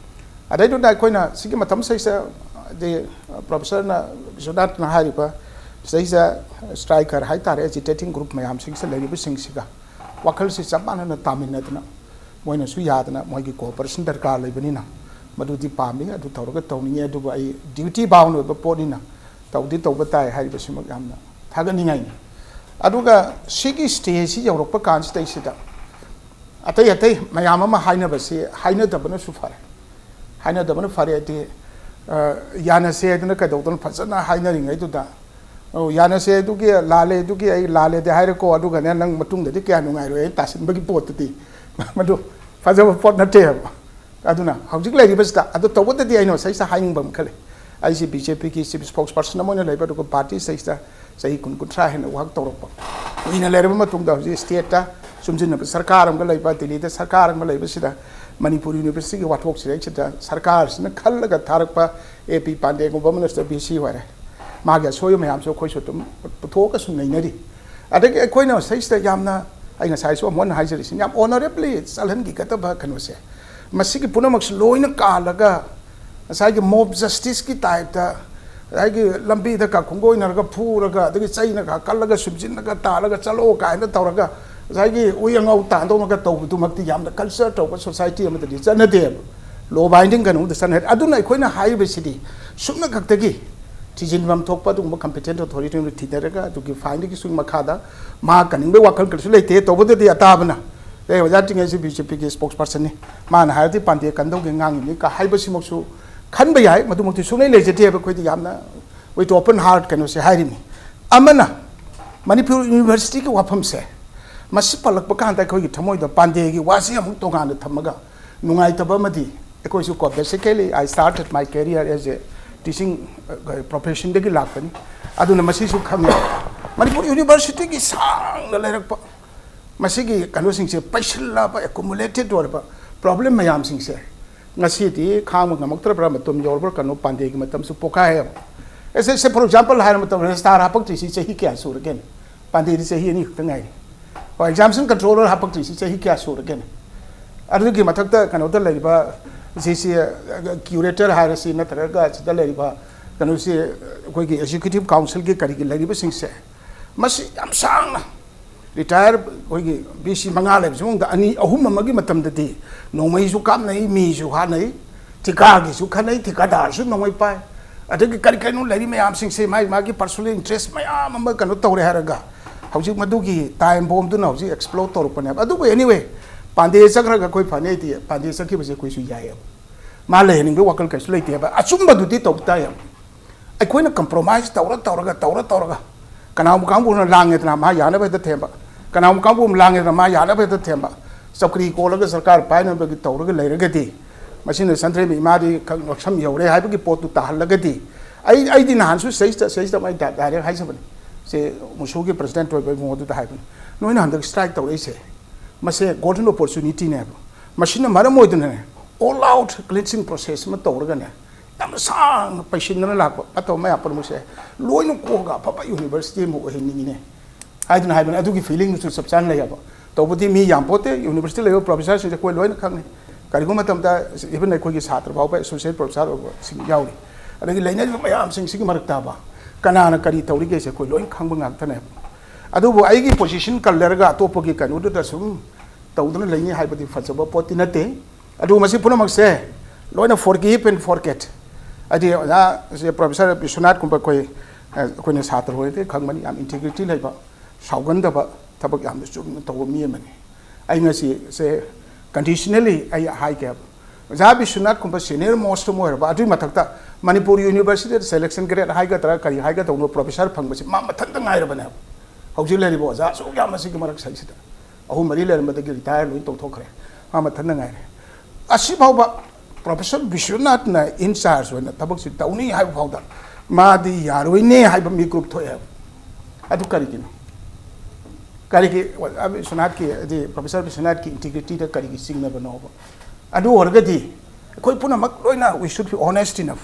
ꯑꯗꯩꯗꯨꯗ ꯑꯩꯈꯣꯏꯅ ꯁꯤꯒꯤ ꯃꯇꯝ ꯁꯤꯗꯩꯁꯤꯗ, ꯍꯥꯏꯗꯤ ꯄ꯭ꯔꯣꯐꯦꯁꯔꯅ, ꯕꯤꯁ꯭ꯋꯅꯥꯊꯅ ꯍꯥꯏꯔꯤꯕ ꯁꯤꯗꯩꯁꯤꯗ ꯁ꯭ꯇ꯭ꯔꯥꯏꯀꯔ ꯍꯥꯏꯇꯥꯔꯦ, ꯑꯦꯖꯤꯇꯦꯇꯤꯡ ꯒ꯭ꯔꯨꯞ ꯃꯌꯥꯝꯁꯤꯡꯁꯤꯗ ꯂꯩꯔꯤꯕꯁꯤꯡꯁꯤꯒ ꯋꯥꯈꯜꯁꯤ ꯆꯞ ꯃꯥꯟꯅꯅ ꯇꯥꯃꯤꯟꯅꯗꯅ ꯃꯣꯏꯅꯁꯨ ꯌꯥꯗꯅ ꯃꯣꯏꯒꯤ ꯀꯣꯑꯣꯄꯔꯦꯁꯟ ꯗꯔꯀꯥꯔ ꯂꯩꯕꯅꯤꯅ ꯃꯗꯨꯗꯤ ꯄꯥꯝꯃꯤ, ꯑꯗꯨ ꯇꯧꯔꯒ ꯇꯧꯅꯤꯡꯉꯤ, ꯑꯗꯨꯕꯨ ꯑꯩ duty bound ꯑꯣꯏꯕ ꯄꯣꯠꯅꯤꯅ ꯇꯧꯗꯤ ꯇꯧꯕ ꯇꯥꯏ ꯍꯥꯏꯔꯤꯕꯁꯤꯃꯛ ꯌꯥꯝꯅ ꯊꯥꯒꯠꯅꯤꯡꯉꯥꯏꯅꯤ꯫ ꯑꯗꯨꯒ ꯁꯤꯒꯤ stage ꯁꯤ ꯌꯧꯔꯛꯄ ꯀꯥꯟꯁꯤꯗꯩꯁꯤꯗ ꯑꯇꯩ ꯑꯇꯩ ꯃꯌꯥꯝ ꯑꯃ ꯍꯥꯏꯅꯕꯁꯤ ꯍꯥꯏꯅꯗꯕꯅꯁꯨ ꯐꯔꯦ꯫ ꯍꯥꯏꯅꯗꯕꯅ ꯐꯔꯦ ꯍꯥꯏꯗꯤ, ꯑ, ꯌꯥꯅꯁꯦ ꯍꯥꯏꯗꯅ ꯀꯩꯗꯧꯗꯅ ꯐꯖꯅ ꯍꯥꯏꯅꯔꯤꯉꯩꯗꯨꯗ, "ꯑꯣ, ꯌꯥꯅꯁꯦ, ꯑꯗꯨꯒꯤ ꯂꯥꯜꯂꯦ, ꯑꯗꯨꯒꯤ ꯑꯩ ꯂꯥꯜꯂꯦꯗꯤ ꯍꯥꯏꯔꯦꯀꯣ, ꯑꯗꯨꯒꯅꯦ ꯅꯪ ꯃꯇꯨꯡꯗꯗꯤ ꯀꯌꯥ ꯅꯨꯡꯉꯥꯏꯔꯣꯏ" ꯍꯥꯏꯅ ꯇꯥꯁꯤꯟꯕꯒꯤ ꯄꯣꯠꯇꯨꯗꯤ ꯃꯗꯨ ꯐꯖꯕ ꯄꯣꯠ ꯅꯠꯇꯦꯕ꯫ ꯑꯗꯨꯅ ꯍꯧꯖꯤꯛ ꯂꯩꯔꯤꯕꯁꯤꯗ ꯑꯗꯨ ꯇꯧꯕꯗꯗꯤ ꯑꯩꯅ ꯉꯁꯥꯏꯁꯤꯗ ꯍꯥꯏꯅꯤꯡꯕ ꯑꯃ ꯈꯜꯂꯤ꯫ ꯑꯩꯁꯤ BJP ꯒꯤ chief spokesperson ꯑꯃ ꯑꯣꯏꯅ ꯂꯩꯕ, ꯑꯗꯨꯒ party ꯁꯤꯗꯩꯁꯤꯗ ꯆꯍꯤ ꯀꯨꯟ, ꯀꯨꯟꯊ꯭ꯔꯥ ꯍꯦꯟꯅ work ꯇꯧꯔꯛꯄ꯫ ꯀꯨꯏꯅ ꯂꯩꯔꯕ ꯃꯇꯨꯡꯗ ꯍꯧꯖꯤꯛ state ꯇ ꯆꯨꯝꯖꯤꯟꯅꯕ ꯁꯔꯀꯥꯔ ꯑꯃꯒ ꯂꯩꯕ, ꯗꯤꯜꯂꯤꯗ ꯁꯔꯀꯥꯔ ꯑꯃꯒ ꯂꯩꯕꯁꯤꯗ ꯃꯅꯤꯄꯨꯔ University ꯒꯤ ꯋꯥꯊꯣꯛꯁꯤꯗꯩꯁꯤꯗ ꯁꯔꯀꯥꯔꯁꯤꯅ ꯈꯜꯂꯒ ꯊꯥꯔꯛꯄ A P ꯄꯥꯟꯗꯦꯒꯨꯝꯕ ꯑꯃꯅꯁꯨ VC ꯑꯣꯏꯔꯦ꯫ ꯃꯥꯒꯤ ꯑꯁꯣꯏꯕ ꯃꯌꯥꯝꯁꯨ ꯑꯩꯈꯣꯏꯁꯨ ꯑꯗꯨꯝ ꯄꯨꯊꯣꯛꯑꯒ ꯁꯨꯝ ꯅꯩꯅꯔꯤ꯫ ꯑꯗꯒꯤ ꯑꯩꯈꯣꯏꯅ ꯁꯤꯗꯩꯁꯤꯗ ꯌꯥꯝꯅ, ꯑꯩ ꯉꯁꯥꯏꯁꯨ ꯑꯃꯨꯛ ꯍꯟꯅ ꯍꯥꯏꯖꯔꯤꯁꯤꯅꯤ, ꯌꯥꯝ honourably ꯆꯠꯍꯟꯈꯤꯒꯗꯕ ꯀꯩꯅꯣꯁꯦ, ꯃꯁꯤꯒꯤ ꯄꯨꯝꯅꯃꯛꯁꯤ ꯂꯣꯏꯅ ꯀꯥꯜꯂꯒ ꯉꯁꯥꯏꯒꯤ mob justice ꯀꯤ type ꯇ, ꯉꯁꯥꯏꯒꯤ ꯂꯝꯕꯤꯗ ꯀꯥꯈꯨꯝꯒ ꯑꯣꯏꯅꯔꯒ ꯐꯨꯔꯒ, ꯑꯗꯒꯤ ꯆꯩꯅꯒ ꯀꯜꯂꯒ, ꯁꯨꯝꯖꯤꯟꯅꯒ ꯇꯥꯜꯂꯒ, "ꯆꯠꯂꯣ" ꯀꯥꯏꯅ ꯇꯧꯔꯒ, ꯉꯁꯥꯏꯒꯤ ꯎꯏ ꯑꯉꯧ ꯇꯥꯟꯗꯧꯅꯒ ꯇꯧꯕꯗꯨꯃꯛꯇꯤ ꯌꯥꯝꯅ culture ꯇꯧꯕ society ꯑꯃꯗꯗꯤ ꯆꯠꯅꯗꯦꯕ꯫ Law binding ꯀꯩꯅꯣꯝꯗ ꯆꯠꯅꯩ꯫ ꯑꯗꯨꯅ ꯑꯩꯈꯣꯏꯅ ꯍꯥꯏꯔꯤꯕꯁꯤꯗꯤ ꯁꯨꯞꯅ ꯈꯛꯇꯒꯤ ꯊꯤꯖꯤꯟꯐꯝ ꯊꯣꯛꯄ ꯑꯗꯨꯒꯨꯝꯕ competent authority ꯑꯃꯗ ꯊꯤꯅꯔꯒ, ꯑꯗꯨꯒꯤ fine ꯗꯒꯤꯁꯨ ꯃꯈꯥꯗ ꯃꯥ ꯀꯟꯅꯤꯡꯕꯒꯤ ꯋꯥꯈꯜ ꯀꯔꯤꯁꯨ ꯂꯩꯇꯦ꯫ ꯇꯧꯕꯗꯗꯤ ꯑꯇꯥꯕꯅ, "ꯑꯦ, ꯑꯣꯖꯥ ꯇꯤꯡꯉꯩꯁꯤ BJP ꯒꯤ spokesperson ꯅꯤ, ꯃꯥꯅ ꯍꯥꯏꯔꯗꯤ ꯄꯥꯟꯗꯦ ꯀꯟꯗꯧꯒꯦ ꯉꯥꯡꯉꯤꯕꯅꯤ" ꯀ ꯍꯥꯏꯕꯁꯤꯃꯛꯁꯨ ꯈꯟꯕ ꯌꯥꯏ꯫ ꯃꯗꯨꯃꯛꯇꯤ ꯁꯨꯡꯂꯩ ꯂꯩꯖꯗꯦꯕ꯫ ꯑꯩꯈꯣꯏꯗꯤ ꯌꯥꯝꯅ with open heart ꯀꯩꯅꯣꯁꯦ ꯍꯥꯏꯔꯤꯅꯤ꯫ ꯑꯃꯅ, ꯃꯅꯤꯄꯨꯔ University ꯒꯤ ꯋꯥꯐꯝꯁꯦ, ꯃꯁꯤ ꯄꯜꯂꯛꯄ ꯀꯥꯟꯗ ꯑꯩꯈꯣꯏꯒꯤ ꯊꯃꯣꯏꯗ ꯄꯥꯟꯗꯦꯒꯤ ꯋꯥꯁꯤ ꯑꯃꯨꯛ ꯇꯣꯉꯥꯟꯅ ꯊꯝꯃꯒ ꯅꯨꯡꯉꯥꯏꯇꯕ ꯑꯃꯗꯤ, ꯑꯩꯈꯣꯏꯁꯨ ꯀꯣ, basically I started my career as a teaching, ꯑ, profession ꯗꯒꯤ ꯂꯥꯛꯄꯅꯤ꯫ ꯑꯗꯨꯅ ꯃꯁꯤꯁꯨ ꯈꯪꯉꯦ꯫ ꯃꯅꯤꯄꯨꯔ University ꯒꯤ ꯁꯥꯡꯅ ꯂꯩꯔꯛꯄ ꯃꯁꯤꯒꯤ ꯀꯩꯅꯣꯁꯤꯡꯁꯦ, ꯄꯩꯁꯤꯜꯂꯕ, accumulated ꯑꯣꯏꯔꯕ problem ꯃꯌꯥꯝꯁꯤꯡꯁꯦ ꯉꯁꯤꯗꯤ ꯈꯥꯡꯕ ꯉꯝꯃꯛꯇ꯭ꯔꯕ꯭ꯔꯥ, ꯃꯇꯝ ꯌꯧꯔꯕ꯭ꯔꯥ, ꯀꯩꯅꯣ, ꯄꯥꯟꯗꯦꯒꯤ ꯃꯇꯝꯁꯨ ꯄꯣꯛꯈꯥꯏꯌꯦꯕ꯫ ꯑꯦꯁ, ꯑꯦꯁ, for example ꯍꯥꯏꯔ ꯃꯇꯝꯗ registrar ꯍꯥꯄꯛꯇ꯭ꯔꯤꯁꯤ ꯆꯍꯤ ꯀꯌꯥ ꯁꯨꯔꯒꯦꯅꯦ? ꯄꯥꯟꯗꯦꯗꯤ ꯆꯍꯤ ꯑꯅꯤ ꯈꯛꯇ ꯉꯥꯏꯔꯤ꯫ ꯍꯣꯏ, examination controller ꯍꯥꯄꯛꯇ꯭ꯔꯤꯁꯤ ꯆꯍꯤ ꯀꯌꯥ ꯁꯨꯔꯒꯦꯅꯦ? ꯑꯗꯨꯒꯤ ꯃꯊꯛꯇ ꯀꯩꯅꯣꯗ ꯂꯩꯔꯤꯕ ꯁꯤꯁꯤ, curator ꯍꯥꯏꯔꯁꯤ, ꯅꯠꯇ꯭ꯔꯒ ꯁꯤꯗ ꯂꯩꯔꯤꯕ ꯀꯩꯅꯣꯁꯤ, ꯑꯩꯈꯣꯏꯒꯤ executive council ꯒꯤ ꯀꯔꯤꯒꯤ ꯂꯩꯔꯤꯕꯁꯤꯡꯁꯦ, ꯃꯁꯤ ꯌꯥꯝ ꯁꯥꯡꯅ retire ꯑꯩꯈꯣꯏꯒꯤ VC ꯃꯉꯥ ꯂꯩꯕꯁꯤ ꯃꯅꯨꯡꯗ ꯑꯅꯤ ꯑꯍꯨꯝ ꯑꯃꯒꯤ ꯃꯇꯝꯗꯗꯤ ꯅꯣꯡꯃꯩꯁꯨ ꯀꯥꯞꯅꯩ, ꯃꯤꯁꯨ ꯍꯥꯠꯅꯩ, ꯊꯤꯀꯥꯒꯤꯁꯨ ꯈꯟꯅꯩ, ꯊꯤꯀꯥꯗꯥꯔꯁꯨ ꯅꯣꯡꯃꯩ ꯄꯥꯏ, ꯑꯗꯒꯤ ꯀꯔꯤ ꯀꯔꯤꯅꯣ ꯂꯩꯔꯤ ꯃꯌꯥꯝꯁꯤꯡꯁꯦ ꯃꯥꯒꯤ ꯃꯥꯒꯤ personal interest ꯃꯌꯥꯝ ꯑꯃ ꯀꯩꯅꯣ ꯇꯧꯔꯦ ꯍꯥꯏꯔꯒ ꯍꯧꯖꯤꯛ ꯃꯗꯨꯒꯤ time bombꯗꯨꯅ ꯍꯧꯖꯤꯛ explode ꯇꯧꯔꯛꯄꯅꯦꯕ꯫ ꯑꯗꯨꯕꯨ anyway, ꯄꯥꯟꯗꯦ ꯆꯠꯈ꯭ꯔꯒ ꯑꯩꯈꯣꯏ ꯐꯅꯤ ꯍꯥꯏꯗꯤ ꯄꯥꯟꯗꯦ ꯆꯠꯈꯤꯕꯁꯦ ꯑꯩꯈꯣꯏꯁꯨ ꯌꯥꯏꯌꯦꯕ꯫ ꯃꯥ ꯂꯩꯍꯟꯅꯤꯡꯕꯒꯤ ꯋꯥꯈꯜ ꯀꯩꯁꯨ ꯂꯩꯇꯦꯕ꯫ ꯑꯆꯨꯝꯕꯗꯨꯗꯤ ꯇꯧ ꯇꯥꯏꯌꯦꯕ꯫ ꯑꯩꯈꯣꯏꯅ compromise ꯇꯧꯔ ꯇꯧꯔꯒ ꯇꯧꯔ ꯇꯧꯔꯒ ꯀꯅꯥꯒꯨꯝꯕ ꯀꯥꯡꯕꯨꯅ ꯂꯥꯡꯉꯦꯗꯅ ꯃꯥ ꯌꯥꯅꯕ ꯍꯦꯛꯇ ꯊꯦꯝꯕ, ꯀꯅꯥꯒꯨꯝꯕ ꯀꯥꯡꯕꯨ ꯑꯃ ꯂꯥꯡꯉꯦꯗꯅ ꯃꯥ ꯌꯥꯅꯕ ꯍꯦꯛꯇ ꯊꯦꯝꯕ, ꯆꯧꯀ꯭ꯔꯤ ꯀꯣꯜꯂꯒ ꯁꯔꯀꯥꯔ ꯄꯥꯏꯅꯕꯒꯤ ꯇꯧꯔꯒ ꯂꯩꯔꯒꯗꯤ ꯃꯁꯤꯅ ꯁꯟꯗ꯭ꯔꯦꯝꯕꯤ ꯏꯃꯥꯗꯤ ꯈꯛ ꯂꯧꯁꯝ ꯌꯧꯔꯦ ꯍꯥꯏꯕꯒꯤ ꯄꯣꯠꯇꯨ ꯇꯥꯍꯜꯂꯒꯗꯤ ꯑꯩ ꯑꯩꯗꯤ ꯅꯍꯥꯟꯁꯨ ꯁꯤꯗꯩꯁꯤꯗ ꯁꯤꯗꯩꯁꯤꯗ ꯑꯩ direct ꯍꯥꯏꯖꯕꯅꯤ꯫ ꯁꯦ ꯃꯨꯁꯨꯒꯤ president ꯑꯣꯏꯕ ꯏꯕꯨꯡꯉꯣꯗꯨꯗ ꯍꯥꯏꯕꯅꯤ, ꯅꯣꯏꯅ ꯍꯟꯗꯛ strike ꯇꯧꯔꯛꯏꯁꯦ ꯃꯁꯦ golden opportunityꯅꯦꯕ꯫ ꯃꯁꯤꯅ ꯃꯔꯝ ꯑꯣꯏꯗꯨꯅꯅꯦ all out cleansing process ꯑꯃ ꯇꯧꯔꯒꯅꯦ ꯌꯥꯝꯅ ꯁꯥꯡꯅ ꯄꯩꯁꯤꯟꯗꯅ ꯂꯥꯛꯄ ꯐꯠꯇꯕ ꯃꯌꯥꯝ ꯄꯨꯝꯅꯃꯛꯁꯦ ꯂꯣꯏꯅ ꯀꯣꯛꯑꯒ ꯑꯐꯕ university ꯑꯃ ꯑꯣꯏꯍꯟꯅꯤꯡꯉꯤꯅꯦ ꯍꯥꯏꯗꯨꯅ ꯍꯥꯏꯕꯅꯤ꯫ ꯑꯗꯨꯒꯤ feelingꯗꯨꯁꯨ ꯆꯞ ꯆꯥꯅ ꯂꯩꯌꯦꯕ꯫ ꯇꯧꯕꯗꯤ ꯃꯤ ꯌꯥꯝ ꯄꯣꯠꯇꯦ, university ꯂꯩꯕ professorꯁꯤꯡꯁꯦ ꯑꯩꯈꯣꯏ ꯂꯣꯏꯅ ꯈꯪꯉꯤ꯫ ꯀꯔꯤꯒꯨꯝꯕ ꯃꯇꯝꯗ even ꯑꯩꯈꯣꯏꯒꯤ ꯁꯥꯇ꯭ꯔ ꯐꯥꯎꯕ associate professor ꯑꯣꯏꯕꯁꯤꯡ ꯌꯥꯎꯔꯤ꯫ ꯑꯗꯒꯤ ꯂꯩꯅꯔꯤꯕ ꯃꯌꯥꯝꯁꯤꯡꯁꯤꯒꯤ ꯃꯔꯛꯇꯕ ꯀꯅꯥꯅ ꯀꯔꯤ ꯇꯧꯔꯤꯒꯦꯁꯦ ꯑꯩꯈꯣꯏ ꯂꯣꯏꯅ ꯈꯪꯕ ꯉꯥꯛꯇꯅꯦꯕ꯫ ꯑꯗꯨꯕꯨ ꯑꯩꯒꯤ position ꯀꯜꯂꯔꯒ ꯑꯇꯣꯞꯄꯒꯤ ꯀꯩꯅꯣꯗꯨꯗ ꯁꯨꯝ ꯇꯧꯗꯨꯅ ꯂꯩꯅꯤ ꯍꯥꯏꯕꯗꯤ ꯐꯖꯕ ꯄꯣꯠꯇꯤ ꯅꯠꯇꯦ꯫ ꯑꯗꯨ ꯃꯁꯤ ꯄꯨꯝꯅꯃꯛꯁꯦ ꯂꯣꯏꯅ forgive and forget꯫ ꯍꯥꯏꯗꯤ ꯑꯣꯖꯥ ꯁꯦ professor ꯕꯤꯁ꯭ꯋꯅꯥꯊ ꯀꯨꯝꯕ ꯑꯩꯈꯣꯏ, ꯑ, ꯑꯩꯈꯣꯏꯅ ꯁꯥꯇ꯭ꯔ ꯑꯣꯏꯔꯗꯤ ꯈꯪꯕꯅꯤ, ꯌꯥꯝ integrity ꯂꯩꯕ, ꯁꯥꯎꯒꯟꯗꯕ, ꯊꯕꯛ ꯌꯥꯝꯅ ꯆꯨꯝꯅ ꯇꯧꯕ ꯃꯤ ꯑꯃꯅꯤ꯫ ꯑꯩ ꯉꯁꯤ ꯁꯦ conditionally ꯑꯩ ꯍꯥꯏꯒꯦꯕ, ꯑꯣꯖꯥ ꯕꯤꯁ꯭ꯋꯅꯥꯊ ꯀꯨꯝꯕ senior most ꯑꯃ ꯑꯣꯏꯔꯕ, ꯑꯗꯨꯒꯤ ꯃꯊꯛꯇ ꯃꯅꯤꯄꯨꯔ universityꯗ selection grade ꯍꯥꯏꯒꯗ꯭ꯔꯥ ꯀꯔꯤ ꯍꯥꯏꯒꯗꯧꯅꯣ professor ꯐꯪꯕꯁꯤ ꯃꯥ ꯃꯊꯟꯇ ꯉꯥꯏꯔꯕꯅꯦꯕ꯫ ꯍꯧꯖꯤꯛ ꯂꯩꯔꯤꯕ ꯑꯣꯖꯥ ꯑꯁꯨꯛ ꯌꯥꯝ ꯑꯁꯤꯒꯤ ꯃꯔꯛ ꯁꯥꯏꯁꯤꯗ ꯑꯍꯨꯝ ꯃꯔꯤ ꯂꯩꯔꯝꯕꯗꯒꯤ retire ꯂꯣꯏ ꯇꯧꯊꯣꯛꯈ꯭ꯔꯦ, ꯃꯥ ꯃꯊꯟꯇ ꯉꯥꯏꯔꯦ꯫ ꯑꯁꯤꯐꯥꯎꯕ professor ꯕꯤꯁ꯭ꯋꯅꯥꯊꯅ in charge ꯑꯣꯏꯅ ꯊꯕꯛꯁꯤ ꯇꯧꯅꯤ ꯍꯥꯏꯕ ꯐꯥꯎꯗ ꯃꯥꯗꯤ ꯌꯥꯔꯣꯏꯅꯦ ꯍꯥꯏꯕ ꯃꯤꯀꯨꯞ ꯊꯣꯛꯑꯦꯕ꯫ ꯑꯗꯨ ꯀꯔꯤꯒꯤꯅꯣ? ꯀꯔꯤꯒꯤ ꯕꯤꯁ꯭ꯋꯅꯥꯊꯀꯤ, ꯍꯥꯏꯗꯤ professor ꯕꯤꯁ꯭ꯋꯅꯥꯊꯀꯤ integrityꯗ ꯀꯔꯤꯒꯤ ꯆꯤꯡꯅꯕꯅꯣꯕ? ꯑꯗꯨ ꯑꯣꯏꯔꯒꯗꯤ ꯑꯩꯈꯣꯏ ꯄꯨꯝꯅꯃꯛ ꯂꯣꯏꯅ we should be honest enough,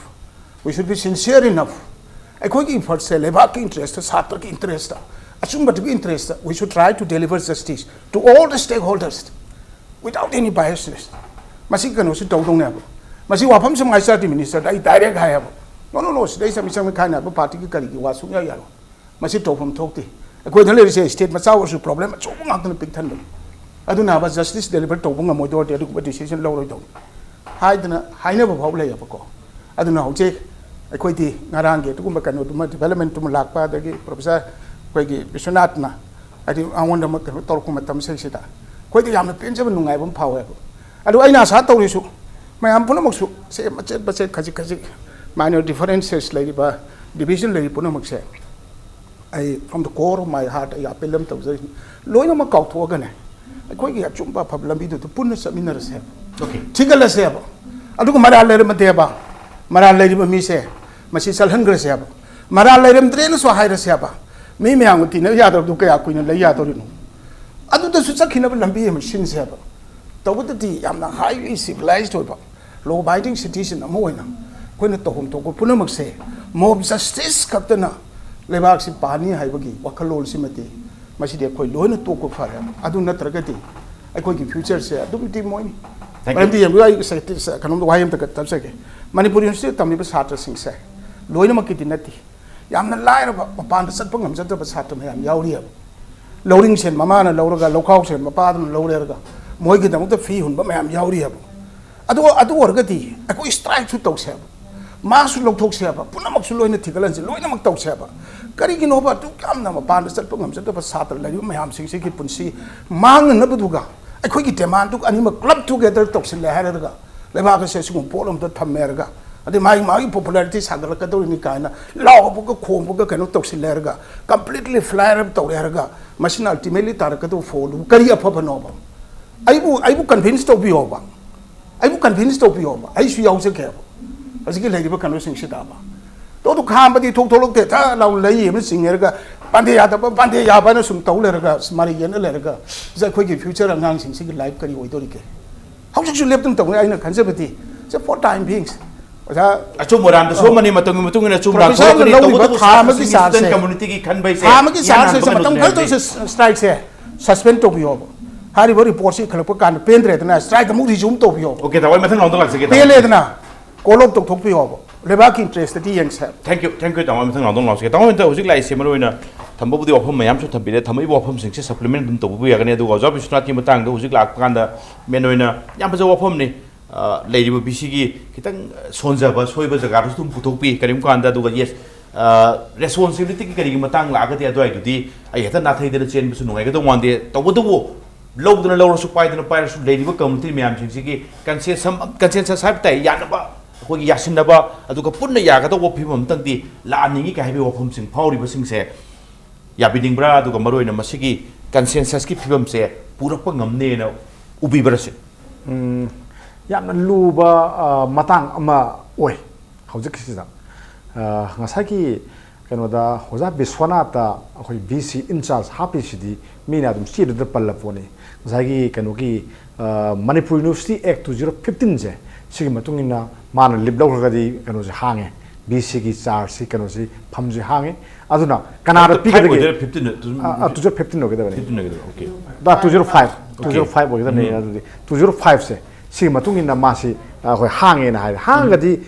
we should be sincere enough꯫ ꯑꯩꯈꯣꯏꯒꯤ effortꯁꯦ ꯂꯩꯕꯥꯛꯀꯤ interestꯇ, ꯁꯥꯇ꯭ꯔꯒꯤ interestꯇ, ꯑꯆꯨꯝꯕꯗꯨꯒꯤ interestꯇ we should try to deliver justice to all the stakeholders without any biasness꯫ ꯃꯁꯤ ꯀꯩꯅꯣꯁꯤ ꯇꯧꯗꯧꯅꯦꯕ꯫ ꯃꯁꯤ ꯋꯥꯐꯝꯁꯤ ꯃꯥꯏ ꯆꯥꯔꯗꯤ ministerꯗ ꯑꯩ direct ꯍꯥꯏꯌꯦꯕ, "No, no, no, ꯁꯤꯗꯩ ꯆꯪꯃꯤ ꯆꯪꯃꯤ ꯈꯥꯏꯅ ꯍꯥꯏꯕ partyꯒꯤ ꯀꯔꯤꯒꯤ ꯋꯥ ꯁꯨꯡꯌꯥ ꯌꯥꯔꯣꯏ꯫ ꯃꯁꯤ ꯇꯧꯐꯝ ꯊꯣꯛꯇꯦ꯫ ꯑꯩꯈꯣꯏꯗ ꯂꯩꯔꯤꯁꯦ state ꯃꯆꯥ ꯑꯣꯏꯔꯁꯨ problem ꯑꯆꯧꯕ ꯉꯥꯛꯇꯅ ꯄꯤꯛ ꯊꯟꯕꯅꯤ꯫ ꯑꯗꯨꯅ ꯍꯥꯏꯕ justice deliver ꯇꯧꯕ ꯉꯝꯃꯣꯏꯗꯧꯔꯗꯤ ꯑꯗꯨꯒꯨꯝꯕ decision ꯂꯧꯔꯣꯏꯗꯧꯅꯤ"꯫ ꯍꯥꯏꯗꯅ ꯍꯥꯏꯅꯕ ꯐꯥꯎ ꯂꯩꯌꯦꯕꯀꯣ꯫ ꯑꯗꯨꯅ ꯍꯧꯖꯤꯛ ꯑꯩꯈꯣꯏꯗꯤ ꯉꯔꯥꯡꯒꯤ ꯑꯗꯨꯒꯨꯝꯕ ꯀꯩꯅꯣꯗꯨꯃ, ꯗꯤꯕꯦꯂꯞꯃꯦꯟꯠꯇꯨꯃ ꯂꯥꯛꯄ, ꯑꯗꯒꯤ ꯄ꯭ꯔꯣꯐꯦꯁꯔ ꯑꯩꯈꯣꯏꯒꯤ ꯕꯤꯁ꯭ꯋꯅꯥꯊꯅ ꯍꯥꯏꯗꯤ ꯑꯩꯉꯣꯟꯗ ꯑꯃ ꯀꯩꯅꯣ ꯇꯧꯔꯛꯄ ꯃꯇꯝꯁꯤꯗꯩꯁꯤꯗ ꯑꯩꯈꯣꯏꯗ ꯌꯥꯝꯅ ꯄꯦꯟꯖꯕ, ꯅꯨꯡꯉꯥꯏꯕ ꯑꯃ ꯐꯥꯎꯋꯦꯕ꯫ ꯑꯗꯨ ꯑꯩꯅ ꯑꯁꯥ ꯇꯧꯔꯤꯁꯨ ꯃꯌꯥꯝ ꯄꯨꯝꯅꯃꯛꯁꯨ ꯁꯦ ꯃꯆꯦꯠ ꯃꯆꯦꯠ, ꯈꯖꯤꯛ ꯈꯖꯤꯛ, ꯃꯥꯏꯅꯔ ꯗꯤꯐꯔꯦꯟꯁꯦꯁ ꯂꯩꯔꯤꯕ, ꯗꯤꯚꯤꯖꯟ ꯂꯩꯔꯤꯕ ꯄꯨꯝꯅꯃꯛꯁꯦ, ꯑꯩ from the core of my heart ꯑꯩ ꯑꯄꯤꯜ ꯑꯃ ꯇꯧꯖꯔꯤ, ꯂꯣꯏꯅꯃꯛ ꯀꯥꯎꯊꯣꯛꯑꯒꯅꯦ, ꯑꯩꯈꯣꯏꯒꯤ ꯑꯆꯨꯝꯕ ꯑꯐꯕ ꯂꯝꯕꯤꯗꯨꯗ ꯄꯨꯟꯅ ꯆꯠꯃꯤꯟꯅꯔꯁꯦꯕ, Okay. ꯊꯤꯒꯠꯂꯁꯦꯕ꯫ ꯑꯗꯨꯒ ꯃꯔꯥꯜ ꯂꯩꯔꯝꯃꯗꯦꯕ, ꯃꯔꯥꯜ ꯂꯩꯔꯤꯕ ꯃꯤꯁꯦ ꯃꯁꯤ ꯆꯠꯍꯟꯈ꯭ꯔꯁꯦꯕ꯫ ꯃꯔꯥꯜ ꯂꯩꯔꯝꯗ꯭ꯔꯦꯅꯁꯨ ꯍꯥꯏꯔꯁꯦꯕ꯫ ꯃꯤ ꯃꯌꯥꯝꯒ ꯇꯤꯟꯅ ꯌꯥꯗꯕꯗꯨ ꯀꯌꯥ ꯀꯨꯏꯅ ꯂꯩ ꯌꯥꯗꯣꯔꯤꯅꯣ? ꯑꯗꯨꯗꯁꯨ ꯆꯠꯈꯤꯅꯕ ꯂꯝꯕꯤ ꯑꯃ ꯁꯤꯟꯁꯦꯕ꯫ ꯇꯧꯕꯗꯗꯤ ꯌꯥꯝꯅ highly civilized ꯑꯣꯏꯕ, law abiding citizen ꯑꯃ ꯑꯣꯏꯅ ꯑꯩꯈꯣꯏꯅ ꯇꯧꯐꯝ ꯊꯣꯛꯄ ꯄꯨꯝꯅꯃꯛꯁꯦ, ꯃꯣꯕ ꯖꯁꯇꯤꯁ ꯈꯛꯇꯅ ꯂꯩꯕꯥꯛꯁꯤ ꯄꯥꯅꯤ ꯍꯥꯏꯕꯒꯤ ꯋꯥꯈꯜꯂꯣꯟꯁꯤꯃꯗꯤ ꯃꯁꯤꯗꯤ ꯑꯩꯈꯣꯏ ꯂꯣꯏꯅ ꯇꯣꯛꯄ ꯐꯔꯦ꯫ ꯑꯗꯨ ꯅꯠꯇ꯭ꯔꯒꯗꯤ ꯑꯩꯈꯣꯏꯒꯤ ꯐ꯭ꯌꯨꯆꯔꯁꯦ ꯑꯗꯨꯝ ꯗꯤꯝ ꯑꯣꯏꯅꯤ꯫ Thank you. ꯃꯔꯝꯗꯤ ꯌꯦꯡꯕꯤꯌꯨ, ꯑꯩ ꯁꯥꯏꯟꯇꯤꯁ ꯀꯩꯅꯣꯝꯗ ꯋꯥꯍꯩ ꯑꯃꯇ ꯇꯝꯖꯒꯦ꯫ ꯃꯅꯤꯄꯨꯔ ꯌꯨꯅꯤꯚꯔꯁꯤꯇꯤꯗ ꯇꯝꯃꯤꯕ ꯁꯥꯇ꯭ꯔꯁꯤꯡꯁꯦ ꯂꯣꯏꯅꯃꯛꯀꯤꯗꯤ ꯅꯠꯇꯦ, ꯌꯥꯝꯅ ꯂꯥꯏꯔꯕ, ꯃꯄꯥꯟꯗ ꯆꯠꯄ ꯉꯝꯖꯗꯕ ꯁꯥꯇ꯭ꯔ ꯃꯌꯥꯝ ꯌꯥꯎꯔꯤꯑꯕ꯫ ꯂꯧꯔꯤꯡ ꯁꯦꯟ ꯃꯃꯥꯅ ꯂꯧꯔꯒ, ꯂꯧꯈꯥꯎ ꯁꯦꯟ ꯃꯄꯥꯗꯨꯅ ꯂꯧꯔꯦꯔꯒ ꯃꯣꯏꯒꯤꯗꯃꯛꯇ ꯐꯤ ꯍꯨꯟꯕ ꯃꯌꯥꯝ ꯌꯥꯎꯔꯤꯑꯕ꯫ ꯑꯗꯨ ꯑꯗꯨ ꯑꯣꯏꯔꯒꯗꯤ ꯑꯩꯈꯣꯏ ꯁ꯭ꯇ꯭ꯔꯥꯏꯛꯁꯨ ꯇꯧꯁꯦꯕ, ꯃꯥꯁꯨ ꯂꯧꯊꯣꯛꯁꯦꯕ, ꯄꯨꯝꯅꯃꯛꯁꯨ ꯂꯣꯏꯅ ꯊꯤꯒꯠꯍꯟꯁꯤ, ꯂꯣꯏꯅꯃꯛ ꯇꯧꯁꯦꯕ꯫ ꯀꯔꯤꯒꯤꯅꯣꯕ ꯑꯗꯨꯛ ꯌꯥꯝꯅ ꯃꯄꯥꯟꯗ ꯆꯠꯄ ꯉꯝꯖꯗꯕ ꯁꯥꯇ꯭ꯔ ꯂꯩꯔꯤꯕ ꯃꯌꯥꯝꯁꯤꯡꯁꯤꯒꯤ ꯄꯨꯟꯁꯤ ꯃꯥꯡꯅꯅꯕꯗꯨꯒ ꯑꯩꯈꯣꯏꯒꯤ ꯗꯤꯃꯥꯟꯗꯨ ꯑꯅꯤꯃꯛ club together ꯇꯧꯁꯤꯜꯂꯦ ꯍꯥꯏꯔꯒ ꯂꯩꯕꯥꯛ ꯑꯁꯦ ꯑꯁꯤꯒꯨꯝꯕ ꯄꯣꯠ ꯑꯃꯗ ꯊꯝꯃꯦ ꯍꯥꯏꯔꯒ, ꯑꯗꯩ ꯃꯥꯒꯤ ꯃꯥꯒꯤ popularity ꯁꯥꯒꯠꯂꯛꯀꯗꯧꯔꯤꯅꯤ ꯀꯥꯏꯅ ꯂꯥꯎꯕꯒ ꯈꯣꯡꯕꯒ ꯀꯩꯅꯣ ꯇꯧꯁꯤꯜꯂꯦ ꯍꯥꯏꯔꯒ, completely flare up ꯇꯧꯔꯦ ꯍꯥꯏꯔꯒ, ꯃꯁꯤꯅ ultimately ꯇꯥꯔꯛꯀꯗꯧꯕ ꯐꯣꯜꯗꯨꯕꯨ ꯀꯔꯤ ꯑꯐꯕꯅꯣꯕ? ꯑꯩꯕꯨ ꯑꯩꯕꯨ convince ꯇꯧꯕꯤꯌꯣꯕ, ꯑꯩꯕꯨ convince ꯇꯧꯕꯤꯌꯣꯕ, ꯑꯩꯁꯨ ꯌꯥꯎꯖꯒꯦꯕ ꯍꯧꯖꯤꯛꯀꯤ ꯂꯩꯔꯤꯕ ꯀꯩꯅꯣꯁꯤꯡꯁꯤꯗꯕ꯫ ꯇꯧꯗꯨ ꯈꯥꯝꯕꯗꯤ ꯊꯣꯛ ꯊꯣꯛꯂꯛꯇꯦ, ꯊ ꯂꯥꯎ ꯂꯩ ꯑꯃ ꯆꯤꯡꯉꯦꯔꯒ, ꯄꯥꯟꯗꯦ ꯌꯥꯗꯕ, ꯄꯥꯟꯗꯦ ꯌꯥꯕ ꯍꯥꯏꯅ ꯁꯨꯝ ꯇꯧ ꯂꯩꯔꯒ, ꯃꯔꯩ ꯌꯦꯠꯅ ꯂꯩꯔꯒ, ꯁꯤꯗ ꯑꯩꯈꯣꯏꯒꯤ ꯐ꯭ꯌꯨꯆꯔ ꯑꯉꯥꯡꯁꯤꯡꯁꯤꯒꯤ ꯂꯥꯏꯐ ꯀꯔꯤ ꯑꯣꯏꯗꯣꯔꯤꯒꯦ? ꯍꯧꯖꯤꯛꯁꯨ ꯂꯦꯞꯇꯅ ꯇꯧꯅꯤ꯫ ꯑꯩꯅ ꯈꯟꯖꯕꯗꯤ, for time beings, ꯑꯣꯖꯥ, ꯑꯆꯨꯝ ꯑꯔꯥꯟꯗ ꯁꯣꯝꯃꯅꯤ, ꯃꯇꯝꯒꯤ ꯃꯇꯨꯡ ꯏꯟꯅ ꯑꯆꯨꯝ ꯑꯔꯥꯟ ꯄ꯭ꯔꯣꯐꯦꯁꯔꯅ ꯊꯣꯛꯂꯛꯀꯅꯤ꯫ ꯂꯧꯔꯤꯕ ꯇꯧꯕꯇꯕꯨ ꯊꯥ ꯑꯃꯒꯤ ꯁꯥꯇ꯭ꯔꯁꯤꯡꯒꯤ ꯆꯥꯡꯁꯦ, student community ꯒꯤ ꯈꯟꯕ ꯍꯥꯏꯁꯦ ꯊꯥ ꯑꯃꯒꯤ ꯏꯍꯥꯟ ꯆꯥꯡꯁꯦ ꯍꯥꯟꯕ ꯃꯇꯝ ꯀꯩꯅꯣꯗꯨꯅꯦ꯫ ꯈꯔꯗꯁꯨ ꯁ꯭ꯇ꯭ꯔꯥꯏꯛꯁꯦ ꯁꯁꯄꯦꯟ ꯇꯧꯕꯤꯌꯣꯕ꯫ ꯍꯥꯏꯔꯤꯕ ꯔꯤꯄꯣꯔꯠꯁꯤ ꯏꯈꯠꯂꯛꯄ ꯀꯥꯟꯗ ꯄꯦꯟꯗ꯭ꯔꯦꯗꯅ ꯁ꯭ꯇ꯭ꯔꯥꯏꯛ ꯑꯃꯨꯛ ꯔꯤꯖ꯭ꯌꯨꯝ ꯇꯧꯕꯤꯌꯣꯕ꯫ Okay, ꯇꯥꯃꯣ, ꯑꯩ ꯃꯊꯪ ꯔꯥꯎꯟꯗ ꯂꯥꯛꯆꯒꯦ, ꯇꯥꯃꯣ꯫ ꯄꯦꯜꯂꯦꯗꯅ ꯀꯣꯜ ꯑꯣꯐ ꯇꯧꯊꯣꯛꯄꯤꯌꯣꯕ꯫ ꯂꯩꯕꯥꯛꯀꯤ ꯏꯟꯇꯔꯦꯁꯇꯗꯤ ꯌꯦꯡꯁꯦ꯫ Thank you, thank you, ꯇꯥꯃꯣ, ꯑꯩ ꯃꯊꯪ ꯔꯥꯎꯟꯗ ꯑꯃꯨꯛ ꯂꯥꯛꯆꯒꯦ꯫ ꯇꯥꯃꯣ, ꯍꯟꯗꯛ ꯍꯧꯖꯤꯛ ꯂꯥꯛꯏꯁꯦ ꯃꯔꯨ ꯑꯣꯏꯅ ꯊꯝꯕꯕꯨꯗꯤ ꯋꯥꯐꯝ ꯃꯌꯥꯝꯁꯨ ꯊꯝꯕꯤꯔꯦ, ꯊꯝꯃꯛꯏꯕ ꯋꯥꯐꯝꯁꯤꯡꯁꯦ ꯁꯄ꯭ꯂꯤꯃꯦꯟ ꯑꯗꯨꯝ ꯇꯧꯕꯤꯕ ꯌꯥꯒꯅꯤ꯫ ꯑꯗꯨꯒ ꯑꯣꯖꯥ ꯕꯤꯁ꯭ꯋꯅꯥꯊꯀꯤ ꯃꯇꯥꯡꯗ ꯍꯧꯖꯤꯛ ꯂꯥꯛꯄ ꯀꯥꯟꯗ ꯃꯦꯟ ꯑꯣꯏꯅ ꯌꯥꯝ ꯐꯖꯕ ꯋꯥꯐꯝꯅꯤ꯫ ꯑ, ꯂꯩꯔꯤꯕ ꯕꯤ ꯁꯤꯒꯤ ꯈꯤꯇꯪ ꯁꯣꯟꯖꯕ, ꯁꯣꯏꯕ ꯖꯒꯥꯗꯨꯁꯨ ꯑꯗꯨꯝ ꯄꯨꯊꯣꯛꯄꯤ꯫ ꯀꯔꯤꯒꯨꯝꯕ ꯀꯥꯟꯗ, ꯑꯗꯨꯒ, ꯌꯦꯁ, ꯔꯦꯁꯄꯣꯟꯁꯤꯕꯤꯂꯤꯇꯤꯒꯤ ꯀꯔꯤꯒꯤ ꯃꯇꯥꯡ ꯂꯥꯛꯑꯒꯗꯤ, ꯑꯗꯨꯋꯥꯏꯗꯨꯗꯤ ꯑꯩ ꯍꯦꯛꯇ ꯅꯥꯊꯩꯗꯅ ꯆꯦꯟꯕꯁꯨ ꯅꯨꯡꯉꯥꯏꯒꯗꯧ ꯃꯥꯟꯗꯦ꯫ ꯇꯧꯕꯇꯕꯨ, ꯂꯧꯗꯅ ꯂꯧꯔꯁꯨ, ꯄꯥꯏꯗꯅ ꯄꯥꯏꯔꯁꯨ, ꯂꯩꯔꯤꯕ ꯀꯝꯃꯨꯅꯤꯇꯤ ꯃꯌꯥꯝꯁꯤꯡꯁꯤꯒꯤ ꯀꯟꯁꯦꯟꯁꯟ, ꯀꯟꯁꯦꯟꯁꯁ ꯍꯥꯏꯕ ꯇꯥꯏ, ꯌꯥꯅꯕ, ꯑꯩꯈꯣꯏꯒꯤ ꯌꯥꯁꯤꯟꯅꯕ, ꯑꯗꯨꯒ ꯄꯨꯟꯅ ꯌꯥꯒꯗꯧꯕ ꯐꯤꯕꯝ ꯑꯝꯇꯪꯗꯤ ꯂꯥꯛꯍꯟꯅꯤꯡꯉꯤ ꯀꯥꯏ ꯍꯥꯏꯕꯒꯤ ꯋꯥꯐꯝꯁꯤꯡ ꯐꯥꯎꯔꯤꯕꯁꯤꯡꯁꯦ ꯌꯥꯕꯤꯅꯤꯡꯕ꯭ꯔꯥ? ꯑꯗꯨꯒ ꯃꯔꯨꯑꯣꯏꯅ ꯃꯁꯤꯒꯤ ꯀꯟꯁꯦꯟꯁꯁꯀꯤ ꯐꯤꯕꯝꯁꯦ ꯄꯨꯔꯛꯄ ꯉꯝꯅꯦꯅ ꯎꯕꯤꯕ꯭ꯔꯥ ꯁꯤꯅꯤ? ꯎꯝ, ꯌꯥꯝꯅ ꯂꯨꯕ, ꯑ, ꯃꯇꯥꯡ ꯑꯃ ꯑꯣꯏ ꯍꯧꯖꯤꯛꯀꯤꯁꯤꯗ꯫ ꯑ, ꯉꯁꯥꯏꯒꯤ ꯀꯩꯅꯣꯗ ꯑꯣꯖꯥ ꯕꯤꯁ꯭ꯋꯥꯅꯥꯊꯇ ꯑꯩꯈꯣꯏ ꯕꯤ ꯁꯤ ꯏꯟꯆꯥꯔꯖ ꯍꯥꯞꯄꯤꯁꯤꯗꯤ ꯃꯤꯅ ꯑꯗꯨꯝ ꯆꯦꯗꯨꯗ ꯄꯜꯂ ꯄꯣꯠꯅꯤ꯫ ꯉꯁꯥꯏꯒꯤ ꯀꯩꯅꯣꯒꯤ, ꯑ, ꯃꯅꯤꯄꯨꯔ ꯌꯨꯅꯤꯚꯔꯁꯤꯇꯤ ꯑꯦꯛ ꯇꯨ ꯖꯤꯔꯣ ꯐꯤꯐꯇꯤꯟꯁꯦ, ꯁꯤꯒꯤ ꯃꯇꯨꯡ ꯏꯟꯅ ꯃꯥꯅ ꯂꯤꯞ ꯂꯧꯈ꯭ꯔꯒꯗꯤ ꯀꯩꯅꯣꯁꯦ ꯍꯥꯡꯉꯦ, ꯕꯤ ꯁꯤꯒꯤ ꯆꯥꯔꯖꯁꯤ, ꯀꯩꯅꯣꯁꯤ, ꯐꯝꯁꯤ ꯍꯥꯡꯉꯦ꯫ ꯑꯗꯨꯅ ꯀꯅꯥꯗ ꯐꯥꯏꯚ ꯄꯤꯒꯗꯒꯦ? ꯑꯣꯏꯗꯣꯏꯔꯥ, ꯐꯤꯐꯇꯤꯟ? ꯑ, ꯑ, ꯇꯨ ꯖꯤꯔꯣ ꯐꯤꯐꯇꯤꯟ ꯑꯣꯏꯒꯗꯕꯅꯤ꯫ ꯐꯤꯐꯇꯤꯟ ꯑꯣꯏꯒꯗꯕ, okay. Two zero five, okay. Two zero five ꯑꯣꯏꯒꯗꯕꯅꯤ꯫ ꯎꯝ꯫ ꯑꯗꯨꯗꯤ ꯇꯨ ꯖꯤꯔꯣ ꯐꯥꯏꯚꯁꯦ, ꯁꯤꯒꯤ ꯃꯇꯨꯡ ꯏꯟꯅ ꯃꯥꯁꯤ, ꯑ, ꯑꯩꯈꯣꯏ ꯍꯥꯡꯉꯦꯅ ꯍꯥꯏꯔꯦ꯫ ꯍꯥꯡꯉꯒꯗꯤ,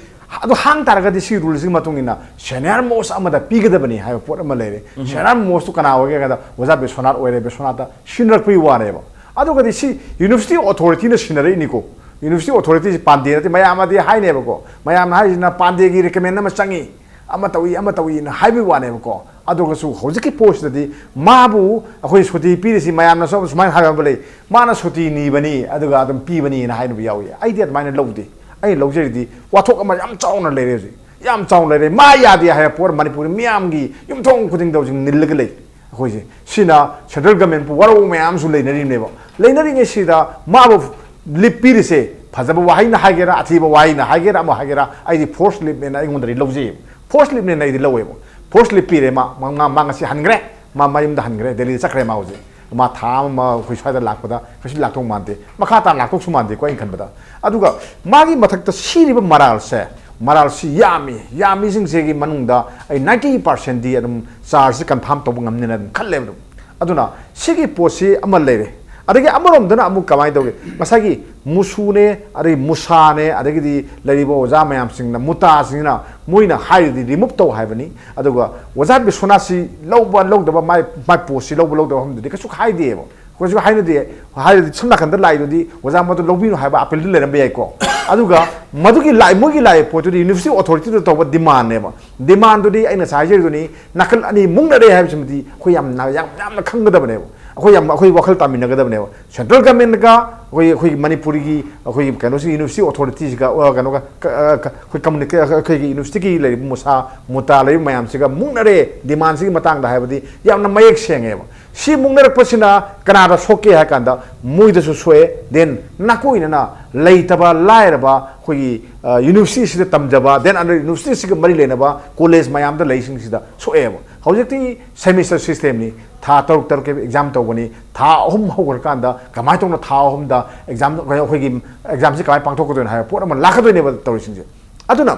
ꯑꯗꯨ ꯍꯥꯡ ꯇꯥꯔꯒꯗꯤ ꯁꯤꯒꯤ ꯔꯨꯜꯁꯤꯒꯤ ꯃꯇꯨꯡ ꯏꯟꯅ ꯁꯦꯅꯤꯌꯔ ꯃꯣꯁ ꯑꯃꯗ ꯄꯤꯒꯗꯕꯅꯤ ꯍꯥꯏꯕ ꯄꯣꯠ ꯑꯃ ꯂꯩꯔꯦ꯫ ꯎꯝ꯫ ꯁꯦꯅꯤꯌꯔ ꯃꯣꯁꯇꯨ ꯀꯅꯥ ꯑꯣꯏꯒꯦ ꯍꯥꯏ ꯀꯥꯟꯗ ꯑꯣꯖꯥ ꯕꯤꯁ꯭ꯋꯥꯅꯥꯊ ꯑꯣꯏꯔꯦ, ꯕꯤꯁ꯭ꯋꯥꯅꯥꯊꯇ ꯁꯤꯟꯅꯔꯛꯄꯒꯤ ꯋꯥꯅꯦꯕ꯫ ꯑꯗꯨꯒꯗꯤ ꯁꯤ ꯌꯨꯅꯤꯚꯔꯁꯤꯇꯤ ꯑꯣꯊꯣꯔꯤꯇꯤꯅ ꯁꯤꯟꯅꯔꯛꯏꯅꯤꯀꯣ꯫ ꯌꯨꯅꯤꯚꯔꯁꯤꯇꯤ ꯑꯣꯊꯣꯔꯤꯇꯤꯁꯤ ꯄꯥꯟꯗꯦ ꯅꯠꯇꯦ, ꯃꯌꯥꯝꯅꯗꯤ ꯍꯥꯏꯅꯦꯕꯀꯣ꯫ ꯃꯌꯥꯝꯅ ꯍꯥꯏꯔꯤꯁꯤꯅ ꯄꯥꯟꯗꯦꯒꯤ ꯔꯤꯀꯃꯦꯟ ꯑꯃ ꯆꯪꯉꯤ, ꯑꯃ ꯇꯧꯏ, ꯑꯃ ꯇꯧꯏꯅ ꯍꯥꯏꯕꯒꯤ ꯋꯥꯅꯦꯕꯀꯣ꯫ ꯑꯗꯨꯒꯁꯨ ꯍꯧꯖꯤꯛꯀꯤ ꯄꯣꯠꯁꯤꯗꯗꯤ ꯃꯥꯕꯨ ꯑꯩꯈꯣꯏ ꯁꯨꯇꯤ ꯄꯤꯔꯤꯁꯤ, ꯃꯌꯥꯝꯅꯁꯨ ꯁꯨꯃꯥꯏꯅ ꯍꯥꯏꯕ ꯑꯃ ꯂꯩ, "ꯃꯥꯅ ꯁꯨꯇꯤ ꯅꯤꯕꯅꯤ, ꯑꯗꯨꯒ ꯑꯗꯨꯝ ꯄꯤꯕꯅꯤꯅ" ꯍꯥꯏꯅꯕ ꯌꯥꯎꯏ꯫ ꯑꯩꯗꯤ ꯑꯗꯨꯃꯥꯏꯅ ꯂꯧꯗꯦ꯫ ꯑꯩꯅ ꯂꯧꯖꯔꯤꯗꯤ ꯋꯥꯊꯣꯛ ꯑꯃ ꯌꯥꯝ ꯆꯥꯎꯅ ꯂꯩꯔꯦ ꯍꯧꯖꯤꯛ꯫ ꯌꯥꯝ ꯆꯥꯎꯅ ꯂꯩꯔꯦ꯫ ꯃꯥ ꯌꯥꯗꯦ ꯍꯥꯏꯕ ꯄꯣꯠ ꯃꯅꯤꯄꯨꯔꯒꯤ ꯃꯤꯌꯥꯝꯒꯤ ꯌꯨꯝꯊꯣꯡ ꯈꯨꯗꯤꯡꯗ ꯍꯧꯖꯤꯛ ꯅꯤꯜꯂꯒ ꯂꯩ꯫ ꯑꯩꯈꯣꯏꯁꯦ, ꯁꯤꯅ ꯁꯦꯟꯇ꯭ꯔꯦꯜ ꯒꯃꯦꯟꯄꯨ ꯋꯥꯔꯧꯕ ꯃꯌꯥꯝ ꯑꯃꯁꯨ ꯂꯩꯅꯔꯤꯕꯅꯦꯕ꯫ ꯂꯩꯅꯔꯤꯉꯩꯁꯤꯗ ꯃꯥꯕꯨ ꯂꯤꯞ ꯄꯤꯔꯤꯁꯦ, ꯐꯖꯕ ꯋꯥꯍꯩꯅ ꯍꯥꯏꯒꯦꯔꯥ, ꯑꯊꯤꯕ ꯋꯥꯍꯩꯅ ꯍꯥꯏꯒꯦꯔꯥ, ꯑꯃ ꯍꯥꯏꯒꯦꯔꯥ, ꯑꯩꯗꯤ ꯐꯣꯔꯁ ꯂꯤꯞꯅꯦꯅ ꯑꯩꯉꯣꯟꯗꯗꯤ ꯂꯧꯖꯩꯌꯦꯕ꯫ ꯐꯣꯔꯁ ꯂꯤꯞꯅꯦꯅ ꯑꯩꯗꯤ ꯂꯧꯋꯦꯕ꯫ ꯐꯣꯔꯁ ꯂꯤꯞ ꯄꯤꯔꯦ ꯃꯥ, ꯃꯥ, ꯃꯥ, ꯃꯥ ꯉꯁꯤ ꯍꯟꯈ꯭ꯔꯦ꯫ ꯃꯥ ꯃꯌꯨꯝꯗ ꯍꯟꯈ꯭ꯔꯦ, ꯗꯦꯜꯂꯤꯗ ꯆꯠꯈ꯭ꯔꯦ ꯃꯥ ꯍꯧꯖꯤꯛ꯫ ꯃꯥ ꯊꯥ ꯑꯃ ꯑꯩꯈꯣꯏ ꯁ꯭ꯋꯥꯏꯗ ꯂꯥꯛꯄꯗ ꯀꯩꯁꯨ ꯂꯥꯛꯇꯧ ꯃꯥꯟꯗꯦ, ꯃꯈꯥ ꯇꯥꯅ ꯂꯥꯛꯇꯧꯁꯨ ꯃꯥꯟꯗꯦꯀꯣ ꯑꯩꯅ ꯈꯟꯕꯗ꯫ ꯑꯗꯨꯒ ꯃꯥꯒꯤ ꯃꯊꯛꯇ ꯁꯤꯔꯤꯕ ꯃꯔꯥꯜꯁꯦ, ꯃꯔꯥꯜꯁꯤ ꯌꯥꯝꯃꯤ꯫ ꯌꯥꯝꯃꯤꯁꯤꯡꯁꯤꯒꯤ ꯃꯅꯨꯡꯗ ꯑꯩ ꯅꯥꯏꯟꯇꯤ ꯄꯥꯔꯁꯦꯟꯗꯤ ꯑꯗꯨꯝ ꯆꯥꯔꯖꯁꯤ ꯀꯟꯐꯥꯔꯝ ꯇꯧꯕ ꯉꯝꯅꯤꯅ ꯑꯗꯨꯝ ꯈꯜꯂꯦꯕ ꯑꯗꯨꯝ꯫ ꯑꯗꯨꯅ ꯁꯤꯒꯤ ꯄꯣꯠꯁꯤ ꯑꯃ ꯂꯩꯔꯦ꯫ ꯑꯗꯒꯤ ꯑꯃꯔꯣꯝꯗꯅ ꯑꯃꯨꯛ ꯀꯃꯥꯏꯅ ꯇꯧꯒꯦ? ꯉꯁꯥꯏꯒꯤ ꯃꯨꯁꯨꯅꯦ, ꯑꯗꯩ ꯃꯨꯁꯥꯅꯦ, ꯑꯗꯒꯤꯗꯤ ꯂꯩꯔꯤꯕ ꯑꯣꯖꯥ ꯃꯌꯥꯝꯁꯤꯡꯅ, ꯃꯨꯇꯥꯁꯤꯡꯁꯤꯅ ꯃꯣꯏꯅ ꯍꯥꯏꯔꯤꯗꯤ ꯔꯤꯃꯨꯚ ꯇꯧ ꯍꯥꯏꯕꯅꯤ꯫ ꯑꯗꯨꯒ ꯑꯣꯖꯥ ꯕꯤꯁ꯭ꯋꯥꯅꯥꯊꯁꯤ ꯂꯧꯕ ꯂꯧꯗꯕ, ꯃꯥꯏ, ꯃꯥꯏ ꯄꯣꯁꯁꯤ ꯂꯧꯕ ꯂꯧꯗꯕ ꯃꯐꯝꯗꯨꯗꯤ ꯀꯩꯁꯨ ꯍꯥꯏꯗꯦꯕ꯫ ꯀꯩꯁꯨ ꯍꯥꯏꯅꯗꯦ꯫ ꯍꯥꯏꯔꯗꯤ ꯁꯣꯝ ꯅꯥꯀꯟꯗ ꯂꯥꯛꯏꯗꯨꯗꯤ ꯑꯣꯖꯥ ꯃꯗꯨ ꯂꯧꯕꯤꯅꯨ ꯍꯥꯏꯕ ꯑꯄꯤꯜꯗꯤ ꯂꯩꯔꯝꯕ ꯌꯥꯏꯀꯣ꯫ ꯑꯗꯨꯒ ꯃꯗꯨꯒꯤ ꯂꯥꯛꯏ, ꯃꯣꯏꯒꯤ ꯂꯥꯛꯏ ꯄꯣꯠꯇꯨꯗꯤ ꯌꯨꯅꯤꯚꯔꯁꯤꯇꯤ ꯑꯣꯊꯣꯔꯤꯇꯤꯗ ꯇꯧꯕ ꯗꯤꯃꯥꯟꯅꯦꯕ꯫ ꯗꯤꯃꯥꯟꯗꯨꯗꯤ ꯑꯩꯅ ꯉꯁꯥꯏ ꯍꯥꯏꯖꯔꯤꯗꯨꯅꯤ, ꯅꯥꯀꯜ ꯑꯅꯤ ꯃꯨꯛꯅꯔꯦ ꯍꯥꯏꯕꯁꯤꯃꯗꯤ ꯑꯩꯈꯣꯏ ꯌꯥꯝ ꯌꯥꯝ ꯌꯥꯝꯅ ꯈꯪꯒꯗꯕꯅꯦꯕ꯫ ꯑꯩꯈꯣꯏ ꯌꯥꯝ ꯑꯩꯈꯣꯏ ꯋꯥꯈꯜ ꯇꯥꯃꯤꯟꯅꯒꯗꯕꯅꯦꯕ꯫ ꯁꯦꯟꯇ꯭ꯔꯦꯜ ꯒꯃꯦꯟꯒ ꯑꯩꯈꯣꯏ ꯑꯩꯈꯣꯏꯒꯤ ꯃꯅꯤꯄꯨꯔꯒꯤ ꯑꯩꯈꯣꯏꯒꯤ ꯀꯩꯅꯣꯁꯤ ꯌꯨꯅꯤꯚꯔꯁꯤꯇꯤ ꯑꯣꯊꯣꯔꯤꯇꯤꯁꯤꯒ ꯑ, ꯀꯩꯅꯣꯒ ꯀ- ꯑ, ꯀ- ꯑꯩꯈꯣꯏ ꯀꯝꯃꯨꯅꯤꯀꯦ ꯑꯩꯈꯣꯏꯒꯤ ꯌꯨꯅꯤꯚꯔꯁꯤꯇꯤꯒꯤ ꯂꯩꯔꯤꯕ ꯃꯨꯁꯥ ꯃꯨꯇꯥ ꯂꯩꯔꯤꯕ ꯃꯌꯥꯝꯁꯤꯒ ꯃꯨꯛꯅꯔꯦ ꯗꯤꯃꯥꯟꯁꯤꯒꯤ ꯃꯇꯥꯡꯗ ꯍꯥꯏꯕꯗꯤ ꯌꯥꯝꯅ ꯃꯌꯦꯛ ꯁꯦꯡꯉꯦꯕ꯫ ꯁꯤ ꯃꯨꯛꯅꯔꯛꯄꯁꯤꯅ ꯀꯅꯥꯗ ꯁꯣꯛꯀꯦ ꯍꯥꯏ ꯀꯥꯟꯗ ꯃꯣꯏꯗꯁꯨ ꯁꯣꯛꯑꯦ, ꯗꯦꯟ ꯅꯥꯀꯣꯏꯅꯅ ꯂꯩꯇꯕ ꯂꯥꯏꯔꯕ ꯑꯩꯈꯣꯏꯒꯤ ꯌꯨꯅꯤꯚꯔꯁꯤꯇꯤꯁꯤꯗ ꯇꯝꯖꯕ, ꯗꯦꯟ ꯑꯟꯗꯔ ꯌꯨꯅꯤꯚꯔꯁꯤꯇꯤꯁꯤꯒ ꯃꯔꯤ ꯂꯩꯅꯕ ꯀꯣꯂꯦꯖ ꯃꯌꯥꯝꯗ ꯂꯩꯁꯤꯡꯁꯤꯗ ꯁꯣꯛꯑꯦꯕ꯫ ꯍꯧꯖꯤꯛꯇꯤ ꯁꯦꯃꯤꯁꯇꯔ ꯁꯤꯁꯇꯦꯝꯅꯤ꯫ ꯊꯥ ꯇꯔꯨꯛ ꯇꯔꯨꯛꯀꯤ ꯑꯦꯛꯖꯥꯝ ꯇꯧꯒꯅꯤ꯫ ꯊꯥ ꯑꯍꯨꯝ ꯍꯧꯈ꯭ꯔꯀꯥꯟꯗ ꯀꯃꯥꯏꯅ ꯇꯧꯅ ꯊꯥ ꯑꯍꯨꯝꯗ ꯑꯦꯛꯖꯥꯝ, ꯑꯩꯈꯣꯏꯒꯤ ꯑꯦꯛꯖꯥꯝꯁꯤ ꯀꯃꯥꯏꯅ ꯄꯥꯡꯊꯣꯛꯀꯗꯣꯏꯅꯣ ꯍꯥꯏꯕ ꯄꯣꯠ ꯑꯃ ꯂꯥꯛꯀꯗꯣꯏꯅꯦꯕ ꯇꯧꯔꯤꯁꯤꯡꯁꯦ꯫ ꯑꯗꯨꯅ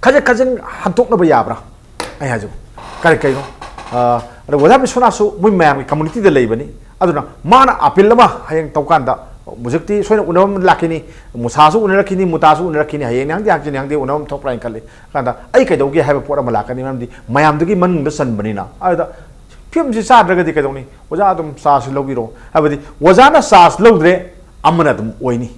ꯈꯖꯤꯛ ꯈꯖꯤꯛ ꯍꯟꯗꯣꯛꯅꯕ ꯌꯥꯕ꯭ꯔꯥ? ꯑꯩ ꯍꯥꯏꯖꯕ ꯀꯔꯤ ꯀꯩꯅꯣ? ꯑ, ꯑꯗ ꯑꯣꯖꯥ ꯕꯤꯁ꯭ꯋꯥꯅꯥꯊꯁꯨ ꯃꯣꯏ ꯃꯌꯥꯝꯒꯤ ꯀꯝꯃꯨꯅꯤꯇꯤꯗ ꯂꯩꯕꯅꯤ꯫ ꯑꯗꯨꯅ ꯃꯥꯅ ꯑꯄꯤꯜ ꯑꯃ ꯍꯌꯦꯡ ꯇꯧꯀꯥꯟꯗ ꯍꯧꯖꯤꯛꯇꯤ ꯁꯣꯏꯅ ꯎꯅꯕ ꯑꯃ ꯂꯥꯛꯈꯤꯅꯤ, ꯃꯨꯁꯥꯁꯨ ꯎꯅꯔꯛꯈꯤꯅꯤ, ꯃꯨꯇꯥꯁꯨ ꯎꯅꯔꯛꯈꯤꯅꯤ, ꯍꯌꯦꯡ ꯍꯪꯗꯤ ꯍꯪꯆꯤꯠ ꯍꯪꯗꯤ ꯎꯅꯕ ꯑꯃ ꯊꯣꯛꯄ꯭ꯔꯥ ꯍꯥꯏꯅ ꯈꯜꯂꯤ꯫ ꯀꯥꯟꯗ ꯑꯩ ꯀꯩꯗꯧꯒꯦ ꯍꯥꯏꯕ ꯄꯣꯠ ꯑꯃ ꯂꯥꯛꯀꯅꯤ, ꯃꯔꯝꯗꯤ ꯃꯌꯥꯝꯗꯨꯒꯤ ꯃꯅꯨꯡꯗ ꯆꯟꯕꯅꯤꯅ꯫ ꯑꯗꯨꯗ ꯐꯤꯕꯝꯁꯤ ꯆꯥꯗ꯭ꯔꯒꯗꯤ ꯀꯩꯗꯧꯅꯤ? ꯑꯣꯖꯥ ꯑꯗꯨꯝ ꯆꯥꯔꯖ ꯂꯧꯕꯤꯔꯣ ꯍꯥꯏꯕꯗꯤ, ꯑꯣꯖꯥꯅ ꯆꯥꯔꯖ ꯂꯧꯗ꯭ꯔꯦ, ꯑꯃꯅ ꯑꯗꯨꯝ ꯑꯣꯏꯅꯤ꯫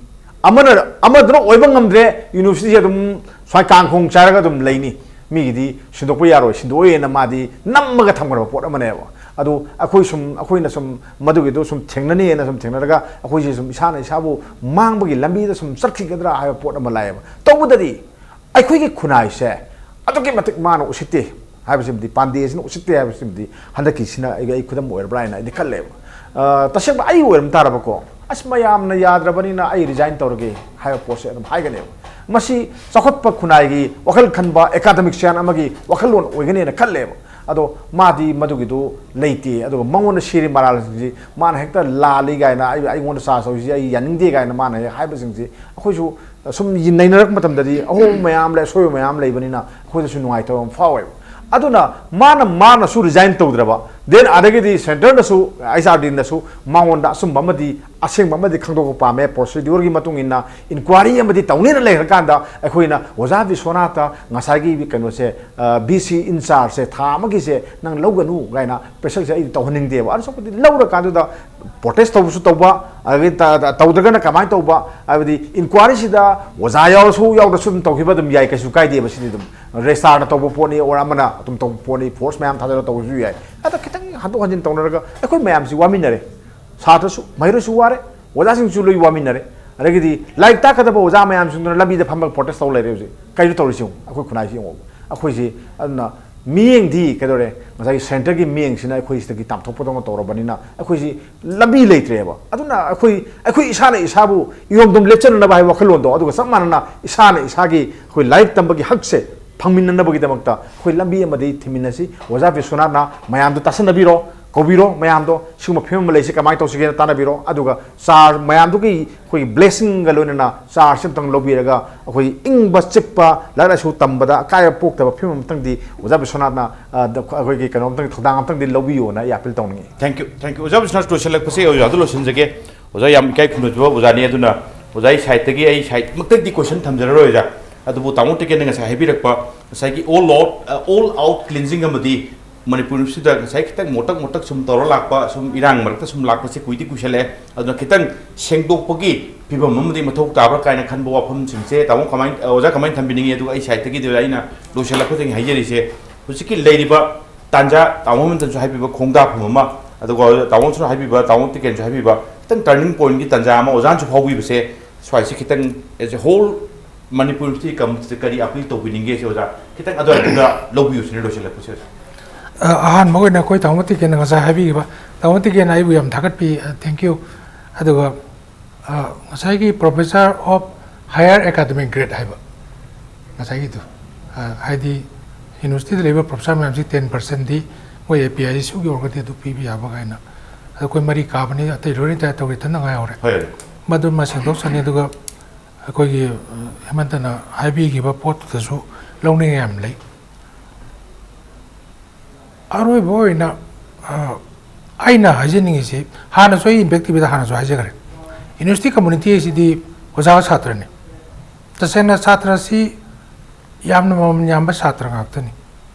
ꯑꯃꯅ ꯑꯃꯗꯨꯅ ꯑꯣꯏꯕ ꯉꯝꯗ꯭ꯔꯦ, ꯌꯨꯅꯤꯚꯔꯁꯤꯇꯤꯁꯦ ꯑꯗꯨꯝ ꯁ꯭ꯋꯥꯏ ꯀꯥꯡꯈꯣꯡ ꯆꯥꯏꯔꯒ ꯑꯗꯨꯝ ꯂꯩꯅꯤ꯫ ꯃꯤꯒꯤꯗꯤ ꯁꯤꯟꯗꯣꯛꯄ ꯌꯥꯔꯣꯏ, ꯁꯤꯟꯗꯣꯛꯑꯣꯏꯅ ꯃꯥꯗꯤ ꯅꯝꯃꯒ ꯊꯝꯈ꯭ꯔꯕ ꯄꯣꯠ ꯑꯃꯅꯦꯕ꯫ ꯑꯗꯨ ꯑꯩꯈꯣꯏ ꯁꯨꯝ, ꯑꯩꯈꯣꯏꯅ ꯁꯨꯝ ꯃꯗꯨꯒꯤꯗꯣ ꯁꯨꯝ ꯊꯦꯡꯅꯅꯤꯅ ꯁꯨꯝ ꯊꯦꯡꯅꯔꯒ ꯑꯩꯈꯣꯏꯁꯦ ꯁꯨꯝ ꯏꯁꯥꯅ ꯏꯁꯥꯕꯨ ꯃꯥꯡꯕꯒꯤ ꯂꯝꯕꯤꯗ ꯁꯨꯝ ꯆꯠꯈꯤꯒꯗ꯭ꯔꯥ ꯍꯥꯏꯕ ꯄꯣꯠ ꯑꯃ ꯂꯥꯛꯑꯦꯕ꯫ ꯇꯧꯕꯗꯗꯤ ꯑꯩꯈꯣꯏꯒꯤ ꯈꯨꯟꯅꯥꯏꯁꯦ ꯑꯗꯨꯛꯀꯤ ꯃꯇꯤꯛ ꯃꯥꯅ ꯎꯁꯤꯠꯇꯦ ꯍꯥꯏꯕꯁꯤꯃꯗꯤ, ꯄꯥꯟꯗꯦꯁꯤꯅ ꯎꯁꯤꯠꯇꯦ ꯍꯥꯏꯕꯁꯤꯃꯗꯤ ꯍꯟꯗꯛꯀꯤꯁꯤꯅ ꯑꯩꯒꯤ, ꯑꯩ ꯈꯨꯗꯝ ꯑꯣꯏꯔꯕ꯭ꯔꯥ ꯍꯥꯏꯅ ꯑꯩꯗꯤ ꯈꯜꯂꯦꯕ꯫ ꯑ, ꯇꯁꯦꯡꯕ ꯑꯩ ꯑꯣꯏꯔꯝ ꯇꯥꯔꯕꯀꯣ, "ꯑꯁ, ꯃꯌꯥꯝꯅ ꯌꯥꯗ꯭ꯔꯕꯅꯤꯅ ꯑꯩ ꯔꯤꯖꯥꯏꯟ ꯇꯧꯔꯒꯦ" ꯍꯥꯏꯕ ꯄꯣꯠꯁꯦ ꯑꯗꯨꯝ ꯍꯥꯏꯒꯅꯦꯕ꯫ ꯃꯁꯤ ꯆꯥꯎꯈꯠꯄ ꯈꯨꯟꯅꯥꯏꯒꯤ ꯋꯥꯈꯜ ꯈꯟꯕ ꯑꯦꯀꯥꯗꯃꯤꯛꯁꯤꯌꯥꯟ ꯑꯃꯒꯤ ꯋꯥꯈꯜꯂꯣꯟ ꯑꯣꯏꯒꯅꯦꯅ ꯈꯜꯂꯦꯕ꯫ ꯑꯗꯣ ꯃꯥꯗꯤ ꯃꯗꯨꯒꯤꯗꯨ ꯂꯩꯇꯦ꯫ ꯑꯗꯨꯒ ꯃꯉꯣꯟꯗ ꯁꯤꯔꯤ ꯃꯔꯥꯜꯁꯤꯡꯁꯤ ꯃꯥꯅ ꯍꯦꯛꯇ ꯂꯥꯜꯂꯤ ꯀꯥꯏꯅ, "ꯑꯩ, ꯑꯩꯉꯣꯟꯗ ꯆꯥꯔꯖ ꯇꯧꯔꯤꯁꯤ ꯑꯩ ꯌꯥꯅꯤꯡꯗꯦ" ꯀꯥꯏꯅ ꯃꯥꯅ ꯍꯦꯛ ꯍꯥꯏꯕꯁꯤꯡꯁꯤ ꯑꯩꯈꯣꯏꯁꯨ ꯁꯨꯝ ꯅꯩꯅꯔꯛꯄ ꯃꯇꯝꯗꯗꯤ ꯑꯍꯣꯕ ꯃꯌꯥꯝ ꯂꯩ, ꯑꯁꯣꯏꯕ ꯃꯌꯥꯝ ꯂꯩꯕꯅꯤꯅ ꯑꯩꯈꯣꯏꯗꯁꯨ ꯅꯨꯡꯉꯥꯏꯇꯕ ꯑꯃ ꯐꯥꯎꯋꯦꯕ꯫ ꯑꯗꯨꯅ ꯃꯥꯅ, ꯃꯥꯅꯁꯨ ꯔꯤꯖꯥꯏꯟ ꯇꯧꯗ꯭ꯔꯕ, Then ꯑꯗꯒꯤꯗꯤ centreꯗꯁꯨ, HRDꯅꯁꯨ ꯃꯉꯣꯟꯗ ꯑꯆꯨꯝꯕ ꯑꯃꯗꯤ ꯑꯁꯦꯡꯕ ꯑꯃꯗꯤ ꯈꯪꯗꯣꯛꯄ ꯄꯥꯝꯃꯦ꯫ Procedureꯒꯤ ꯃꯇꯨꯡ ꯏꯟꯅ inquiry ꯑꯃꯗꯤ ꯇꯧꯅꯤꯅ ꯂꯩꯔꯀꯥꯟꯗ ꯑꯩꯈꯣꯏꯅ ꯑꯣꯖꯥ ꯕꯤꯁ꯭ꯋꯥꯅꯥꯊꯇ ꯉꯁꯥꯏꯒꯤ ꯀꯩꯅꯣꯁꯦ, VC in chargeꯁꯦ ꯊꯥ ꯑꯃꯒꯤꯁꯦ ꯅꯪ ꯂꯧꯒꯅꯨ ꯀꯥꯏꯅ pressureꯁꯦ ꯑꯩꯗꯤ ꯇꯧꯍꯟꯅꯤꯡꯗꯦꯕ꯫ ꯑꯗꯨ ꯁꯔꯨꯛꯄꯨꯗꯤ ꯂꯧꯔꯀꯥꯟꯗꯨꯗ protest ꯇꯧꯕꯁꯨ ꯇꯧꯕ, ꯑꯗꯒꯤ ꯇ-, ꯇ-, ꯇꯧꯗ꯭ꯔꯒꯅ ꯀꯃꯥꯏꯅ ꯇꯧꯕ? ꯍꯥꯏꯕꯗꯤ inquiryꯁꯤꯗ ꯑꯣꯖꯥ ꯌꯥꯎꯔꯁꯨ ꯌꯥꯎꯗ꯭ꯔꯁꯨ ꯑꯗꯨꯝ ꯇꯧꯈꯤꯕ ꯑꯗꯨꯝ ꯌꯥꯏ, ꯀꯩꯁꯨ ꯀꯥꯏꯗꯦꯕ꯫ ꯁꯤꯗꯤ ꯑꯗꯨꯝ registrarꯅ ꯇꯧꯕ ꯄꯣꯠꯅꯤ, or ꯑꯃꯅ ꯑꯗꯨꯝ ꯇꯧꯕ ꯄꯣꯠꯅꯤ, force ꯃꯌꯥꯝ ꯊꯥꯗꯔꯒ ꯇꯧꯕꯁꯨ ꯌꯥꯏ꯫ ꯑꯗ ꯈꯤꯇꯪ ꯍꯟꯗꯣꯛ ꯍꯟꯖꯤꯟ ꯇꯧꯅꯔꯒ ꯑꯩꯈꯣꯏ ꯃꯌꯥꯝꯁꯤ ꯋꯥꯃꯤꯟꯅꯔꯦ꯫ ꯁꯥꯇ꯭ꯔꯁꯨ, ꯃꯍꯩꯔꯣꯏꯁꯨ ꯋꯥꯔꯦ, ꯑꯣꯖꯥꯁꯤꯡꯁꯨ ꯂꯣꯏ ꯋꯥꯃꯤꯟꯅꯔꯦ꯫ ꯑꯗꯒꯤꯗꯤ ꯂꯥꯏꯔꯤꯛ ꯇꯥꯛꯀꯗꯕ ꯑꯣꯖꯥ ꯃꯌꯥꯝꯁꯤꯡꯗꯨꯅ ꯂꯝꯕꯤꯗ ꯐꯝꯃꯒ protest ꯇꯧ ꯂꯩꯔꯦ ꯍꯧꯖꯤꯛ꯫ ꯀꯩꯅꯣ ꯇꯧꯔꯤꯁꯤ ꯌꯦꯡꯉꯨ, ꯑꯩꯈꯣꯏ ꯈꯨꯟꯅꯥꯏꯁꯤ ꯌꯦꯡꯉꯨ꯫ ꯑꯩꯈꯣꯏꯁꯤ ꯑꯗꯨꯅ ꯃꯤꯠꯌꯦꯡꯗꯤ ꯀꯩꯗꯧꯔꯦ? ꯉꯁꯥꯏꯒꯤ centreꯒꯤ ꯃꯤꯠꯌꯦꯡꯁꯤꯅ ꯑꯩꯈꯣꯏ ꯁꯤꯗꯒꯤ ꯇꯥꯝꯊꯣꯛꯄꯗꯧꯅ ꯇꯧꯔꯕꯅꯤꯅ ꯑꯩꯈꯣꯏꯁꯤ ꯂꯝꯕꯤ ꯂꯩꯇ꯭ꯔꯦꯕ꯫ ꯑꯗꯨꯅ ꯑꯩꯈꯣꯏ, ꯑꯩꯈꯣꯏ ꯏꯁꯥꯅ ꯏꯁꯥꯕꯨ ꯏꯔꯣꯝꯗꯣꯝ ꯂꯦꯞꯆꯅꯅꯕ ꯍꯥꯏꯕ ꯋꯥꯈꯜꯂꯣꯟꯗꯣ, ꯑꯗꯨꯒ ꯆꯞ ꯃꯥꯟꯅꯅ ꯏꯁꯥꯅ ꯏꯁꯥꯒꯤ ꯑꯩꯈꯣꯏ ꯂꯥꯏꯔꯤꯛ ꯇꯝꯕꯒꯤ ꯍꯛꯁꯦ ꯐꯪꯃꯤꯟꯅꯅꯕꯒꯤꯗꯃꯛꯇ ꯑꯩꯈꯣꯏ ꯂꯝꯕꯤ ꯑꯃꯗꯤ ꯊꯤꯡꯃꯤꯟꯅꯁꯤ꯫ ꯑꯣꯖꯥ ꯕꯤꯁ꯭ꯋꯥꯅꯥꯊꯅ ꯃꯌꯥꯝꯗꯣ ꯇꯥꯁꯟꯅꯕꯤꯔꯣ, ꯀꯧꯕꯤꯔꯣ, ꯃꯌꯥꯝꯗꯣ ꯁꯤꯒꯨꯝꯕ ꯐꯤꯕꯝ ꯑꯃ ꯂꯩꯁꯤ, ꯀꯃꯥꯏꯅ ꯇꯧꯁꯤꯒꯦꯅ ꯇꯥꯟꯅꯕꯤꯔꯣ꯫ ꯑꯗꯨꯒ charge ꯃꯌꯥꯝꯗꯨꯒꯤ ꯑꯩꯈꯣꯏꯒꯤ blessingꯒ ꯂꯣꯏꯅꯅ chargeꯁꯤ ꯑꯝꯇꯪ ꯂꯧꯕꯤꯔꯒ ꯑꯩꯈꯣꯏ ꯏꯪꯕ ꯆꯤꯛꯄ, ꯂꯥꯏꯔꯤꯛ ꯂꯥꯏꯁꯨ ꯇꯝꯕꯗ ꯑꯀꯥꯏꯕ ꯄꯣꯛꯇꯕ ꯐꯤꯕꯝ ꯑꯝꯇꯪꯗꯤ ꯑꯣꯖꯥ ꯕꯤꯁ꯭ꯋꯥꯅꯥꯊꯅ, ꯑ, ꯗ-, ꯑꯩꯈꯣꯏꯒꯤ ꯀꯩꯅꯣ ꯑꯝꯇꯪ, ꯊꯧꯗꯥꯡ ꯑꯝꯇꯪꯗꯤ ꯂꯧꯕꯤꯌꯣꯅ ꯑꯩ appeal ꯇꯧꯅꯤꯡꯉꯤ꯫ Thank you, thank you꯫ ꯑꯣꯖꯥ ꯕꯤꯁ꯭ꯋꯥꯅꯥꯊ, ꯂꯣꯏꯁꯤꯜꯂꯛꯄꯁꯦ ꯑꯣꯖꯥꯗ ꯂꯣꯏꯁꯤꯟꯖꯒꯦ꯫ ꯑꯣꯖꯥ, ꯌꯥꯝ ꯏꯀꯥꯏ ꯈꯨꯝꯅꯖꯕ ꯑꯣꯖꯥꯅꯤ, ꯑꯗꯨꯅ ꯑꯣꯖꯥ, ꯑꯩ sideꯇꯒꯤ, ꯑꯩ sideꯃꯛꯇꯒꯤ question ꯊꯝꯖꯔꯔꯣꯏ ꯑꯣꯖꯥ꯫ ꯑꯗꯨꯕꯨ ꯇꯥꯃꯣ ꯇꯤꯀꯦꯟꯅ ꯉꯁꯥꯏ ꯍꯥꯏꯕꯤꯔꯛꯄ ꯉꯁꯥꯏꯒꯤ all out, all out cleansing ꯑꯃꯗꯤ ꯃꯅꯤꯄꯨꯔꯁꯤꯗ ꯉꯁꯥꯏ ꯈꯤꯇꯪ ꯃꯣꯇꯛ ꯃꯣꯇꯛ ꯁꯨꯝ ꯇꯧꯔ ꯂꯥꯛꯄ, ꯁꯨꯝ ꯏꯔꯥꯡ ꯃꯔꯛꯇ ꯁꯨꯝ ꯂꯥꯛꯄꯁꯦ ꯀꯨꯏꯗꯤ ꯀꯨꯏꯁꯜꯂꯛꯑꯦ꯫ ꯑꯗꯨꯅ ꯈꯤꯇꯪ ꯁꯦꯡꯗꯣꯛꯄꯒꯤ ꯐꯤꯕꯝ ꯑꯃꯗꯤ ꯃꯊꯧ ꯇꯥꯕ꯭ꯔꯥ ꯀꯥꯏꯅ ꯈꯟꯕ ꯋꯥꯐꯝꯁꯤꯡꯁꯦ ꯇꯥꯃꯣ ꯀꯃꯥꯏ, ꯑꯣꯖꯥ ꯀꯃꯥꯏꯅ ꯊꯝꯕꯤꯅꯤꯡꯉꯤ? ꯑꯗꯨꯒ ꯑꯩ sideꯇꯒꯤꯗꯤ ꯑꯩꯅ ꯂꯣꯏꯁꯤꯜꯂꯛꯄꯗꯒꯤ ꯍꯥꯏꯖꯔꯤꯁꯦ, ꯍꯧꯖꯤꯛꯀꯤ ꯂꯩꯔꯤꯕ ꯇꯥꯟꯖꯥ, ꯇꯥꯃꯣ ꯍꯦꯃꯟꯇꯅꯁꯨ ꯍꯥꯏꯕꯤꯕ ꯈꯣꯡꯗꯥꯐꯝ ꯑꯃ, ꯑꯗꯨꯒ ꯇꯥꯃꯣꯅꯁꯨ ꯍꯥꯏꯕꯤꯕ, ꯇꯥꯃꯣ ꯇꯤꯀꯦꯟꯁꯨ ꯍꯥꯏꯕꯤꯕ, ꯈꯤꯇꯪ turning pointꯀꯤ ꯇꯥꯟꯖꯥ ꯑꯃ ꯑꯣꯖꯥꯅꯁꯨ ꯐꯥꯎꯕꯤꯕꯁꯦ, ꯁ꯭ꯋꯥꯏꯁꯦ ꯈꯤꯇꯪ as a whole Manipur university ꯀꯝꯃꯨꯅꯤꯇꯤꯗ ꯀꯔꯤ appeal ꯇꯧꯕꯤꯅꯤꯡꯒꯦ ꯁꯤ ꯑꯣꯖꯥ ꯈꯤꯇꯪ ꯑꯗꯨꯋꯥꯏꯗꯨꯗ ꯂꯧꯕꯤꯌꯨ ꯁꯤꯅꯤ ꯂꯣꯏꯁꯤꯜꯂꯛꯄꯁꯦ ꯑꯣꯖꯥ꯫ ꯑ, ꯑꯍꯥꯟꯕ ꯑꯣꯏꯅ ꯑꯩꯈꯣꯏ ꯇꯥꯃꯣ ꯇꯤꯀꯦꯟꯅ ꯉꯁꯥꯏ ꯍꯥꯏꯕꯤꯈꯤꯕ, ꯇꯥꯃꯣ ꯇꯤꯀꯦꯟꯅ ꯑꯩꯕꯨ ꯌꯥꯝ ꯊꯥꯒꯠꯄꯤ, ꯑ, thank you꯫ ꯑꯗꯨꯒ, ꯑ, ꯉꯁꯥꯏꯒꯤ professor of higher academic grade ꯍꯥꯏꯕ ꯉꯁꯥꯏꯒꯤꯗꯨ, ꯑ, ꯍꯥꯏꯗꯤ universityꯗ ꯂꯩꯕ professor ꯃꯌꯥꯝꯁꯤ ten percentꯗꯤ ꯃꯣꯏ APISUꯒꯤ ꯑꯣꯏꯔꯒꯗꯤ ꯑꯗꯨ ꯄꯤꯕ ꯌꯥꯕ ꯀꯥꯏꯅ꯫ ꯑꯗꯣ ꯑꯩꯈꯣꯏ ꯃꯔꯤ ꯀꯥꯕꯅꯤ, ꯑꯇꯩ ꯂꯣꯏꯅ ꯇꯥꯏ ꯇꯧꯔꯦ, ꯏꯊꯟꯗ ꯉꯥꯏꯍꯧꯔꯦ꯫ ꯍꯣꯏ꯫ ꯃꯗꯨꯃ ꯁꯦꯡꯗꯣꯛꯆꯅꯤ꯫ ꯑꯗꯨꯒ ꯑꯩꯈꯣꯏꯒꯤ, ꯑ, ꯍꯦꯃꯟꯇꯅ ꯍꯥꯏꯕꯤꯈꯤꯕ ꯄꯣꯠꯇꯨꯗꯁꯨ ꯂꯧꯅꯤꯡꯉꯥꯏ ꯌꯥꯝ ꯂꯩ꯫ ꯑꯔꯣꯏꯕ ꯑꯣꯏꯅ ꯑ, ꯑꯩꯅ ꯍꯥꯏꯖꯅꯤꯡꯉꯤꯁꯤ, ꯍꯥꯟꯅꯁꯨ ꯑꯩ ꯏꯝꯄꯦꯛ ꯇꯤꯚꯤꯗ ꯍꯥꯟꯅꯁꯨ ꯍꯥꯏꯖꯈ꯭ꯔꯦ, ꯌꯨꯅꯤꯚꯔꯁꯤꯇꯤ ꯀꯝꯃꯨꯅꯤꯇꯤ ꯑꯁꯤꯗꯤ ꯑꯣꯖꯥꯒ ꯁꯥꯇ꯭ꯔꯅꯤ꯫ ꯇꯁꯦꯡꯅ ꯁꯥꯇ꯭ꯔꯁꯤ ꯌꯥꯝꯅ ꯃꯃꯜ ꯌꯥꯝꯕ ꯁꯥꯇ꯭ꯔ ꯉꯥꯛꯇꯅꯤ꯫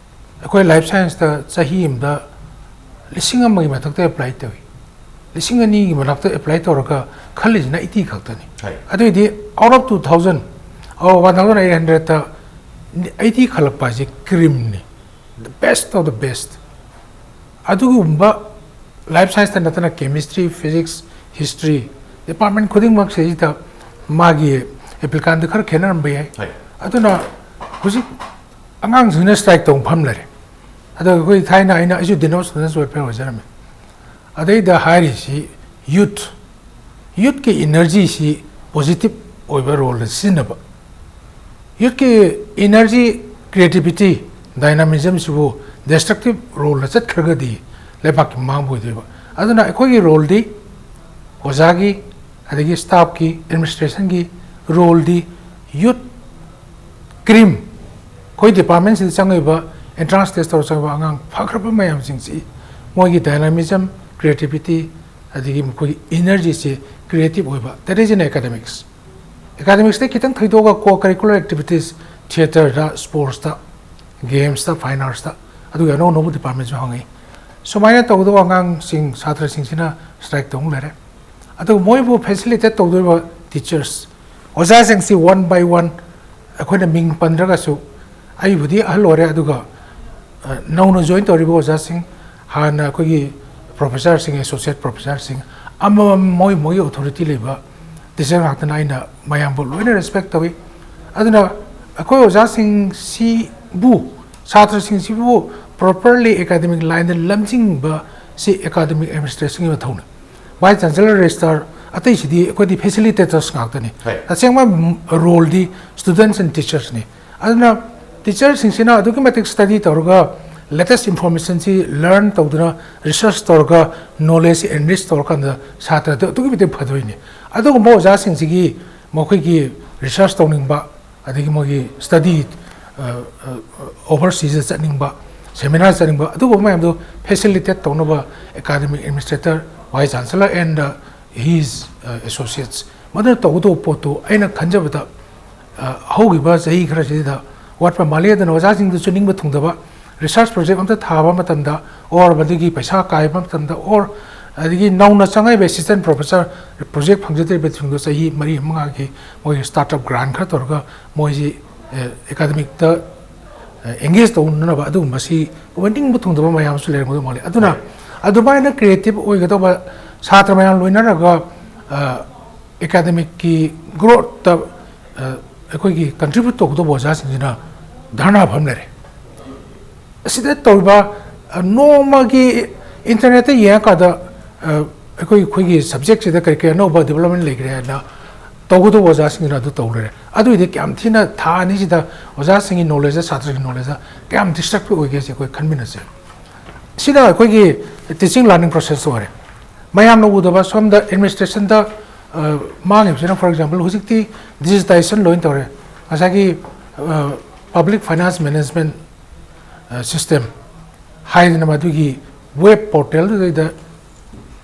ꯑꯩꯈꯣꯏ ꯂꯥꯏꯐ ꯁꯥꯏꯟꯁꯇ ꯆꯍꯤ ꯑꯃꯗ ꯂꯤꯁꯤꯡ ꯑꯃꯒꯤ ꯃꯊꯛꯇ ꯑꯦꯄ꯭ꯂꯥꯏ ꯇꯧꯏ, ꯂꯤꯁꯤꯡ ꯑꯅꯤꯒꯤ ꯃꯊꯛꯇ ꯑꯦꯄ꯭ꯂꯥꯏ ꯇꯧꯔꯒ ꯈꯜꯂꯤꯁꯤꯅ ꯑꯩꯠꯇꯤ ꯈꯛꯇꯅꯤ꯫ ꯍꯣꯏ꯫ ꯑꯗꯨꯏꯗꯤ, out of two thousand, one thousand eight hundredꯇ ꯑꯩꯠꯇꯤ ꯈꯜꯂꯛꯄ ꯍꯥꯏꯁꯦ ꯀ꯭ꯔꯤꯝꯅꯤ, the best of the best꯫ ꯑꯗꯨꯒꯨꯝꯕ ꯂꯥꯏꯐ ꯁꯥꯏꯟꯁꯇ ꯅꯠꯇꯅ ꯀꯦꯃꯤꯁꯇ꯭ꯔꯤ, ꯐꯤꯖꯤꯛꯁ, ꯍꯤꯁꯇ꯭ꯔꯤ, ꯗꯤꯄꯥꯔꯠꯃꯦꯟ ꯈꯨꯗꯤꯡꯃꯛꯁꯤꯗꯩꯁꯤꯗ ꯃꯥꯒꯤ ꯑꯦꯄ꯭ꯂꯤꯀꯥꯟꯗ ꯈꯔ ꯈꯦꯠꯅꯔꯝꯕ ꯌꯥꯏ꯫ ꯍꯣꯏ꯫ ꯑꯗꯨꯅ ꯍꯧꯖꯤꯛ ꯑꯉꯥꯡꯁꯤꯡꯅ ꯁ꯭ꯇ꯭ꯔꯥꯏꯛ ꯇꯧꯕ ꯃꯐꯝ ꯂꯩꯔꯦ꯫ ꯑꯗꯣ ꯑꯩꯈꯣꯏ ꯊꯥꯏꯅ, ꯑꯩꯅ, ꯑꯩꯁꯨ ꯗꯤꯅꯣ ꯁ꯭ꯇꯨꯗꯦꯟꯠꯁ ꯋꯦꯜꯐꯤꯌꯔ ꯑꯣꯏꯖꯔꯝꯃꯤ꯫ ꯑꯗꯩꯗ ꯍꯥꯏꯔꯤꯁꯤ ꯌꯨꯠ, ꯌꯨꯠꯀꯤ ꯏꯅꯔꯖꯤꯁꯤ ꯄꯣꯖꯤꯇꯤꯚ ꯑꯣꯏꯕ ꯔꯣꯜꯗ ꯁꯤꯖꯤꯟꯅꯕ꯫ ꯌꯨꯠꯀꯤ ꯏꯅꯔꯖꯤ, ꯀ꯭ꯔꯤꯌꯦꯇꯤꯚꯤꯇꯤ, ꯗꯥꯏꯅꯥꯃꯤꯖꯝꯁꯤꯕꯨ ꯗꯤꯁꯇ꯭ꯔꯛꯇꯤꯚ ꯔꯣꯜꯗ ꯆꯠꯈ꯭ꯔꯒꯗꯤ ꯂꯩꯕꯥꯛꯀꯤ ꯃꯥꯡꯕ ꯑꯣꯏꯗꯣꯏꯕ꯫ ꯑꯗꯨꯅ ꯑꯩꯈꯣꯏꯒꯤ ꯔꯣꯜꯗꯤ, ꯑꯣꯖꯥꯒꯤ, ꯑꯗꯒꯤ ꯁ꯭ꯇꯥꯐꯀꯤ, ꯑꯦꯗꯃꯤꯅꯤꯁꯇ꯭ꯔꯦꯁꯟꯒꯤ ꯔꯣꯜꯗꯤ ꯌꯨꯠ ꯀ꯭ꯔꯤꯝ, ꯑꯩꯈꯣꯏ ꯗꯤꯄꯥꯔꯠꯃꯦꯟꯁꯤꯗ ꯆꯪꯉꯛꯏꯕ, ꯑꯦꯟꯇ꯭ꯔꯥꯟꯁ ꯇꯦꯁ ꯇꯧꯔ ꯆꯪꯉꯛꯏꯕ ꯑꯉꯥꯡ ꯐꯈ꯭ꯔꯕ ꯃꯌꯥꯝꯁꯤꯡꯁꯤ, ꯃꯣꯏꯒꯤ ꯗꯥꯏꯅꯥꯃꯤꯖꯝ, ꯀ꯭ꯔꯤꯌꯦꯇꯤꯚꯤꯇꯤ, ꯑꯗꯒꯤ ꯃꯈꯣꯏꯒꯤ ꯏꯅꯔꯖꯤꯁꯤ ꯀ꯭ꯔꯤꯌꯦꯇꯤꯚ ꯑꯣꯏꯕ, that is in academics꯫ ꯑꯦꯀꯥꯗꯃꯤꯛꯁꯇꯩ ꯈꯤꯇꯪ ꯊꯩꯗꯣꯛꯑꯒ ꯀꯣ ꯀꯔꯤꯀꯨꯂꯔ ꯑꯦꯛꯇꯤꯚꯤꯇꯤꯁ, ꯊꯤꯌꯦꯇꯔꯗ, ꯁ꯭ꯄꯣꯔꯠꯁꯇ, ꯒꯦꯝꯁꯇ, ꯐꯥꯏꯟ ꯑꯥꯔꯠꯁꯇ, ꯑꯗꯨꯒꯤ ꯑꯅꯧ ꯑꯅꯧꯕ ꯗꯤꯄꯥꯔꯠꯃꯦꯟꯁꯨ ꯍꯥꯡꯉꯛꯏ꯫ ꯁꯨꯃꯥꯏꯅ ꯇꯧꯒꯗꯧꯕ ꯑꯉꯥꯡꯁꯤꯡ, ꯁꯥꯇ꯭ꯔꯁꯤꯡꯁꯤꯅ ꯁ꯭ꯇ꯭ꯔꯥꯏꯛ ꯇꯧ ꯂꯩꯔꯦ꯫ ꯑꯗꯨꯒ ꯃꯣꯏꯕꯨ ꯐꯦꯁꯤꯂꯤꯇꯦꯠ ꯇꯧꯗꯣꯔꯤꯕ ꯇꯤꯆꯔꯁ, ꯑꯣꯖꯥꯁꯤꯡꯁꯤ ꯋꯥꯟ ꯕꯥꯏ ꯋꯥꯟ ꯑꯩꯈꯣꯏꯅ ꯃꯤꯡ ꯄꯟꯗ꯭ꯔꯒꯁꯨ, ꯑꯩꯕꯨꯗꯤ ꯑꯍꯜ ꯑꯣꯏꯔꯦ, ꯑꯗꯨꯒ, ꯑ, ꯅꯧꯅ ꯖꯣꯏꯟ ꯇꯧꯔꯤꯕ ꯑꯣꯖꯥꯁꯤꯡ, ꯍꯥꯟꯅ ꯑꯩꯈꯣꯏꯒꯤ ꯄ꯭ꯔꯣꯐꯦꯁꯔꯁꯤꯡ, ꯑꯦꯁꯣꯁꯤꯌꯦꯠ ꯄ꯭ꯔꯣꯐꯦꯁꯔꯁꯤꯡ, ꯑꯃꯃꯝ ꯃꯣꯏ ꯃꯣꯏꯒꯤ ꯑꯣꯊꯣꯔꯤꯇꯤ ꯂꯩꯕ ꯇꯤꯆꯔ ꯉꯥꯛꯇꯅ ꯑꯩꯅ ꯃꯌꯥꯝꯕꯨ ꯂꯣꯏꯅ ꯔꯦꯁꯄꯦꯛ ꯇꯧꯏ꯫ ꯑꯗꯨꯅ ꯑꯩꯈꯣꯏ ꯑꯣꯖꯥꯁꯤꯡꯁꯤꯕꯨ, ꯁꯥꯇ꯭ꯔꯁꯤꯡꯁꯤꯕꯨ ꯄ꯭ꯔꯣꯄꯔꯂꯤ ꯑꯦꯀꯥꯗꯃꯤꯛ ꯂꯥꯏꯟꯗ ꯂꯝꯖꯤꯡꯕꯁꯤ ꯑꯦꯀꯥꯗꯃꯤꯛ ꯑꯦꯗꯃꯤꯅꯤꯁꯇ꯭ꯔꯦꯁꯟꯒꯤ ꯃꯊꯧꯅꯤ꯫ ꯚꯥꯏꯁ ꯆꯥꯟꯁꯦꯂꯔ, ꯔꯦꯖꯤꯁꯇ꯭ꯔꯥꯔ, ꯑꯇꯩꯁꯤꯗꯤ ꯑꯩꯈꯣꯏꯗꯤ ꯐꯦꯁꯤꯂꯤꯇꯦꯇꯔꯁ ꯉꯥꯛꯇꯅꯤ꯫ ꯍꯣꯏ꯫ ꯇꯁꯦꯡꯕ ꯔꯣꯜꯗꯤ ꯁ꯭ꯇꯨꯗꯦꯟꯠꯁ ꯑꯦꯟ ꯇꯤꯆꯔꯁꯅꯤ꯫ ꯑꯗꯨꯅ ꯇꯤꯆꯔꯁꯤꯡꯁꯤꯅ ꯑꯗꯨꯛꯀꯤ ꯃꯇꯤꯛ ꯁ꯭ꯇꯗꯤ ꯇꯧꯔꯒ, ꯂꯦꯇꯦꯁ ꯏꯟꯐꯣꯔꯃꯦꯁꯟꯁꯤ ꯂꯔꯟ ꯇꯧꯗꯨꯅ, ꯔꯤꯁꯔꯁ ꯇꯧꯔꯒ, ꯅꯣꯂꯦꯖꯁꯤ ꯑꯦꯟꯔꯤꯆ ꯇꯧꯔꯀꯥꯟꯗ ꯁꯥꯇ꯭ꯔꯗ ꯑꯗꯨꯛꯀꯤ ꯃꯇꯤꯛ ꯐꯗꯣꯏꯅꯤ꯫ ꯑꯗꯨꯒꯨꯝꯕ ꯑꯣꯖꯥꯁꯤꯡꯁꯤꯒꯤ ꯃꯈꯣꯏꯒꯤ ꯔꯤꯁꯔꯁ ꯇꯧꯅꯤꯡꯕ, ꯑꯗꯒꯤ ꯃꯣꯏꯒꯤ ꯁ꯭ꯇꯗꯤ, ꯑ, ꯑ, ꯑꯣꯚꯔꯁꯤꯁꯇ ꯆꯠꯅꯤꯡꯕ, ꯁꯦꯃꯤꯅꯥꯔ ꯆꯠꯅꯤꯡꯕ, ꯑꯗꯨꯒꯨꯝꯕ ꯃꯌꯥꯝꯗꯣ ꯐꯦꯁꯤꯂꯤꯇꯦꯠ ꯇꯧꯅꯕ academic administrator, vice chancellor and his associates ꯃꯗꯨꯅ ꯇꯧꯒꯗꯧꯕ ꯄꯣꯠꯇꯨ ꯑꯩꯅ ꯈꯟꯖꯕꯗ ꯍꯧꯈꯤꯕ ꯆꯍꯤ ꯈꯔꯁꯤꯗ ꯋꯥꯠꯄ ꯃꯥꯜꯂꯤ꯫ ꯑꯗꯨꯅ ꯑꯣꯖꯥꯁꯤꯡꯗꯁꯨ ꯅꯤꯡꯕ ꯊꯨꯡꯗꯕ, research project ꯑꯝꯇ ꯊꯥꯕ ꯃꯇꯝꯗ or ꯃꯗꯨꯒꯤ ꯄꯩꯁꯥ ꯀꯥꯏꯕ ꯃꯇꯝꯗ or ꯑꯗꯒꯤ ꯅꯧꯅ ꯆꯪꯉꯛꯏꯕ assistant professor project ꯐꯪꯖꯗ꯭ꯔꯤꯕꯁꯤꯡꯗꯣ ꯆꯍꯤ ꯃꯔꯤ ꯃꯉꯥꯒꯤ ꯃꯣꯏꯒꯤ startup grant ꯈꯔ ꯇꯧꯔꯒ ꯃꯣꯏꯁꯤ academicꯇ engage ꯇꯧꯅꯅꯕ ꯑꯗꯨꯒꯨꯝꯕꯁꯤ ꯅꯤꯡꯕ ꯊꯨꯡꯗꯕ ꯃꯌꯥꯝꯁꯨ ꯂꯩꯔꯝꯒꯗꯧ ꯃꯥꯜꯂꯤ꯫ ꯑꯗꯨꯅ ꯑꯗꯨꯃꯥꯏꯅ creative ꯑꯣꯏꯒꯗꯧꯕ ꯁꯥꯇ꯭ꯔ ꯃꯌꯥꯝ ꯂꯣꯏꯅꯔꯒ academicꯀꯤ growthꯇ ꯑꯩꯈꯣꯏꯒꯤ contribute ꯇꯧꯒꯗꯧꯕ ꯑꯣꯖꯥꯁꯤꯡꯁꯤꯅ ꯙꯔꯅꯥ ꯐꯝ ꯂꯩꯔꯦ꯫ ꯑꯁꯤꯗ ꯇꯧꯔꯤꯕ ꯅꯣꯡꯃꯒꯤ internetꯇ ꯌꯦꯡꯉꯀꯥꯟꯗ ꯑꯩꯈꯣꯏ ꯑꯩꯈꯣꯏꯒꯤ subjectꯁꯤꯗ ꯀꯔꯤ ꯀꯔꯤ ꯑꯅꯧꯕ development ꯂꯩꯈ꯭ꯔꯦ ꯍꯥꯏꯅ ꯇꯧꯒꯗꯧꯕ ꯑꯣꯖꯥꯁꯤꯡꯁꯤꯅ ꯑꯗꯨ ꯇꯧ ꯂꯩꯔꯦ꯫ ꯑꯗꯨꯏꯗꯤ ꯀꯌꯥꯝ ꯊꯤꯅ ꯊꯥ ꯑꯅꯤꯁꯤꯗ ꯑꯣꯖꯥꯁꯤꯡꯒꯤ knowledgeꯇ, ꯁꯥꯇ꯭ꯔꯒꯤ knowledgeꯇ ꯀꯌꯥꯝ destructive ꯑꯣꯏꯒꯦꯁꯦ ꯑꯩꯈꯣꯏ ꯈꯟꯃꯤꯟꯅꯁꯦ꯫ ꯁꯤꯅ ꯑꯩꯈꯣꯏꯒꯤ teaching learning process ꯑꯣꯏꯔꯦ꯫ ꯃꯌꯥꯝꯅ ꯎꯗꯕ ꯁꯣꯝꯗ administrationꯗ ꯃꯥꯡꯉꯤꯕꯁꯤꯅ, for example, ꯍꯧꯖꯤꯛꯇꯤ digitization ꯂꯣꯏꯅ ꯇꯧꯔꯦ꯫ ꯉꯁꯥꯏꯒꯤ public finance management system ꯍꯥꯏꯗꯅ ꯃꯗꯨꯒꯤ web portalꯗꯨꯗꯩꯗ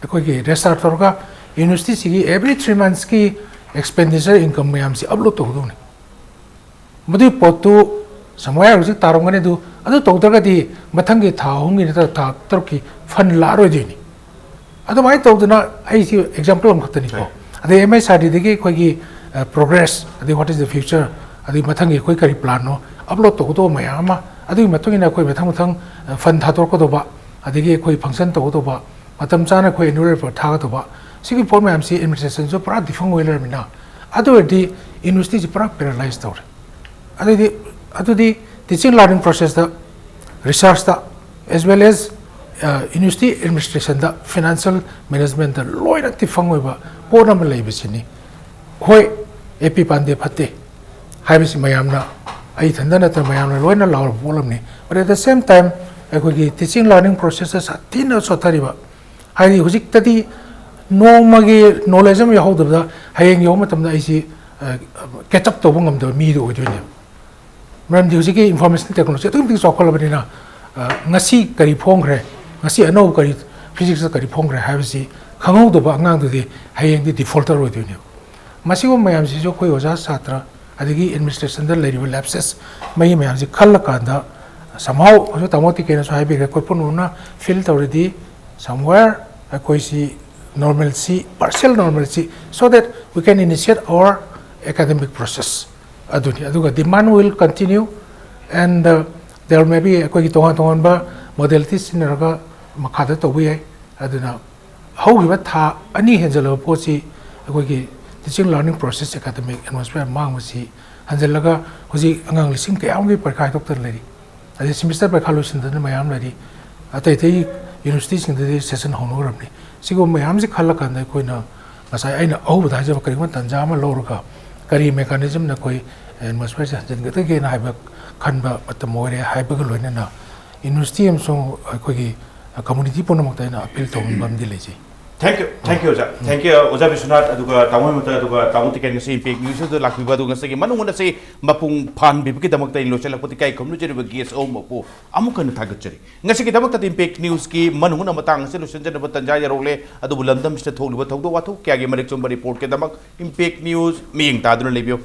ꯑꯩꯈꯣꯏꯒꯤ register ꯇꯧꯔꯒ universityꯁꯤꯒꯤ every three monthsꯀꯤ expenditure, income ꯃꯌꯥꯝꯁꯤ upload ꯇꯧꯒꯗꯧꯅꯤ꯫ ꯃꯗꯨꯒꯤ ꯄꯣꯠꯇꯨ ꯁꯃꯨꯔꯥꯏ ꯍꯧꯖꯤꯛ ꯇꯥꯔꯝꯒꯅꯤ꯫ ꯑꯗꯨ ꯑꯗꯨ ꯇꯧꯗ꯭ꯔꯒꯗꯤ ꯃꯊꯪꯒꯤ ꯊꯥ ꯑꯍꯨꯝꯒꯤ ꯅꯠꯇ꯭ꯔꯒ ꯊꯥ ꯇꯔꯨꯛꯀꯤ fund ꯂꯥꯛꯑꯔꯣꯏꯗꯣꯏꯅꯤ꯫ ꯑꯗꯨꯃꯥꯏꯅ ꯇꯧꯗꯅ ꯑꯩꯁꯤ example ꯑꯃꯈꯛꯇꯅꯤꯀꯣ꯫ ꯑꯗꯩ MHRDꯗꯒꯤ ꯑꯩꯈꯣꯏꯒꯤ progress, ꯑꯗꯩ what is the future, ꯑꯗꯩ ꯃꯊꯪꯒꯤ ꯑꯩꯈꯣꯏ ꯀꯔꯤ planꯅꯣ, upload ꯇꯧꯒꯗꯧꯕ ꯃꯌꯥꯝ ꯑꯃ, ꯑꯗꯨꯒꯤ ꯃꯇꯨꯡ ꯏꯟꯅ ꯑꯩꯈꯣꯏ ꯃꯊꯪ ꯃꯊꯪ fund ꯊꯥꯗꯣꯔꯛꯀꯗꯧꯕ, ꯑꯗꯒꯤ ꯑꯩꯈꯣꯏ function ꯇꯧꯒꯗꯧꯕ, ꯃꯇꯝ ꯆꯥꯅ ꯑꯩꯈꯣꯏ annual report ꯊꯥꯒꯗꯧꯕ, ꯁꯤꯒꯤ ꯄꯣꯠ ꯃꯌꯥꯝꯁꯤ administrationꯁꯨ ꯄꯨꯔꯥ defunct ꯑꯣꯏ ꯂꯩꯔꯃꯤꯅ, ꯑꯗꯨ ꯑꯣꯏꯔꯗꯤ universityꯁꯤ ꯄꯨꯔꯥ paralyze ꯇꯧꯔꯦ꯫ ꯑꯗꯩꯗꯤ ꯑꯗꯨꯗꯤ teaching learning processꯇ, researchꯇ, as well as university administrationꯗ, financial managementꯇ ꯂꯣꯏꯅ defunct ꯑꯣꯏꯕ ꯄꯣꯠ ꯑꯃ ꯂꯩꯕꯁꯤꯅꯤ꯫ ꯍꯣꯏ, AP ꯄꯥꯟꯗꯦ ꯐꯠꯇꯦ ꯍꯥꯏꯕꯁꯤ ꯃꯌꯥꯝꯅ, ꯑꯩ ꯏꯊꯟꯗ ꯅꯠꯇꯅ ꯃꯌꯥꯝꯅ ꯂꯣꯏꯅ ꯂꯥꯎꯔꯕ ꯄꯣꯠ ꯑꯃꯅꯤ꯫ But at the same time ꯑꯩꯈꯣꯏꯒꯤ teaching learning processꯇ ꯁꯥꯊꯤꯅ ꯁꯣꯠꯊꯔꯤꯕ, ꯍꯥꯏꯗꯤ ꯍꯧꯖꯤꯛꯇꯗꯤ ꯅꯣꯡꯃꯒꯤ knowledge ꯑꯃ ꯌꯥꯎꯍꯧꯗꯕꯗ ꯍꯌꯦꯡ ꯌꯧꯕ ꯃꯇꯝꯗ ꯑꯩꯁꯤ catch up ꯇꯧꯕ ꯉꯝꯗꯕ ꯃꯤꯗꯣ ꯑꯣꯏꯗꯣꯏꯅꯦꯕ꯫ ꯃꯔꯝꯗꯤ ꯍꯧꯖꯤꯛꯀꯤ information technology ꯑꯗꯨꯛꯀꯤ ꯃꯇꯤꯛ ꯆꯥꯎꯈꯠꯂꯕꯅꯤꯅ ꯉꯁꯤ ꯀꯔꯤ ꯐꯣꯡꯈ꯭ꯔꯦ, ꯉꯁꯤ ꯑꯅꯧꯕ ꯀꯔꯤ ꯐꯤꯖꯤꯛꯁꯇ ꯀꯔꯤ ꯐꯣꯡꯈ꯭ꯔꯦ ꯍꯥꯏꯕꯁꯤ ꯈꯪꯍꯧꯗꯕ ꯑꯉꯥꯡꯗꯨꯗꯤ ꯍꯌꯦꯡꯗꯤ ꯗꯤꯐꯣꯜꯇꯔ ꯑꯣꯏꯗꯣꯏꯅꯦꯕ꯫ ꯃꯁꯤꯒꯨꯝꯕ ꯃꯌꯥꯝꯁꯤꯁꯨ ꯑꯩꯈꯣꯏ ꯑꯣꯖꯥ ꯁꯥꯇ꯭ꯔ ꯑꯗꯒꯤ ꯑꯦꯗꯃꯤꯅꯤꯁꯇ꯭ꯔꯦꯁꯟꯗ ꯂꯩꯔꯤꯕ ꯂꯦꯞꯁꯦꯁ ꯃꯩ ꯃꯌꯥꯝꯁꯤ ꯈꯜꯂꯀꯥꯟꯗ somehow ꯍꯧꯖꯤꯛ ꯇꯥꯃꯣ ꯇꯤꯀꯦꯟꯅꯁꯨ ꯍꯥꯏꯕꯤꯈ꯭ꯔꯦ, ꯑꯩꯈꯣꯏ ꯄꯨꯝꯅꯃꯛꯅ ꯐꯤꯜ ꯇꯧꯔꯗꯤ somewhere ꯑꯩꯈꯣꯏꯁꯤ ꯅꯣꯔꯃꯦꯜꯁꯤ, partial normalcy, so that we can initiate our academic process꯫ ꯑꯗꯨꯅꯤ꯫ ꯑꯗꯨꯒ demand will continue and there may be ꯑꯩꯈꯣꯏꯒꯤ ꯇꯣꯉꯥꯟ ꯇꯣꯉꯥꯟꯕ ꯃꯣꯗꯦꯂꯤꯇꯤ ꯁꯤꯖꯤꯟꯅꯔꯒ ꯃꯈꯥꯗ ꯇꯧꯕ ꯌꯥꯏ꯫ ꯑꯗꯨꯅ ꯍꯧꯈꯤꯕ ꯊꯥ ꯑꯅꯤ ꯍꯦꯟꯖꯜꯂꯕ ꯄꯣꯠꯁꯤ ꯑꯩꯈꯣꯏꯒꯤ teaching learning process, academic atmosphere ꯃꯥꯡꯕꯁꯤ ꯍꯟꯖꯜꯂꯒ ꯍꯧꯖꯤꯛ ꯑꯉꯥꯡ ꯂꯤꯁꯤꯡ ꯀꯌꯥ ꯑꯃꯒꯤ ꯄꯔꯤꯈꯥ ꯍꯥꯏꯗꯣꯛꯇꯅ ꯂꯩꯔꯤ꯫ ꯑꯗꯩ ꯁꯤꯃꯤꯁꯇꯔ ꯄꯔꯤꯈꯥ ꯂꯣꯏꯁꯤꯟꯗꯅ ꯃꯌꯥꯝ ꯂꯩꯔꯤ꯫ ꯑꯇꯩ ꯑꯇꯩ ꯌꯨꯅꯤꯚꯔꯁꯤꯇꯤꯁꯤꯡꯗꯗꯤ ꯁꯦꯁꯟ ꯍꯧꯅꯈ꯭ꯔꯕꯅꯤ꯫ ꯁꯤꯒꯨꯝꯕ ꯃꯌꯥꯝꯁꯤ ꯈꯜꯂꯀꯥꯟꯗ ꯑꯩꯈꯣꯏꯅ ꯉꯁꯥꯏ ꯑꯩꯅ ꯑꯍꯧꯕꯗ ꯍꯥꯏꯖꯕ ꯀꯔꯤꯒꯨꯝꯕ ꯇꯥꯟꯖꯥ ꯑꯃ ꯂꯧꯔꯒ ꯀꯔꯤ mechanismꯅ ꯑꯩꯈꯣꯏ atmosphereꯁꯦ ꯍꯟꯖꯤꯟꯒꯗꯒꯦꯅ ꯍꯥꯏꯕ ꯈꯟꯕ ꯃꯇꯝ ꯑꯣꯏꯔꯦ ꯍꯥꯏꯕꯒ ꯂꯣꯏꯅꯅ ꯌꯨꯅꯤꯚꯔꯁꯤꯇꯤ ꯑꯃꯁꯨꯡ ꯑꯩꯈꯣꯏꯒꯤ community ꯄꯨꯝꯅꯃꯛꯇ ꯑꯩꯅ appeal ꯇꯧꯅꯤꯡꯕ ꯑꯃꯗꯤ ꯂꯩꯖꯩ꯫ Thank you, thank you ꯑꯣꯖꯥ, thank you ꯑꯣꯖꯥ ꯕꯤꯁ꯭ꯋꯅꯥꯊ꯫ ꯑꯗꯨꯒ ꯇꯥꯃꯣ ꯍꯦꯃꯟꯇ, ꯑꯗꯨꯒ ꯇꯥꯃꯣ ꯇꯤꯀꯦꯟ ꯉꯁꯤ Impact Newsꯇ ꯂꯥꯛꯄꯤꯕ, ꯑꯗꯨꯒ ꯉꯁꯤꯒꯤ ꯃꯅꯨꯡ ꯍꯨꯠꯅ ꯑꯁꯤ ꯃꯄꯨꯡ ꯐꯥꯍꯟꯕꯤꯕꯒꯤꯗꯃꯛꯇ ꯑꯩ ꯂꯣꯏꯁꯤꯜꯂꯛꯄꯗ ꯏꯀꯥꯏ ꯈꯨꯝꯅꯖꯔꯤꯕ guest ꯑꯍꯨꯝꯃꯛꯄꯨ ꯑꯃꯨꯛ ꯍꯟꯅ ꯊꯥꯒꯠꯆꯔꯤ꯫ ꯉꯁꯤꯒꯤꯗꯃꯛꯇꯗꯤ Impact Newsꯀꯤ ꯃꯅꯨꯡ ꯍꯨꯠꯅ ꯃꯇꯥꯡ ꯑꯁꯤ ꯂꯣꯏꯁꯤꯟꯖꯅꯕ ꯇꯥꯟꯖꯥ ꯌꯧꯔꯛꯂꯦ꯫ ꯑꯗꯨꯕꯨ ꯂꯝꯗꯝꯁꯤꯗ ꯊꯣꯛꯂꯤꯕ ꯊꯧꯗꯣꯛ ꯋꯥꯊꯣꯛ ꯀꯌꯥꯒꯤ ꯃꯔꯤꯛ ꯆꯨꯝꯕ reportꯀꯤꯗꯃꯛ Impact News ꯃꯤꯠꯌꯦꯡ ꯇꯥꯗꯨꯅ ꯂꯩꯕꯤꯌꯨ꯫